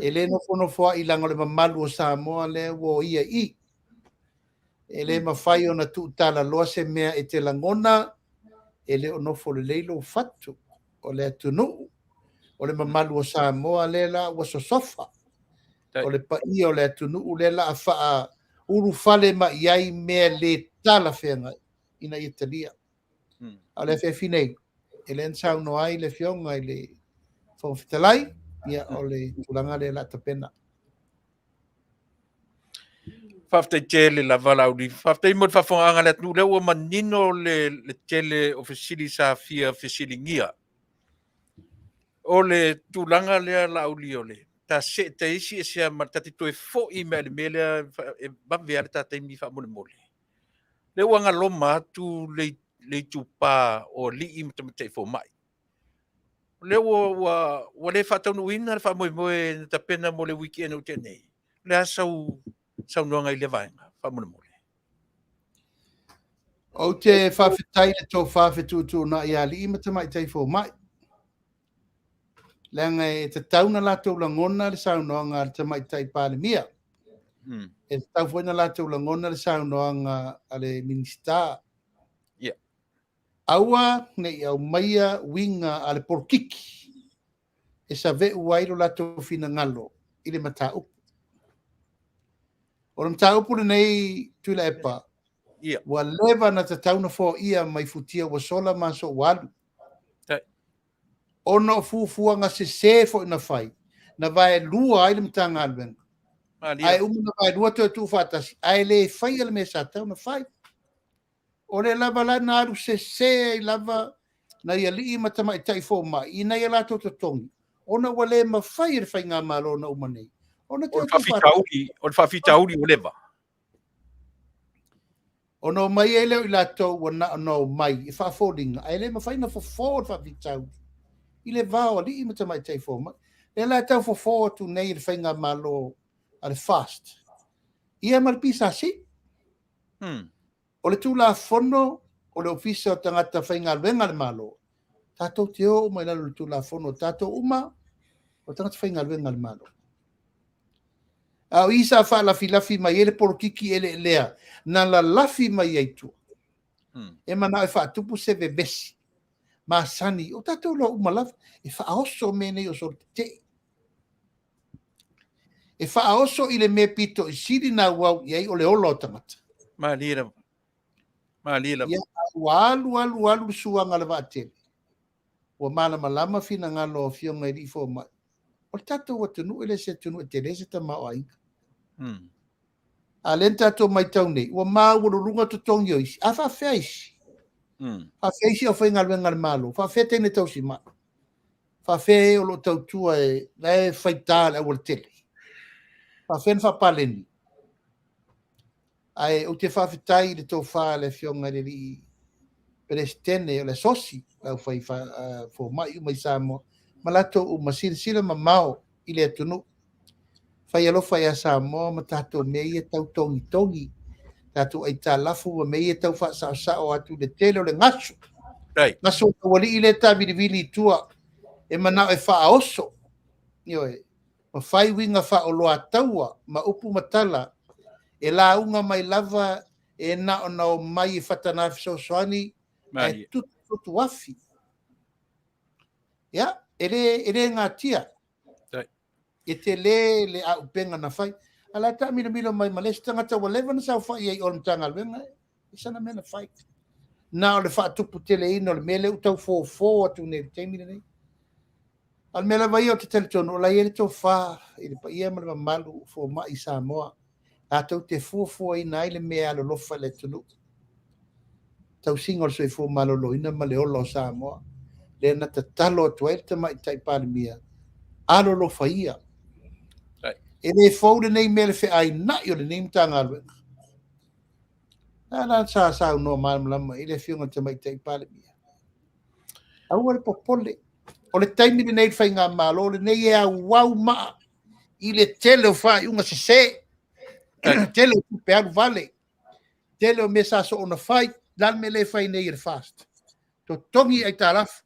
E le nofonofoa'i leaga o le mamalu o Samoa lea ua o ia i. E le mafai ona tuutalaloa se mea e te lagona e le o nofo lelei lou fatu. O le atunuu, o le mamalu o Samoa lea la ua sosofa. O le paia o le atunuu lea la a faaulufale mai i ai mea le talafeagai ina ia talia. A o le afiafi nei, e lea na saunoa ai le Afioga i le Fofoga Fetalai, ia o le tulaga lea o le a tapena. Faafetai tele lava Laauli. Faafetai mo le faafofogaaga a le atunuu, lea ua manino le tele o fesili sa fia fesiligia. O le tulaga lea Laauli o le ta see ta isi esea ma ta te toe foi mai le mea lea e vave lava le ta taimi faamolemole. Lea ua galoma atu le itupa o alii ma tamaitai fomai. O lea ua le faataunuuina le faamoemoe na tapena mo le weekend ua tea nei. O le a sau saunoaga i lea vaega faamolemole? Ou te faafetai i le tofa fetuutuunai a alii ma tamaitai fomai. Leaga e tatau na latou lagona le saunoaga a le tamaitai Palemia. E tatau foi na latou lagona le saunoaga a le Minisita. Aua ne i aumaia uiga a le polokiki e saveu ai lo latou finagalo i le mataupu. O le mataupu lenei, Tuilaepa, ua leva na tatau na foia mai futia ua sola ma aso ua alu. Ona o fuafuaga sese foi na fai, na vaelua ai le Matagaluega. Ae uma na vaelua toe tuufaatasi, ae le faia le mea sa tatau na fai. O lea lava la na alu sese ai lava nai alii ma tamaitai fomai i nai a latou totogi, ona ua le mafai e le Faigamalo na uma nei ona toe tuufaatasi. O le faafitauli ua leva. Ona omai ai lea o i latou ua na ona omai e faafoliga, ae le mafai ona fofo le faafitauli i le va o alii ma tamaitai fomai. Lea la e tau fofo atu nei e le Faigamalo a le FAST ia ma le PSC. O le Tulafono o le Ofisa o Tagata Faigaluega a le Malo, tatou te o uma i lalo o le Tulafono, tatou uma o tagata faigaluega a le Malo. A o i sa faalafilafi mai ai le polokiki eleelea na lalafi mai ai tua, e manao e faatupu se vevesi masani, o tatou iloa uma lava, e faaoso mea nei o solo tetee. E faaoso i le mea pito i sili na auau i ai o le ola o tagata. Malie lava. Malie lava. Ia, ua alu, alu, alu le suaga a le vaatele. Ua malamalama finagalo o afioga i alii fomai. O le tatou atunuu e le se atunuu e tele se tamaoaiga. A lea na tatou matau nei, ua maualuluga totogi o isi. A faafefea isi? Faafefea isi aufaigaluega a le Malo? Faafefea teine tausimai? Faafefea e o lo o tautua e la e faita le aualatele? Faafefea ona faapaleni? Ae ou te faafetai i le tofa a le Afioga i le alii Peresetene o le Asosi le aufai fomai uma i Samoa ma latou uma, silasila mamao i le atunuu. Fai alofa ia Samoa ma tatou mea ia tau togitogi, tatou aitalafu ma mea ia tau faasaosao atu i le tele o le gasu. Gasu o taualii lea e tavilivili i tua, e manao e faaoso. Ioe. Ma fai uiga faaoloataua ma upu ma tala e lauga mai lava e na ona omai e faatana fesoasoani ae tutu afi. Ia, e le, e le gatia. E tele le aupega na fai. A la e taamilomilo mai ma le isi tagata ua leva ona saofai ai i o i le Matagaluega, e sana mea na fai. Na o le faatuputeleina o le mea lea ua tau fofo atu nei i le taimi lenei. A o le mea lava ia ou te talitonu o la e i ai le tofa i le paia ma le mamalu o fomai i Samoa, latou te fuafuaina ai le mea e alolofa i le atunuu, tausiga o le soifua maloloina ma le ola o Samoa, lea na tatalo atu ai le Tamaitai Palemia, alolofa ia. E le fou lenei mea le feainai o lenei Matagaluega. A la sa saunoa malamalama i le Afioga i le Tamaitai Palemia. Aua le popole. O le taimi lenei i le faigamalo lenei e auau maa i le tele o faaiuga sese, tele o tupe alu vale, tele o mea sa soona fai. O le a le mea lea e fai nei e le FAST? Totogi aitalafu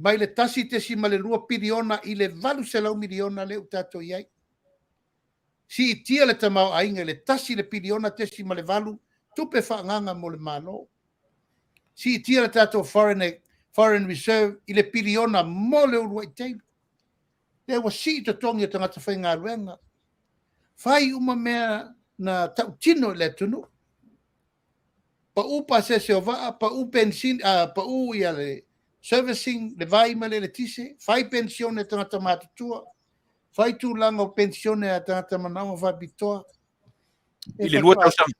mai le 1.2 piliona i le 800 miliona lea ua tatou i ai. Siitia le tamaoaiga i le 1 piliona tesima le 8 tupe faaagaaga mo le Malo. Siitia le tatou foreign reserve i le piliona mo le uluai taimi. Lea ua sii totogi o tagata faigaluega. Fai uma mea na tautino i le atunuu. Pau pasese o vaa, pau penisini, pau ia le servicing, le vai ma le eletise, fai penisione a tagata matutua, fai tulaga o penisione a tagata manaoga faapitoa. I le 2 tausaga.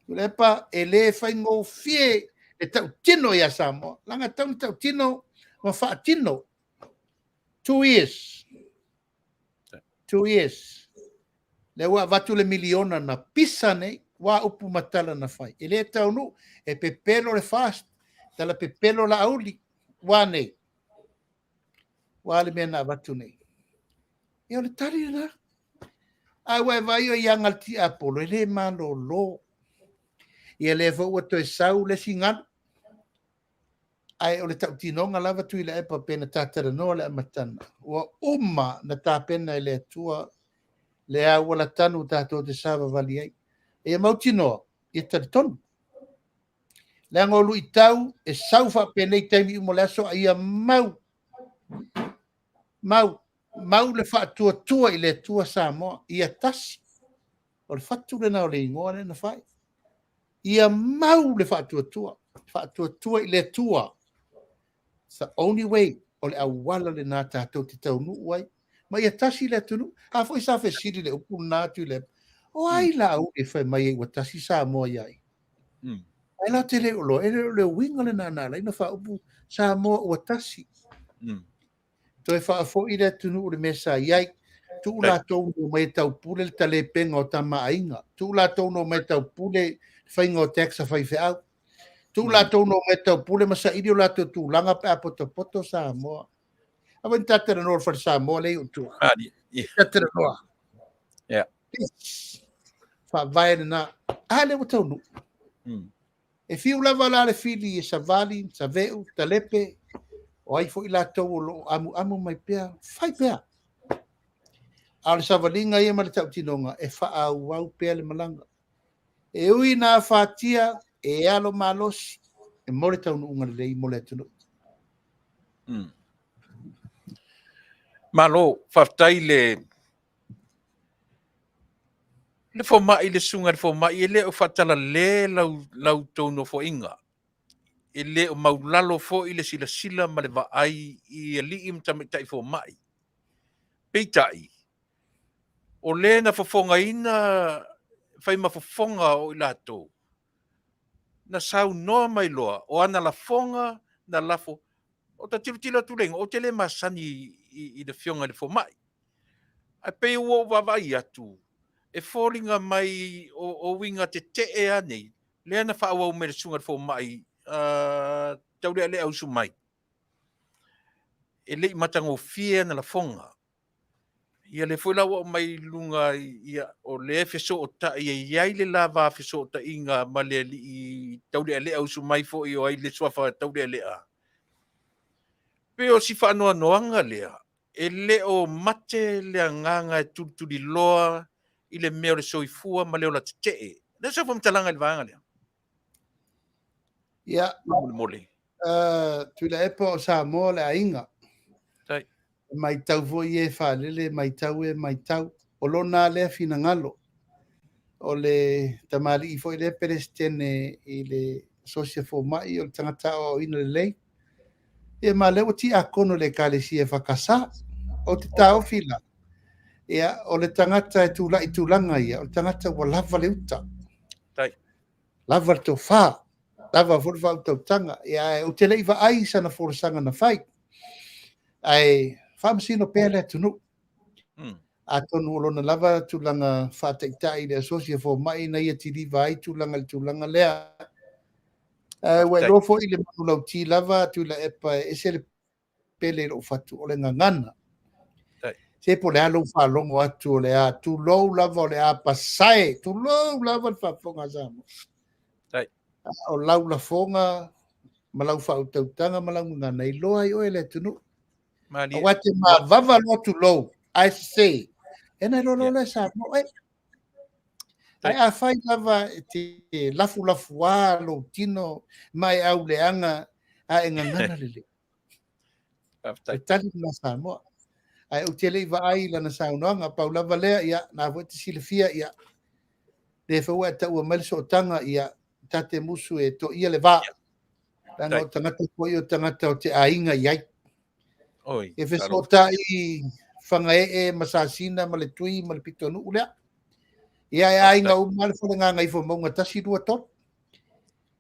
Tuilaepa, e le faigofie le tautino ia Samoa. Leaga e tatau ona tautino ma faatino. 2 years. 2 years. Lea ua avatu le miliona na pisa nei, ua upu ma tala na fai. E le taunuu, e pepelo le FAST, tala pepelo Laauli. Ua nei? Ua le mea na avatu nei? Ia o le tali lena. Ae ua e vaai o i aga a le tiapolo, e le malolo. Ia lea foi ua toe sau le isi galu. Ae o le tautinoga lava Tuilaepa pe na ta talanoa i le amataga, ua uma na tapena e le Atua le auala tanu tatou te savavali ai. Ia mautinoa, ia talitonu. Leaga o luitau e sau faapenei taimi uma o le aso, a ia mau, mau, mau le faatuatua i le Atua Samoa. Ia tasi. O le fatu lena o le igoa lea na fai. Ia mau le faatuatua. Faatuatua i le Atua. It's the only way. O le auala lena tatou te taunuu ai. Ma ia tasi le atunuu. A foi sa fesili le upu lena atu i le o ai la e fai mai ai ua tasi Samoa ia ai. Ai la te le o loa, e le o le uiga lena na ala ai ona faaupu Samoa ua tasi. Toe faafoi le atunuu i le mea sa i ai. Tuu latou na omai e taupule le talepega o Tama a Aiga. Tuu latou na omai e taupule le faiga o tax a faifeau. Tuu latou na omai e taupule ma saili o latou tulaga pe a potopoto Samoa. Aua ni talanoa o le fale Samoa lea i tua. Talanoa. Faavae lena. A lea ua taunuu. E fiu lava la le fili e savali, saveu, talepe, o ai foi latou o lo o amuamu mai pea, fai pea. A o le savaliga ia ma le tautinoga, e faaauau pea le malaga. E ui ina afatia, e alo malosi, e mo le taunuuga lelei mo le atunuu. Malo, faafetai le Le fomai, le susuga i le fomai, e le o faatalale lau, la outou nofoaiga. E le o maulalo foi le silasila ma le vaai i alii ma tamaitai fomai. Peitai, o le na fofogaina fai ma fofoga o i latou, na saunoa mai loa o ana lafoga na lafo. O ta tilotilo atu le igoa, ou te le masani i le afioga i le fomai. Ae pei ua ou vaavaai atu, e foliga mai o uiga tetee lava nei, lea na faaauau mai e le susuga i le fomai Taulealea Usu mai. E le i matagofie ana lafoga. Ia lea foi la ua aumai i luga, ia, o lea e fesootai e i ai le lava fesootaiga ma le alii Taulealea Usu mai foi o ai le suafa Taulealea. Pei o si faanoanoaga lea, e le o mate le agaga e tulituliloa i le mea o le soifua ma le ola tetee. O le a sau faamatalaga i le vaega lea? Ia, Faamolemole. Tuilaepa o Samoa o le aiga. Tai. E matau foi e faalele, e matau e matau. O lona lea finagalo. O le tamalii foi lea Peresetene i le Asosi a Fomai, o le tagata aoaoina lelei. Ia ma lea ua tiakono i le Ekalesia EFKS. Ou te taofi la, ia, o le tagata e tulai i tulaga ia, o le tagata ua lava le uta. Tai. Lava le tofa, lava foi le faautautaga. Ia, ae ou te le i vaai i sana folasaga na fai. Ae faamasino pea le atunuu. Atonu o lona lava tulaga faataitai i le Asosi a Fomai na ia kiliva ai tulaga i le tulaga lea. Ae ua iloa foi le manulauti lava Tuilaepa e ese le pele i lou fatu o le gagana. Se po o le a lou faalogo atu o le a, tulou lava o le a pasae, tulou lava le faafofoga a Samoa. O lau lafoga ma lau faautautaga ma lau gagana e iloa ai oe e le atunuu. Aua e te mavava loa tulou, ae sese, ia ona iloa loa lea e Samoa, e. Ae afai lava e te lafulafuā lou tino ma e auleaga ae gagana lelei. Faafetai. O le tali lena a Samoa. Ae ou te le i vaai i lana saunoaga, pau lava lea, ia, na foi e te silafia, ia, lea foi ua e taua mai le sootaga, ia, ta te musu e toia le va. Leaga o tagata foi o tagata o te aiga i ai. Oi, E fesootai Fagaee ma Sasina ma le Tui ma le Pitonuu lea. Ia e aiga uma le Fale Gagaifomauga 1, 2, 3.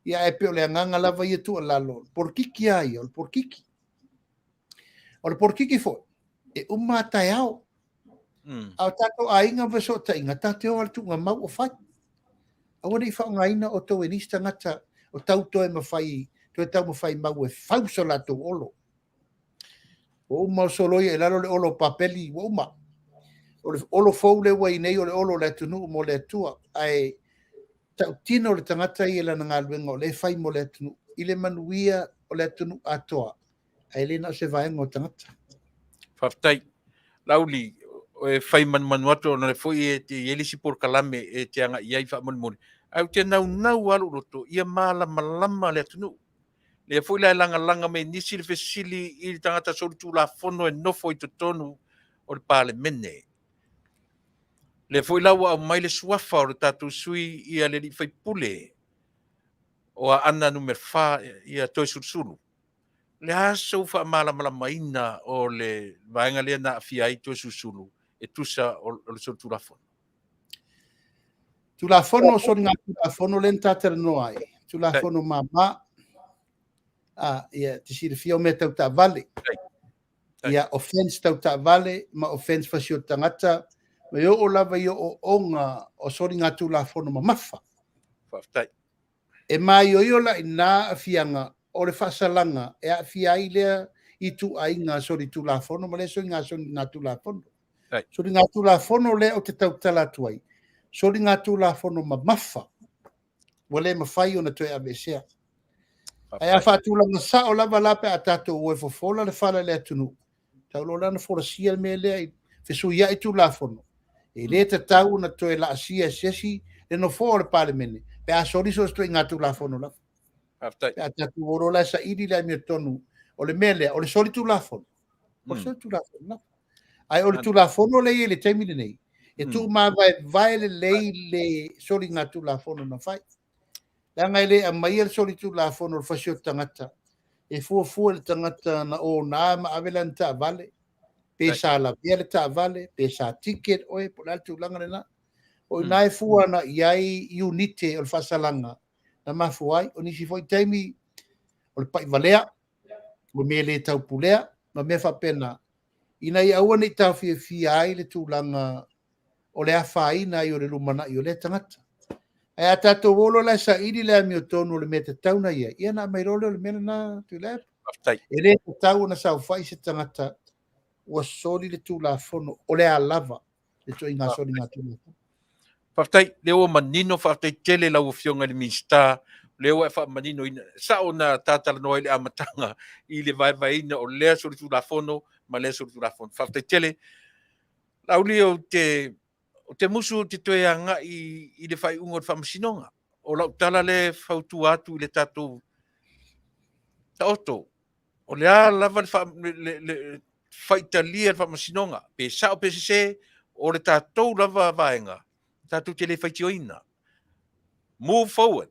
Ia ae pei o le agaga lava ia tuualalo, o le polokiki lava ia, o le polokiki. O le polokiki foi, e uma a taeao. A o tatou aiga ma fesootaiga, tatou te o lava i le tuugamau o fai. Aua ne i faaaogaina outou e nisi tagata o tau toe mafai, toe taumafai mau e fau so latou olo. Ua uma o soloia i lalo le olo o Papeli, ua uma. O le olo fou lea ua i nei o le olo o le atunuu mo le Atua. Ae tautino le tagata ia i lana galuega o lea e fai mo le atunuu, i le manuia o le atunuu atoa, ae le na o se vaega o tagata. Faafetai. Laauli, e fai manumanu atu ona o lea foi e te i ai le isi polokalame e te agai i ai faamolemole, ae ou te naunau lava lou loto ia malamalama le atunuu. Lea foi la e lagalaga mai e nisi le fesili i le tagata solitulafono e nofo i totonu o le Palemene. Lea foi la ua aumai le suafa o le tatou sui ia le alii faipule o Aana Nu.4 ia Toeolesulusulu. O le a sou faamalamalamaina o le vaega lea na aafia ai Toeolesulusulu e tusa o le solitulafono? Tulafono o soligatulafono lea na ta talanoa ai, Tulafono mama, ia te silafia o mea tau taavale. Ia, offense tau taavale ma offense fasioti tagata, ma e oo lava i ooooga o soligatulafono mamafa. Faafetai. E maioio la i ina aafiaga o le faasalaga e aafia ai lea ituaiga solitulafono ma lea soligatulafono. Soligatulafono lea ou te tautala atu ai, soligatulafono mamafa ua le mafai ona toe aveesea. Ae a faatulaga sao lava la pe a tatou o e fofola le fala i le atunuu, tau loa la ona folasia le mea lea i fesuiai Tulafono, e le tatau ona toe laasia e se isi le nofoa o le Palemene pe a soli so o se ituaiga Tulafono lava. Faafetai. Pe a tatou o loa la e saili le amiotonu o le mea lea, o le soli Tulafono, o le soli Tulafono lava. Ae o le Tulafono lea e i ai i le taimi lenei, E tuumavaevae lelei le soligatulafono na fai. Leaga e le aumaia le solitulafono o le fasioti tagata e fuafua i le tagata na ona ma ave lana taavale, pe sa lavea le taavale, pe sa ticket oe, po o le a le tulaga lena. O i ina e fua agai i ai iunite o le faasalaga na mafua ai. O nisi foi taimi o le paivalea, o mea le taupulea ma mea faapena, ina ia aua ne i taofiofia ai le tulaga o le afaina ai o le lumanai o lea tagata. Ae a tatou o loa la e saili le amiotonu o le mea e tatau ona i ai, ia ona aumai loa lea o le mea lena, Tuilaepa. Faafetai. E le tatau ona saofai se tagata ua soli le Tulafono, o le a lava le ituaiga soligatulafono. Faafetai, lea ua manino, faafetai tele i lau Afioga i le Minisita, lea ua e faamaninoina. Sao na ta talanoa i le amataga i le vaevaeina o lea solitulafono ma lea solitulafono. Faafetai tele. Laauli, ou te, ou te musu ou te toe agai i le faaiuga o le Faamasinoga. O lau tala lea e fautua atu i le tatou taoto, o le a lava le, le, le, le faitalia le Faamasinoga, pe sao pe sese, o le tatou lava vaega, tatou te le faitioina. Move forward,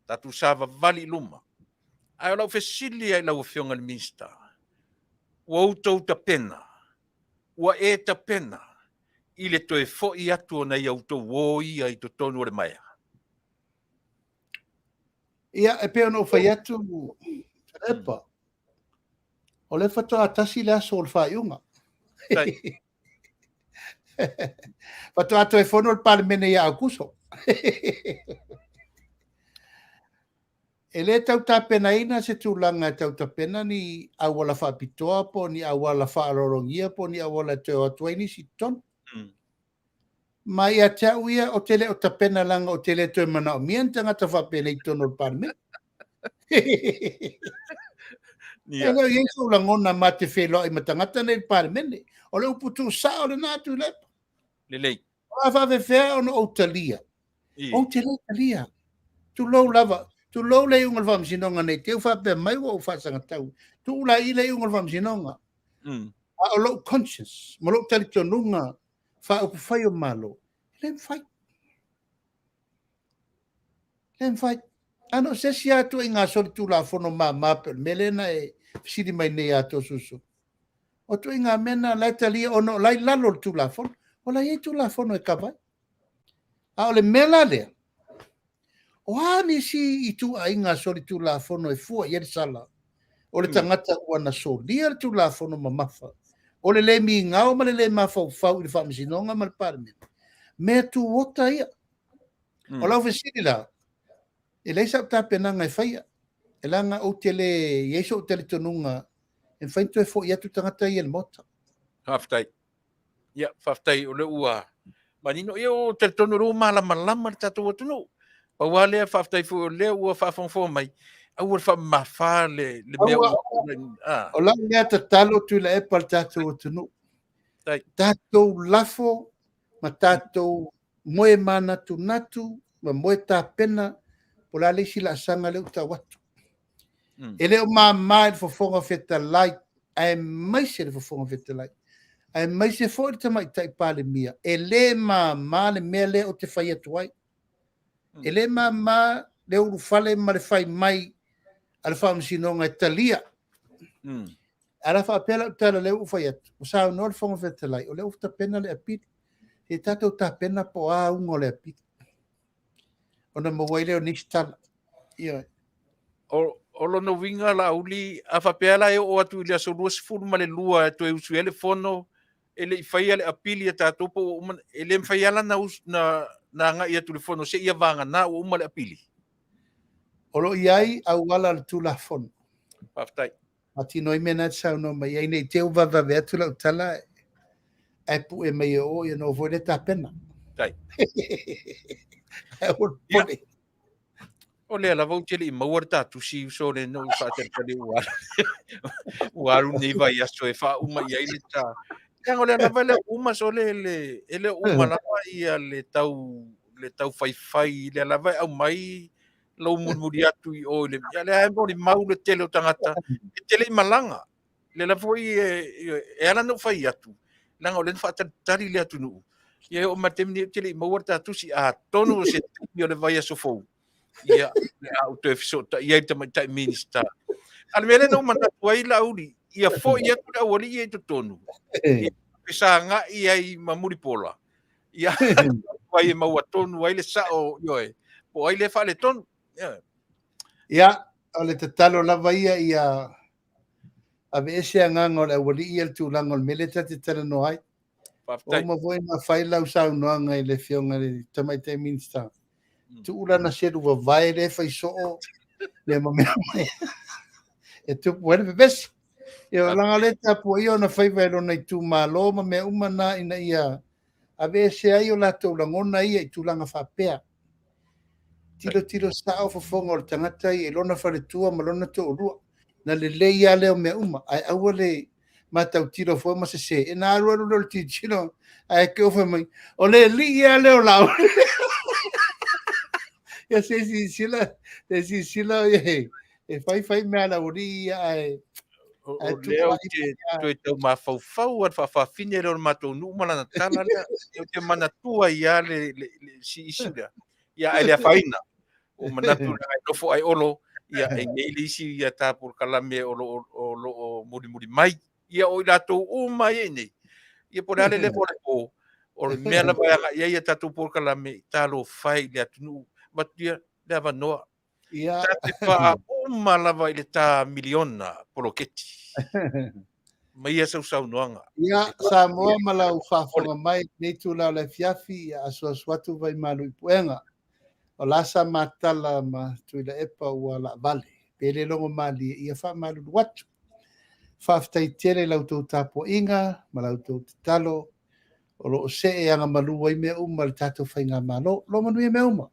tatou savavali i luma. Ae o lau fesili lava i lau Afioga i le Minisita, ua outou tapena, ua e tapena i le toe foi atu o nai a outou uo ia i totonu o le maea? Ia, e pei ona ou fai atu, Tuilaepa, o lea faatoa tasi le aso o le faaiuga. Faatoa toe fono le Palemene ia Aokuso. E le tau tapenaina se tulaga e tau tapena ni auala faapitoa po o ni auala faaaloalogia po o ni auala e toe o atu ai nisi i totonu. Ma ia te au ia, ou te le o tapena leaga ou te le toe manaomia ni tagata faapenei i totonu o le Palemene. E le o i ai sou lagona ma te feiloai ma tagata nei i le Palemene. O le upu tuusao lena Tuilaepa. Lelei. O le a faapefea ona ou talia? Ou te le talia. Tulou lava. Tulou le iuga o le Faamasinoga ne i te i ua faapea mai ua ou faasagatau. Tuu laia le iuga o le Faamasinoga. A o lou conscience ma lou talitonuga faaupufai o Malo, e le mafai. E le mafai. A na o se isi lava ituaiga solitulafono mama pei o le mea lea na e fesili mai nei ia Toeolesulusulu. O ituaiga mea na o la e talia ona o la e i lalo o le Tulafono. O la e i ai Tulafono e kava ai. A o le mea la lea, o a nisi ituaiga solitulafono e fua i ai le sala o le tagata ua na solia le Tulafono mamafa, o le le migao ma le le mafaufau i le Faamasinoga ma le Palemene, mea tuota ia. O lau fesili la, e leai sau tapenaga e faia, e leaga ou te le i ai sou talitonuga e mafai ona toe foi atu tagata ia i le Maota. Faafetai. Ia, faafetai o lea ua manino. Ia, ou te talitonu o lea ua malamalama le tatou atunuu. Pau lava lea, faafetai foi o lea ua faafogafoga mai, aua le faamamafa le mea ua... O lau lea tatalo Tuilaepa i le tatou atunuu. Tatou lafo ma tatou moe manatunatu ma moe tapena po o le a le isi laasaga lea ua tau atu. E le o mama i le Fofoga Fetalai, aemaise le Fofoga Fetalai, aemaise foi le Tamaitai Palemia, e le mama le mea lea ou te fai atu ai. E le mama le ulufale ma le fai mai a le Faamasinoga e talia. Ae o le a faapea lau tala lea ua ou fai atu, ua saunoa le Fofoga Fetalai, o lea ua tapena le apili. Se i tatou tapena po o a auga o le apili, ona maua ai lea o nisi tala. Ioe. O lona uiga Laauli, a faapea la e oo atu i le aso 22 e toe usu ai le fono, e le i faia le apili a tatou po ua uma, e le mafai lava la na agai atu i le fono seia vagana ua uma le apili. O lo o i ai auala o le Tulafono. Faafetai. Faatino ai mea na e te saunoa mai ai, ne i te i ua vavevave atu lau tala ae pue mai e o, ia ona oo foi lea tapena. Tai. Ae aua le popole. O lea lava ou te le i maua le ta tusi uso le na ou faatalitali ua alu ua alu lenei vaiaso e faauma i ai le ta. Leaga o lea lava e le o uma sole le e le o uma lava ia le tau le tau faifai lea lava e aumai lou mulimuli atu i o i le ia lea e molimau le tele o tagata e te le i malaga. Lea lava foi e ala ona ou fai atu leaga o lea na faatalitali le atunuu. Ia e oo mai le taimi lenei ou te le i maua le ta tusi, atonu o se taimi o le vaiaso fou, ia, o le a ou toe fesootai ai i le tamaitai Minisita. A o le mea lea na ou manatu ai Laauli, ia foi atu le aualii ia i totonu, ia fesagai ai ma Mulipola, ia ai e maua tonu ai le sao, ioe, po o ai lea e faaletonu. Ioe. Ia, o le tatalo lava ia ia aveese agaga o le aualii ia i le tulaga o le mea lea ta te talanoa ai. Ua uma foi ona fai lau saunoaga i le Afioga i le Tamaitai Minisita, tuu lana selu vavae lea e fai soo mea ma mea mai e tupu ai le vevesi. Ia, leaga o lea e tapuaia ona faiva e lona itumalo ma mea uma na ina ia aveese ai o latou lagona ia i tulaga faapea. Tilotilo sao fofoga o le tagata ia i lona faletua ma lona toalua. Na lelei lava lea o mea uma, ae aua le matautilo fua ma sese. E na alu alu lea o le tilotilo, ae te fai mai, o le alii lava lea o Laauli. Ia se i silasila, se i silasila e fai fai mea a le aualii ia, ae O lea ou te toe tau mafaufau lava i le faafaafine lea o le matou nuu ma lana tala lea. Ou te manatua ai lava le si issue lea. Ia, ae le afaina. Ua manatu leaga e nofo Aeolo, ia e i ai le isi ia ta polokalame o lo o lo o mulimuli mai. Ia o i latou uma ia i inei, ia po o le a le level o le po, o le mea lava e agai i ai a tatou polokalame, talofa e i le atunuu, avatu ia le avanoa. Ia. Ta te faauma lava i le ta miliona poloketi. Ma ia sau saunoaga. Ia, Samoa ma lau faafofoga mai i lenei itula o le afiafi, ia asuasu atu vaimalu i puega. O la sa matala ma Tuilaepa ua laavale. Pe le logomalie, ia faamalulu atu. Faafetai tele i la outou tapuaiga ma la outou tatalo o lo o see agamalu ai mea uma i le tatou faigamalo. Lo manuia mea uma.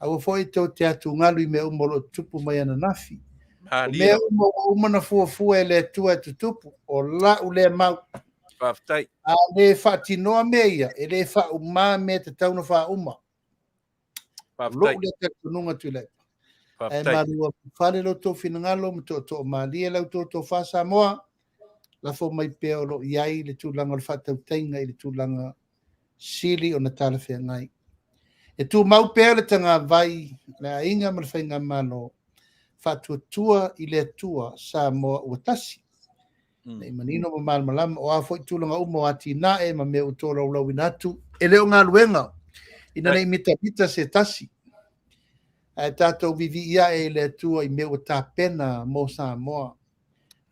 Aua foi tou te atugalu i mea uma o lo o tutupu mai ananafi. O mea uma ua uma ona fuafua e le Atua e tutupu, o lau lea mau. Faafetai. A le faatinoa mea ia, e le faauma mea e tatau ona faauma. Faafetai. Lou lea talitonuga Tuilaepa. Ae Faafetai. malu atu fale lo outou finagalo ma tootoo malie la outou tofa Samoa. Lafo mai pea o lo o i ai le tulaga o le faatautaiga i le tulaga sili ona talafeagai. E tumau pea le tagavai, le aiga ma le faigamalo, faatuatua i le Atua Samoa ua tasi. Ina ia manino ma malamalama, o a foi tulaga uma o atinae ma mea ua tolaulauina atu, e le o galuega ina ne i mitamita se tasi, ae tatou vivii ae i le Atua i mea ua tapena mo Samoa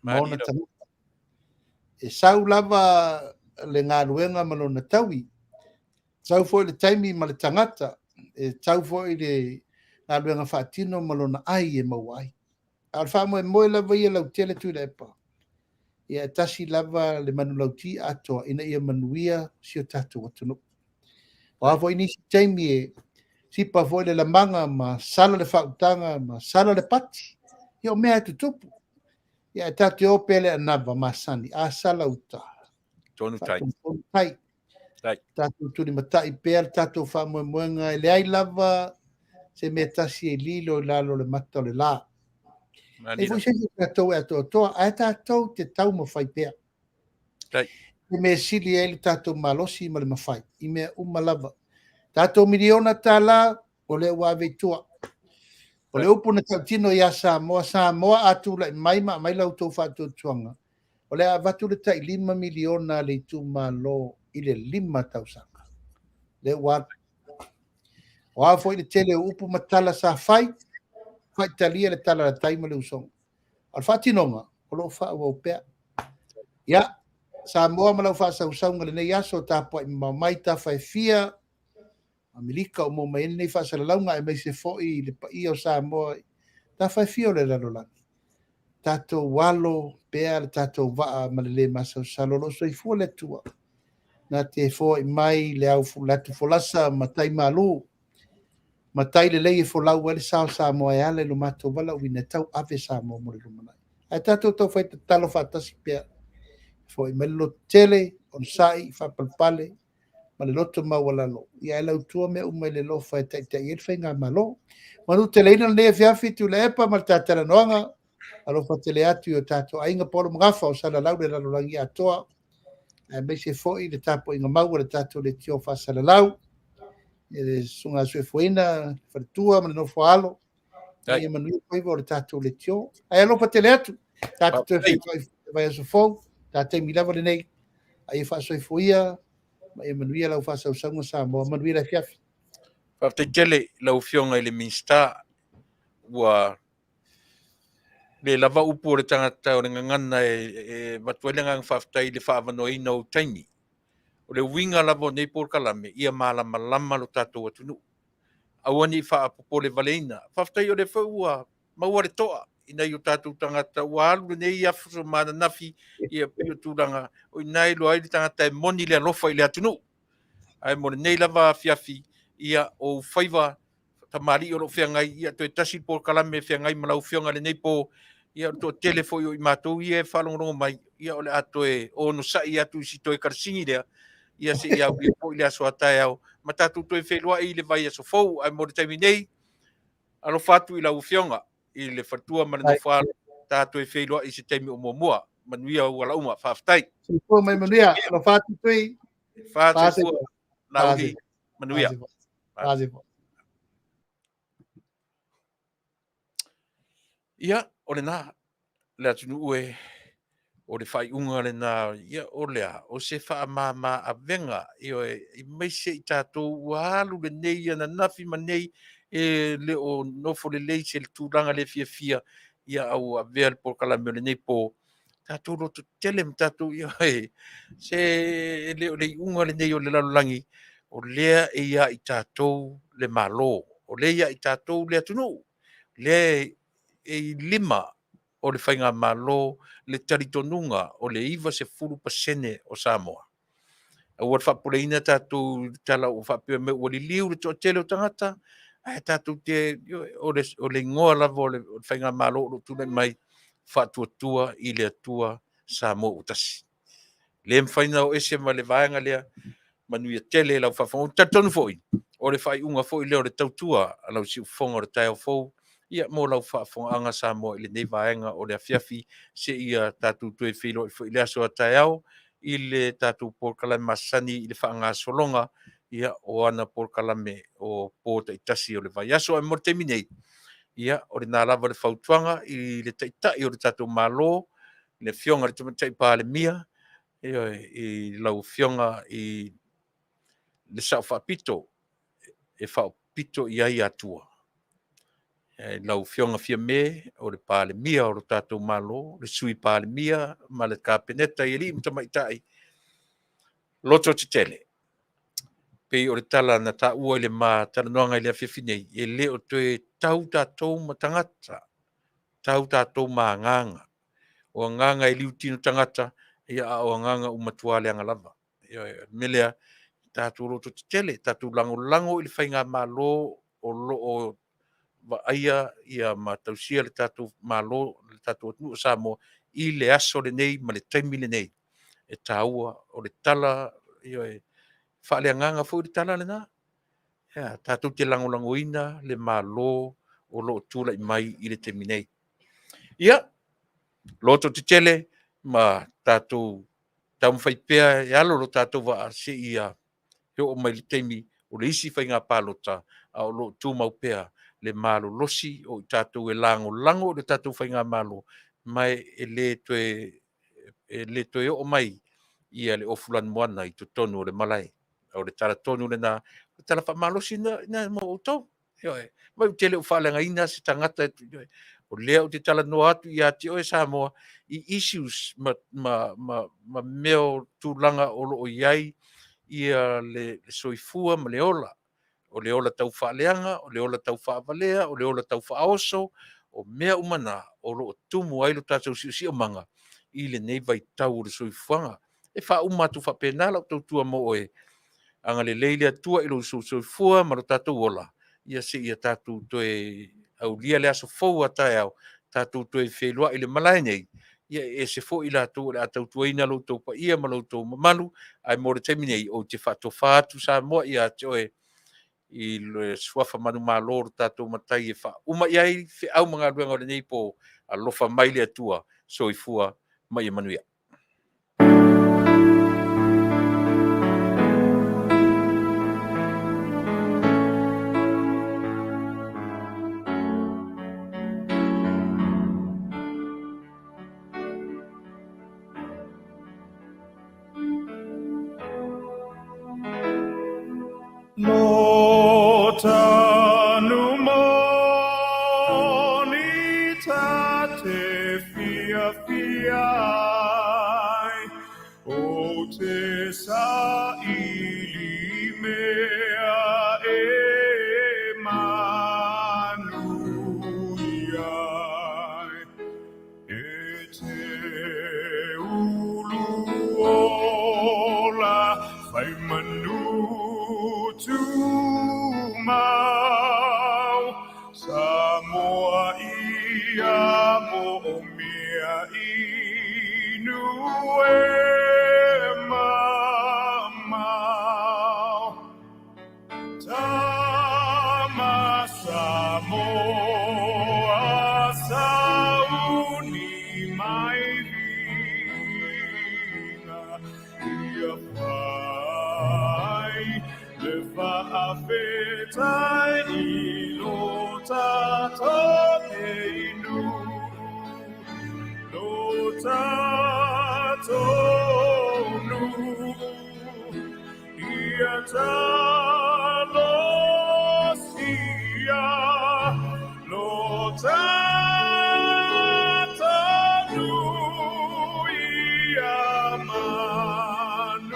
ma ona tagata. E sau lava le galuega ma lona taui, sau foi le taimi ma le tagata, e sau foi le galuega faatino ma lona ai e maua ai. A o le faamoemoe lava ia lautele Tuilaepa, ia e tasi lava le manulauti atoa ina ia manuia si o tatou atunuu. O a foi nisi taimi e sipa foi le lamaga ma sala le faautaga ma sala le pati, ia o mea e tutupu. Ia ae tatou te o pea i le anava masani, a sala uta, Tonu tai. faatonutonutai. Tai. Tatou tulimatai pea le tatou faamoemoega, e leai lava se mea tasi e lilo i lalo o le mata o le la. E foi se tatou e atoatoa, ae tatou te taumafai pea. Tai. E mea sili ai le tatou malosi ma le mafai i mea uma lava. Tatou miliona tala, o lea ua ave i tua. O le upu na tautino ia Samoa, Samoa a tulai mai ma aumai la outou faatuatuaga, o le a avatu le tai $5 miliona a le itumalo i le 5 tausaga. Lea ua alu. O a foi le tele o upu ma tala sa fai, faitalia le tala a le tai ma le usoga. O le faatinoga, o lo o faaauau pea. Ia, Samoa ma lau faasausauga i lenei aso, tapuai mamao mai tafa e fia, Amerika o maua mai ai lenei faasalalauga, aemaise foi le paia o Samoa i tafa e fia o le lalolagi. Tatou alo pea le tatou vaa ma le le masalosalo, o lo o soifua le Atua na te foai mai le au latu folasa ma tai malu ma tai lelei e folau ai le sa o Samoa e ala i lo matou valaauina e tauave Samoa mo le lumanai. Ae tatou taufai tatalo faatasi pea, foai mai le lototele, onosai, faapalepale ma le loto maualalo, ia ae lautua mea uma i le alofa e taitai ai le faigamalo. Manuteleina lenei afiafi Tuilaepa ma le ta talanoaga, alofa tele atu i o tatou aiga Paolo Magafa o salalau le lalolagi atoa. Aemaise foi le tapuaiga mau a le tatou leitio faasalalau, i le Susuga ia Soifuaina, le faletua ma le nofo a alo, ia manuia faiva o le tatou leitio. Ae alofa tele atu, tatou toe feiloai i le vaiaso fou, ta taimi lava lenei, a ia faasoifua ia ma ia manuia lau faasausauga Samoa, manuia le afiafi. Faafetai tele i lau Afioga i le Minisita, ua le lava upu o le tagata o le gagana e avatu ai le agaga faafetai i le faaavanoaina o ou taimi. O le uiga lava o nei polokalame, ia malamalama lo tatou atunuu. Aua ne i faapopole valeina. Faafetai o lea foi ua maua le toa i nai o tatou tagata ua alu lenei aso ma ananafi, ia pei o tulaga o i ina e iloa ai le tagata e moni le alofa i le atunuu. Ae mo lenei lava afiafi, ia o ou faiva tamalii o lo o feagai, ia toe tasi le polokalame e feagai ma lau Afioga i lenei po, ia o le toatele foi o i matou ia e faalogologo mai, ia o le a toe onosai atu i si toe kalasini lea, ia seia aulia foi le aso a taeao, ma tatou toe feiloai i le vaiaso fou. Ae mo le taimi nei, alofa atu i lau Afioga i le faletua ma le nofo a alo, ta toe feiloai i se taimi o muamua. Manuia ou ala uma. Faafetai. Soifua ma ia manuia. Alofa atu Tui. Fa soifua. Laauli. Manuia. Ia, o lena, le atunuu e, o le faaiuga lena, ia, o le a, o se faamama avega, ioe, aemaise i tatou ua alu lenei ananafi ma nei, e le o nofo lelei se tulaga le fiafia, ia, a ua avea le polokalame o lenei po, tatou lototetele ma tatou, ioe, se e le o le iuga lenei o le lalolagi, o lea e ia i tatou le Malo, o lea e ia i tatou le atunuu, lea e i lima o le Faigamalo le talitonuga o le 90% o Samoa. Aua le faapopoleina tatou i le tala ua faapea mai ua liliu le toatele o tagata, ae tatou te, o le igoa lava o le Faigamalo o lo o tulai mai, Faatuatua i le Atua Samoa ua Tasi. Le mafai ona o ese ma le vaega lea. Manuia tele lau faafofoga. Ou te talitonu foi, o le faaiuga foi lea o le tautua a lau siufofoga o le taeao fou, ia mo lau faafofogaaga Samoa i lenei vaega o le afiafi, seia tatou toe feiloai foi i le aso a taeao i le tatou polokalame masani i le faagasologa ia o ana polokalame o po taitasi o le vaiaso. Ae mo le taimi nei, ia o lena lava le fautuaga i le Taitai o le tatou Malo, le Afioga i le Tamaitai Palemia, ioe, i lau Afioga i le Sao Faapito e faaopito i ai Atua. Lau Afioga Fiame, o le Palemia o lo tatou Malo, le Sui Palemia ma le Kapeneta i alii ma tamaitai, loto tetele. Pei o le tala na taua i le ma talanoaga i le afiafi nei, e le o toe tau tatou ma tagata, tau tatou ma agaga. O agaga e liutino tagata, ia a o agaga ua matua leaga lava. Ioe, o le mea lea, tatou loto tetele, tatou lagolago i le faigamalo o lo o vaaia ia ma tausia le tatou Malo, le tatou atunuu o Samoa i le aso lenei ma le taimi lenei. E taua, o le tala, ioe, faaleagaga foi le tala lena. Ia, tatou te lagolagoina le Malo o lo o tulai mai i le taimi nei. Ia, loto tetele ma tatou taumafai pea e alo lo tatou vaa seia oo mai le taimi o le isi faiga palota, a o lo o tumau pea le malolosi o i tatou e lagolago i le tatou faigamalo, ma e le toe oo mai ia le ofu lanumoana i totonu o le malae. O le tala tonu lena, o le tala faamalosi lena mo outou. Ioe, ma ou te le o faaleagaina se tagata, o lea ou te talanoa atu ia te oe Samoa i issues ma mea o tulaga o lo o i ai ia le soifua ma le ola. O le ola taufaaleaga, o le ola taufaavalea, o le ola taufaaoso, o mea uma na o lo o tumu ai lo tatou siosiomaga i lenei vaitau o le soifuaga. E faauma atu faapena lau tautua mo oe, agalelei le Atua i lou soifua ma lo tatou ola, ia seia tatou toe aulia le aso fou a taeao, tatou toe feiloai i le malae nei, ia e ese foi i latou o le a tautuaina lo outou paia ma lo outou mamalu, ae mo le taimi nei, ou te faatofa atu Samoa ia te oe i le suafa manumalo o lo tatou Matai e faauma i ai feau ma galuega o lenei po. Alofa mai le Atua, soifua ma ia manuia. tanu moni ta te fiafia ai, o te saili mea e manuia ai. E te ulu ola fai manu tumau, Samoa ia moomia inu e mamao. Tama Samoa sauni mai viiga ia fai le faafetai i lo tatou nei nuu, lo tatou nuu ia talosia lo tatou nuu ia manuia.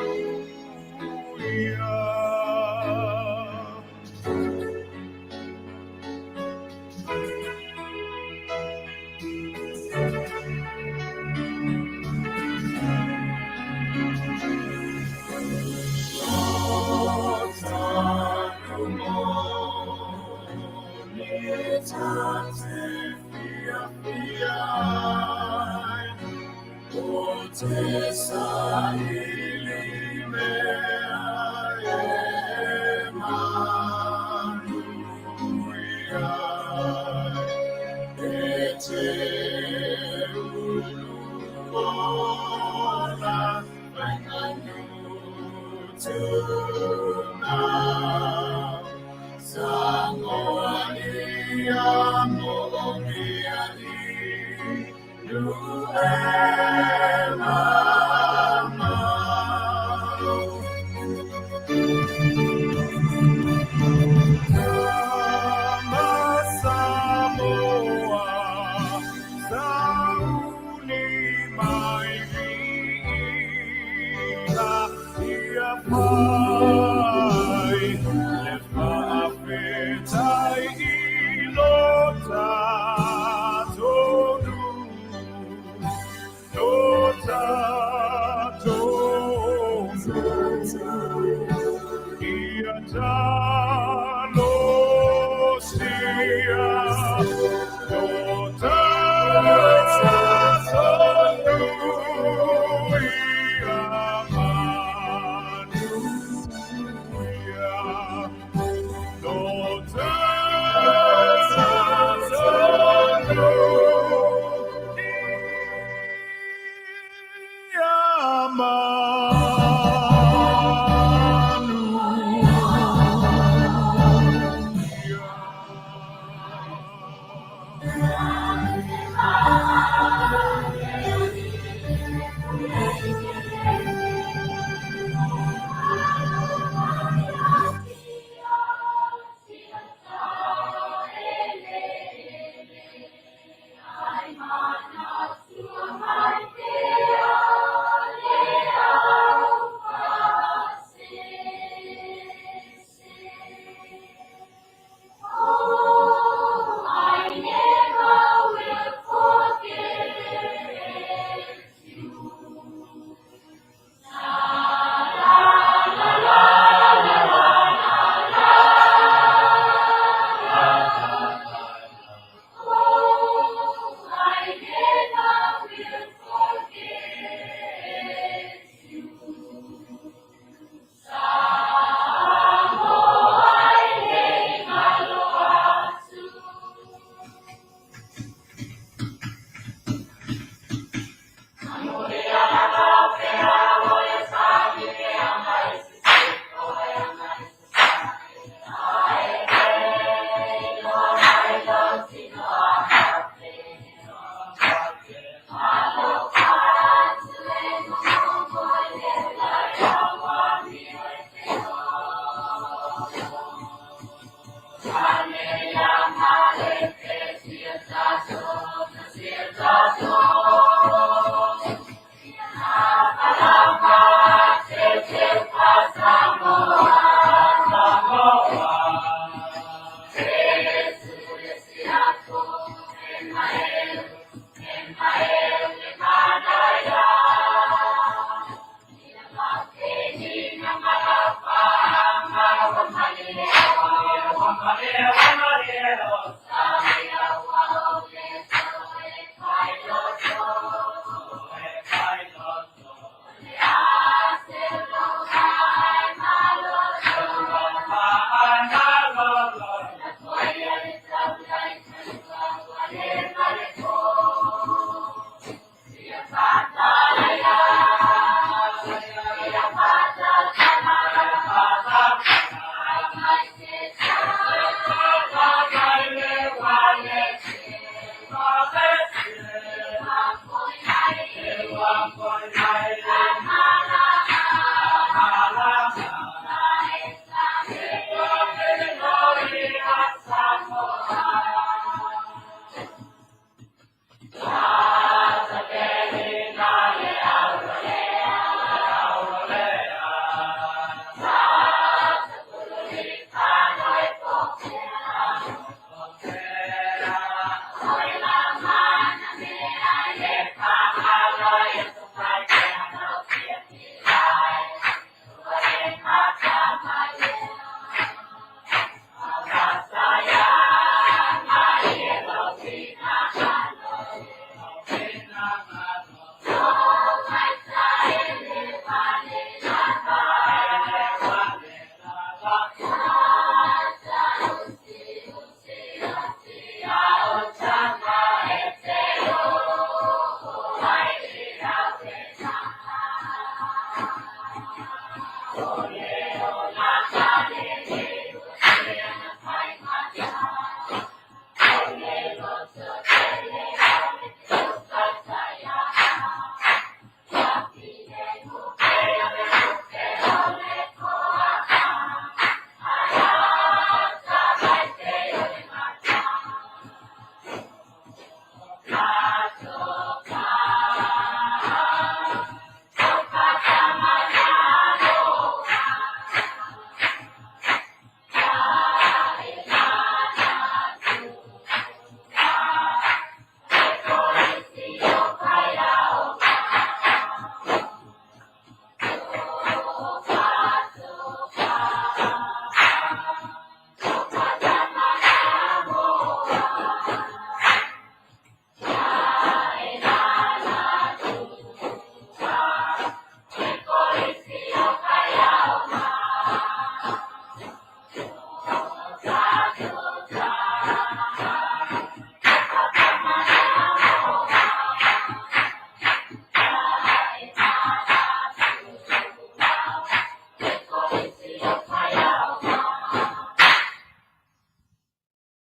Tapuai.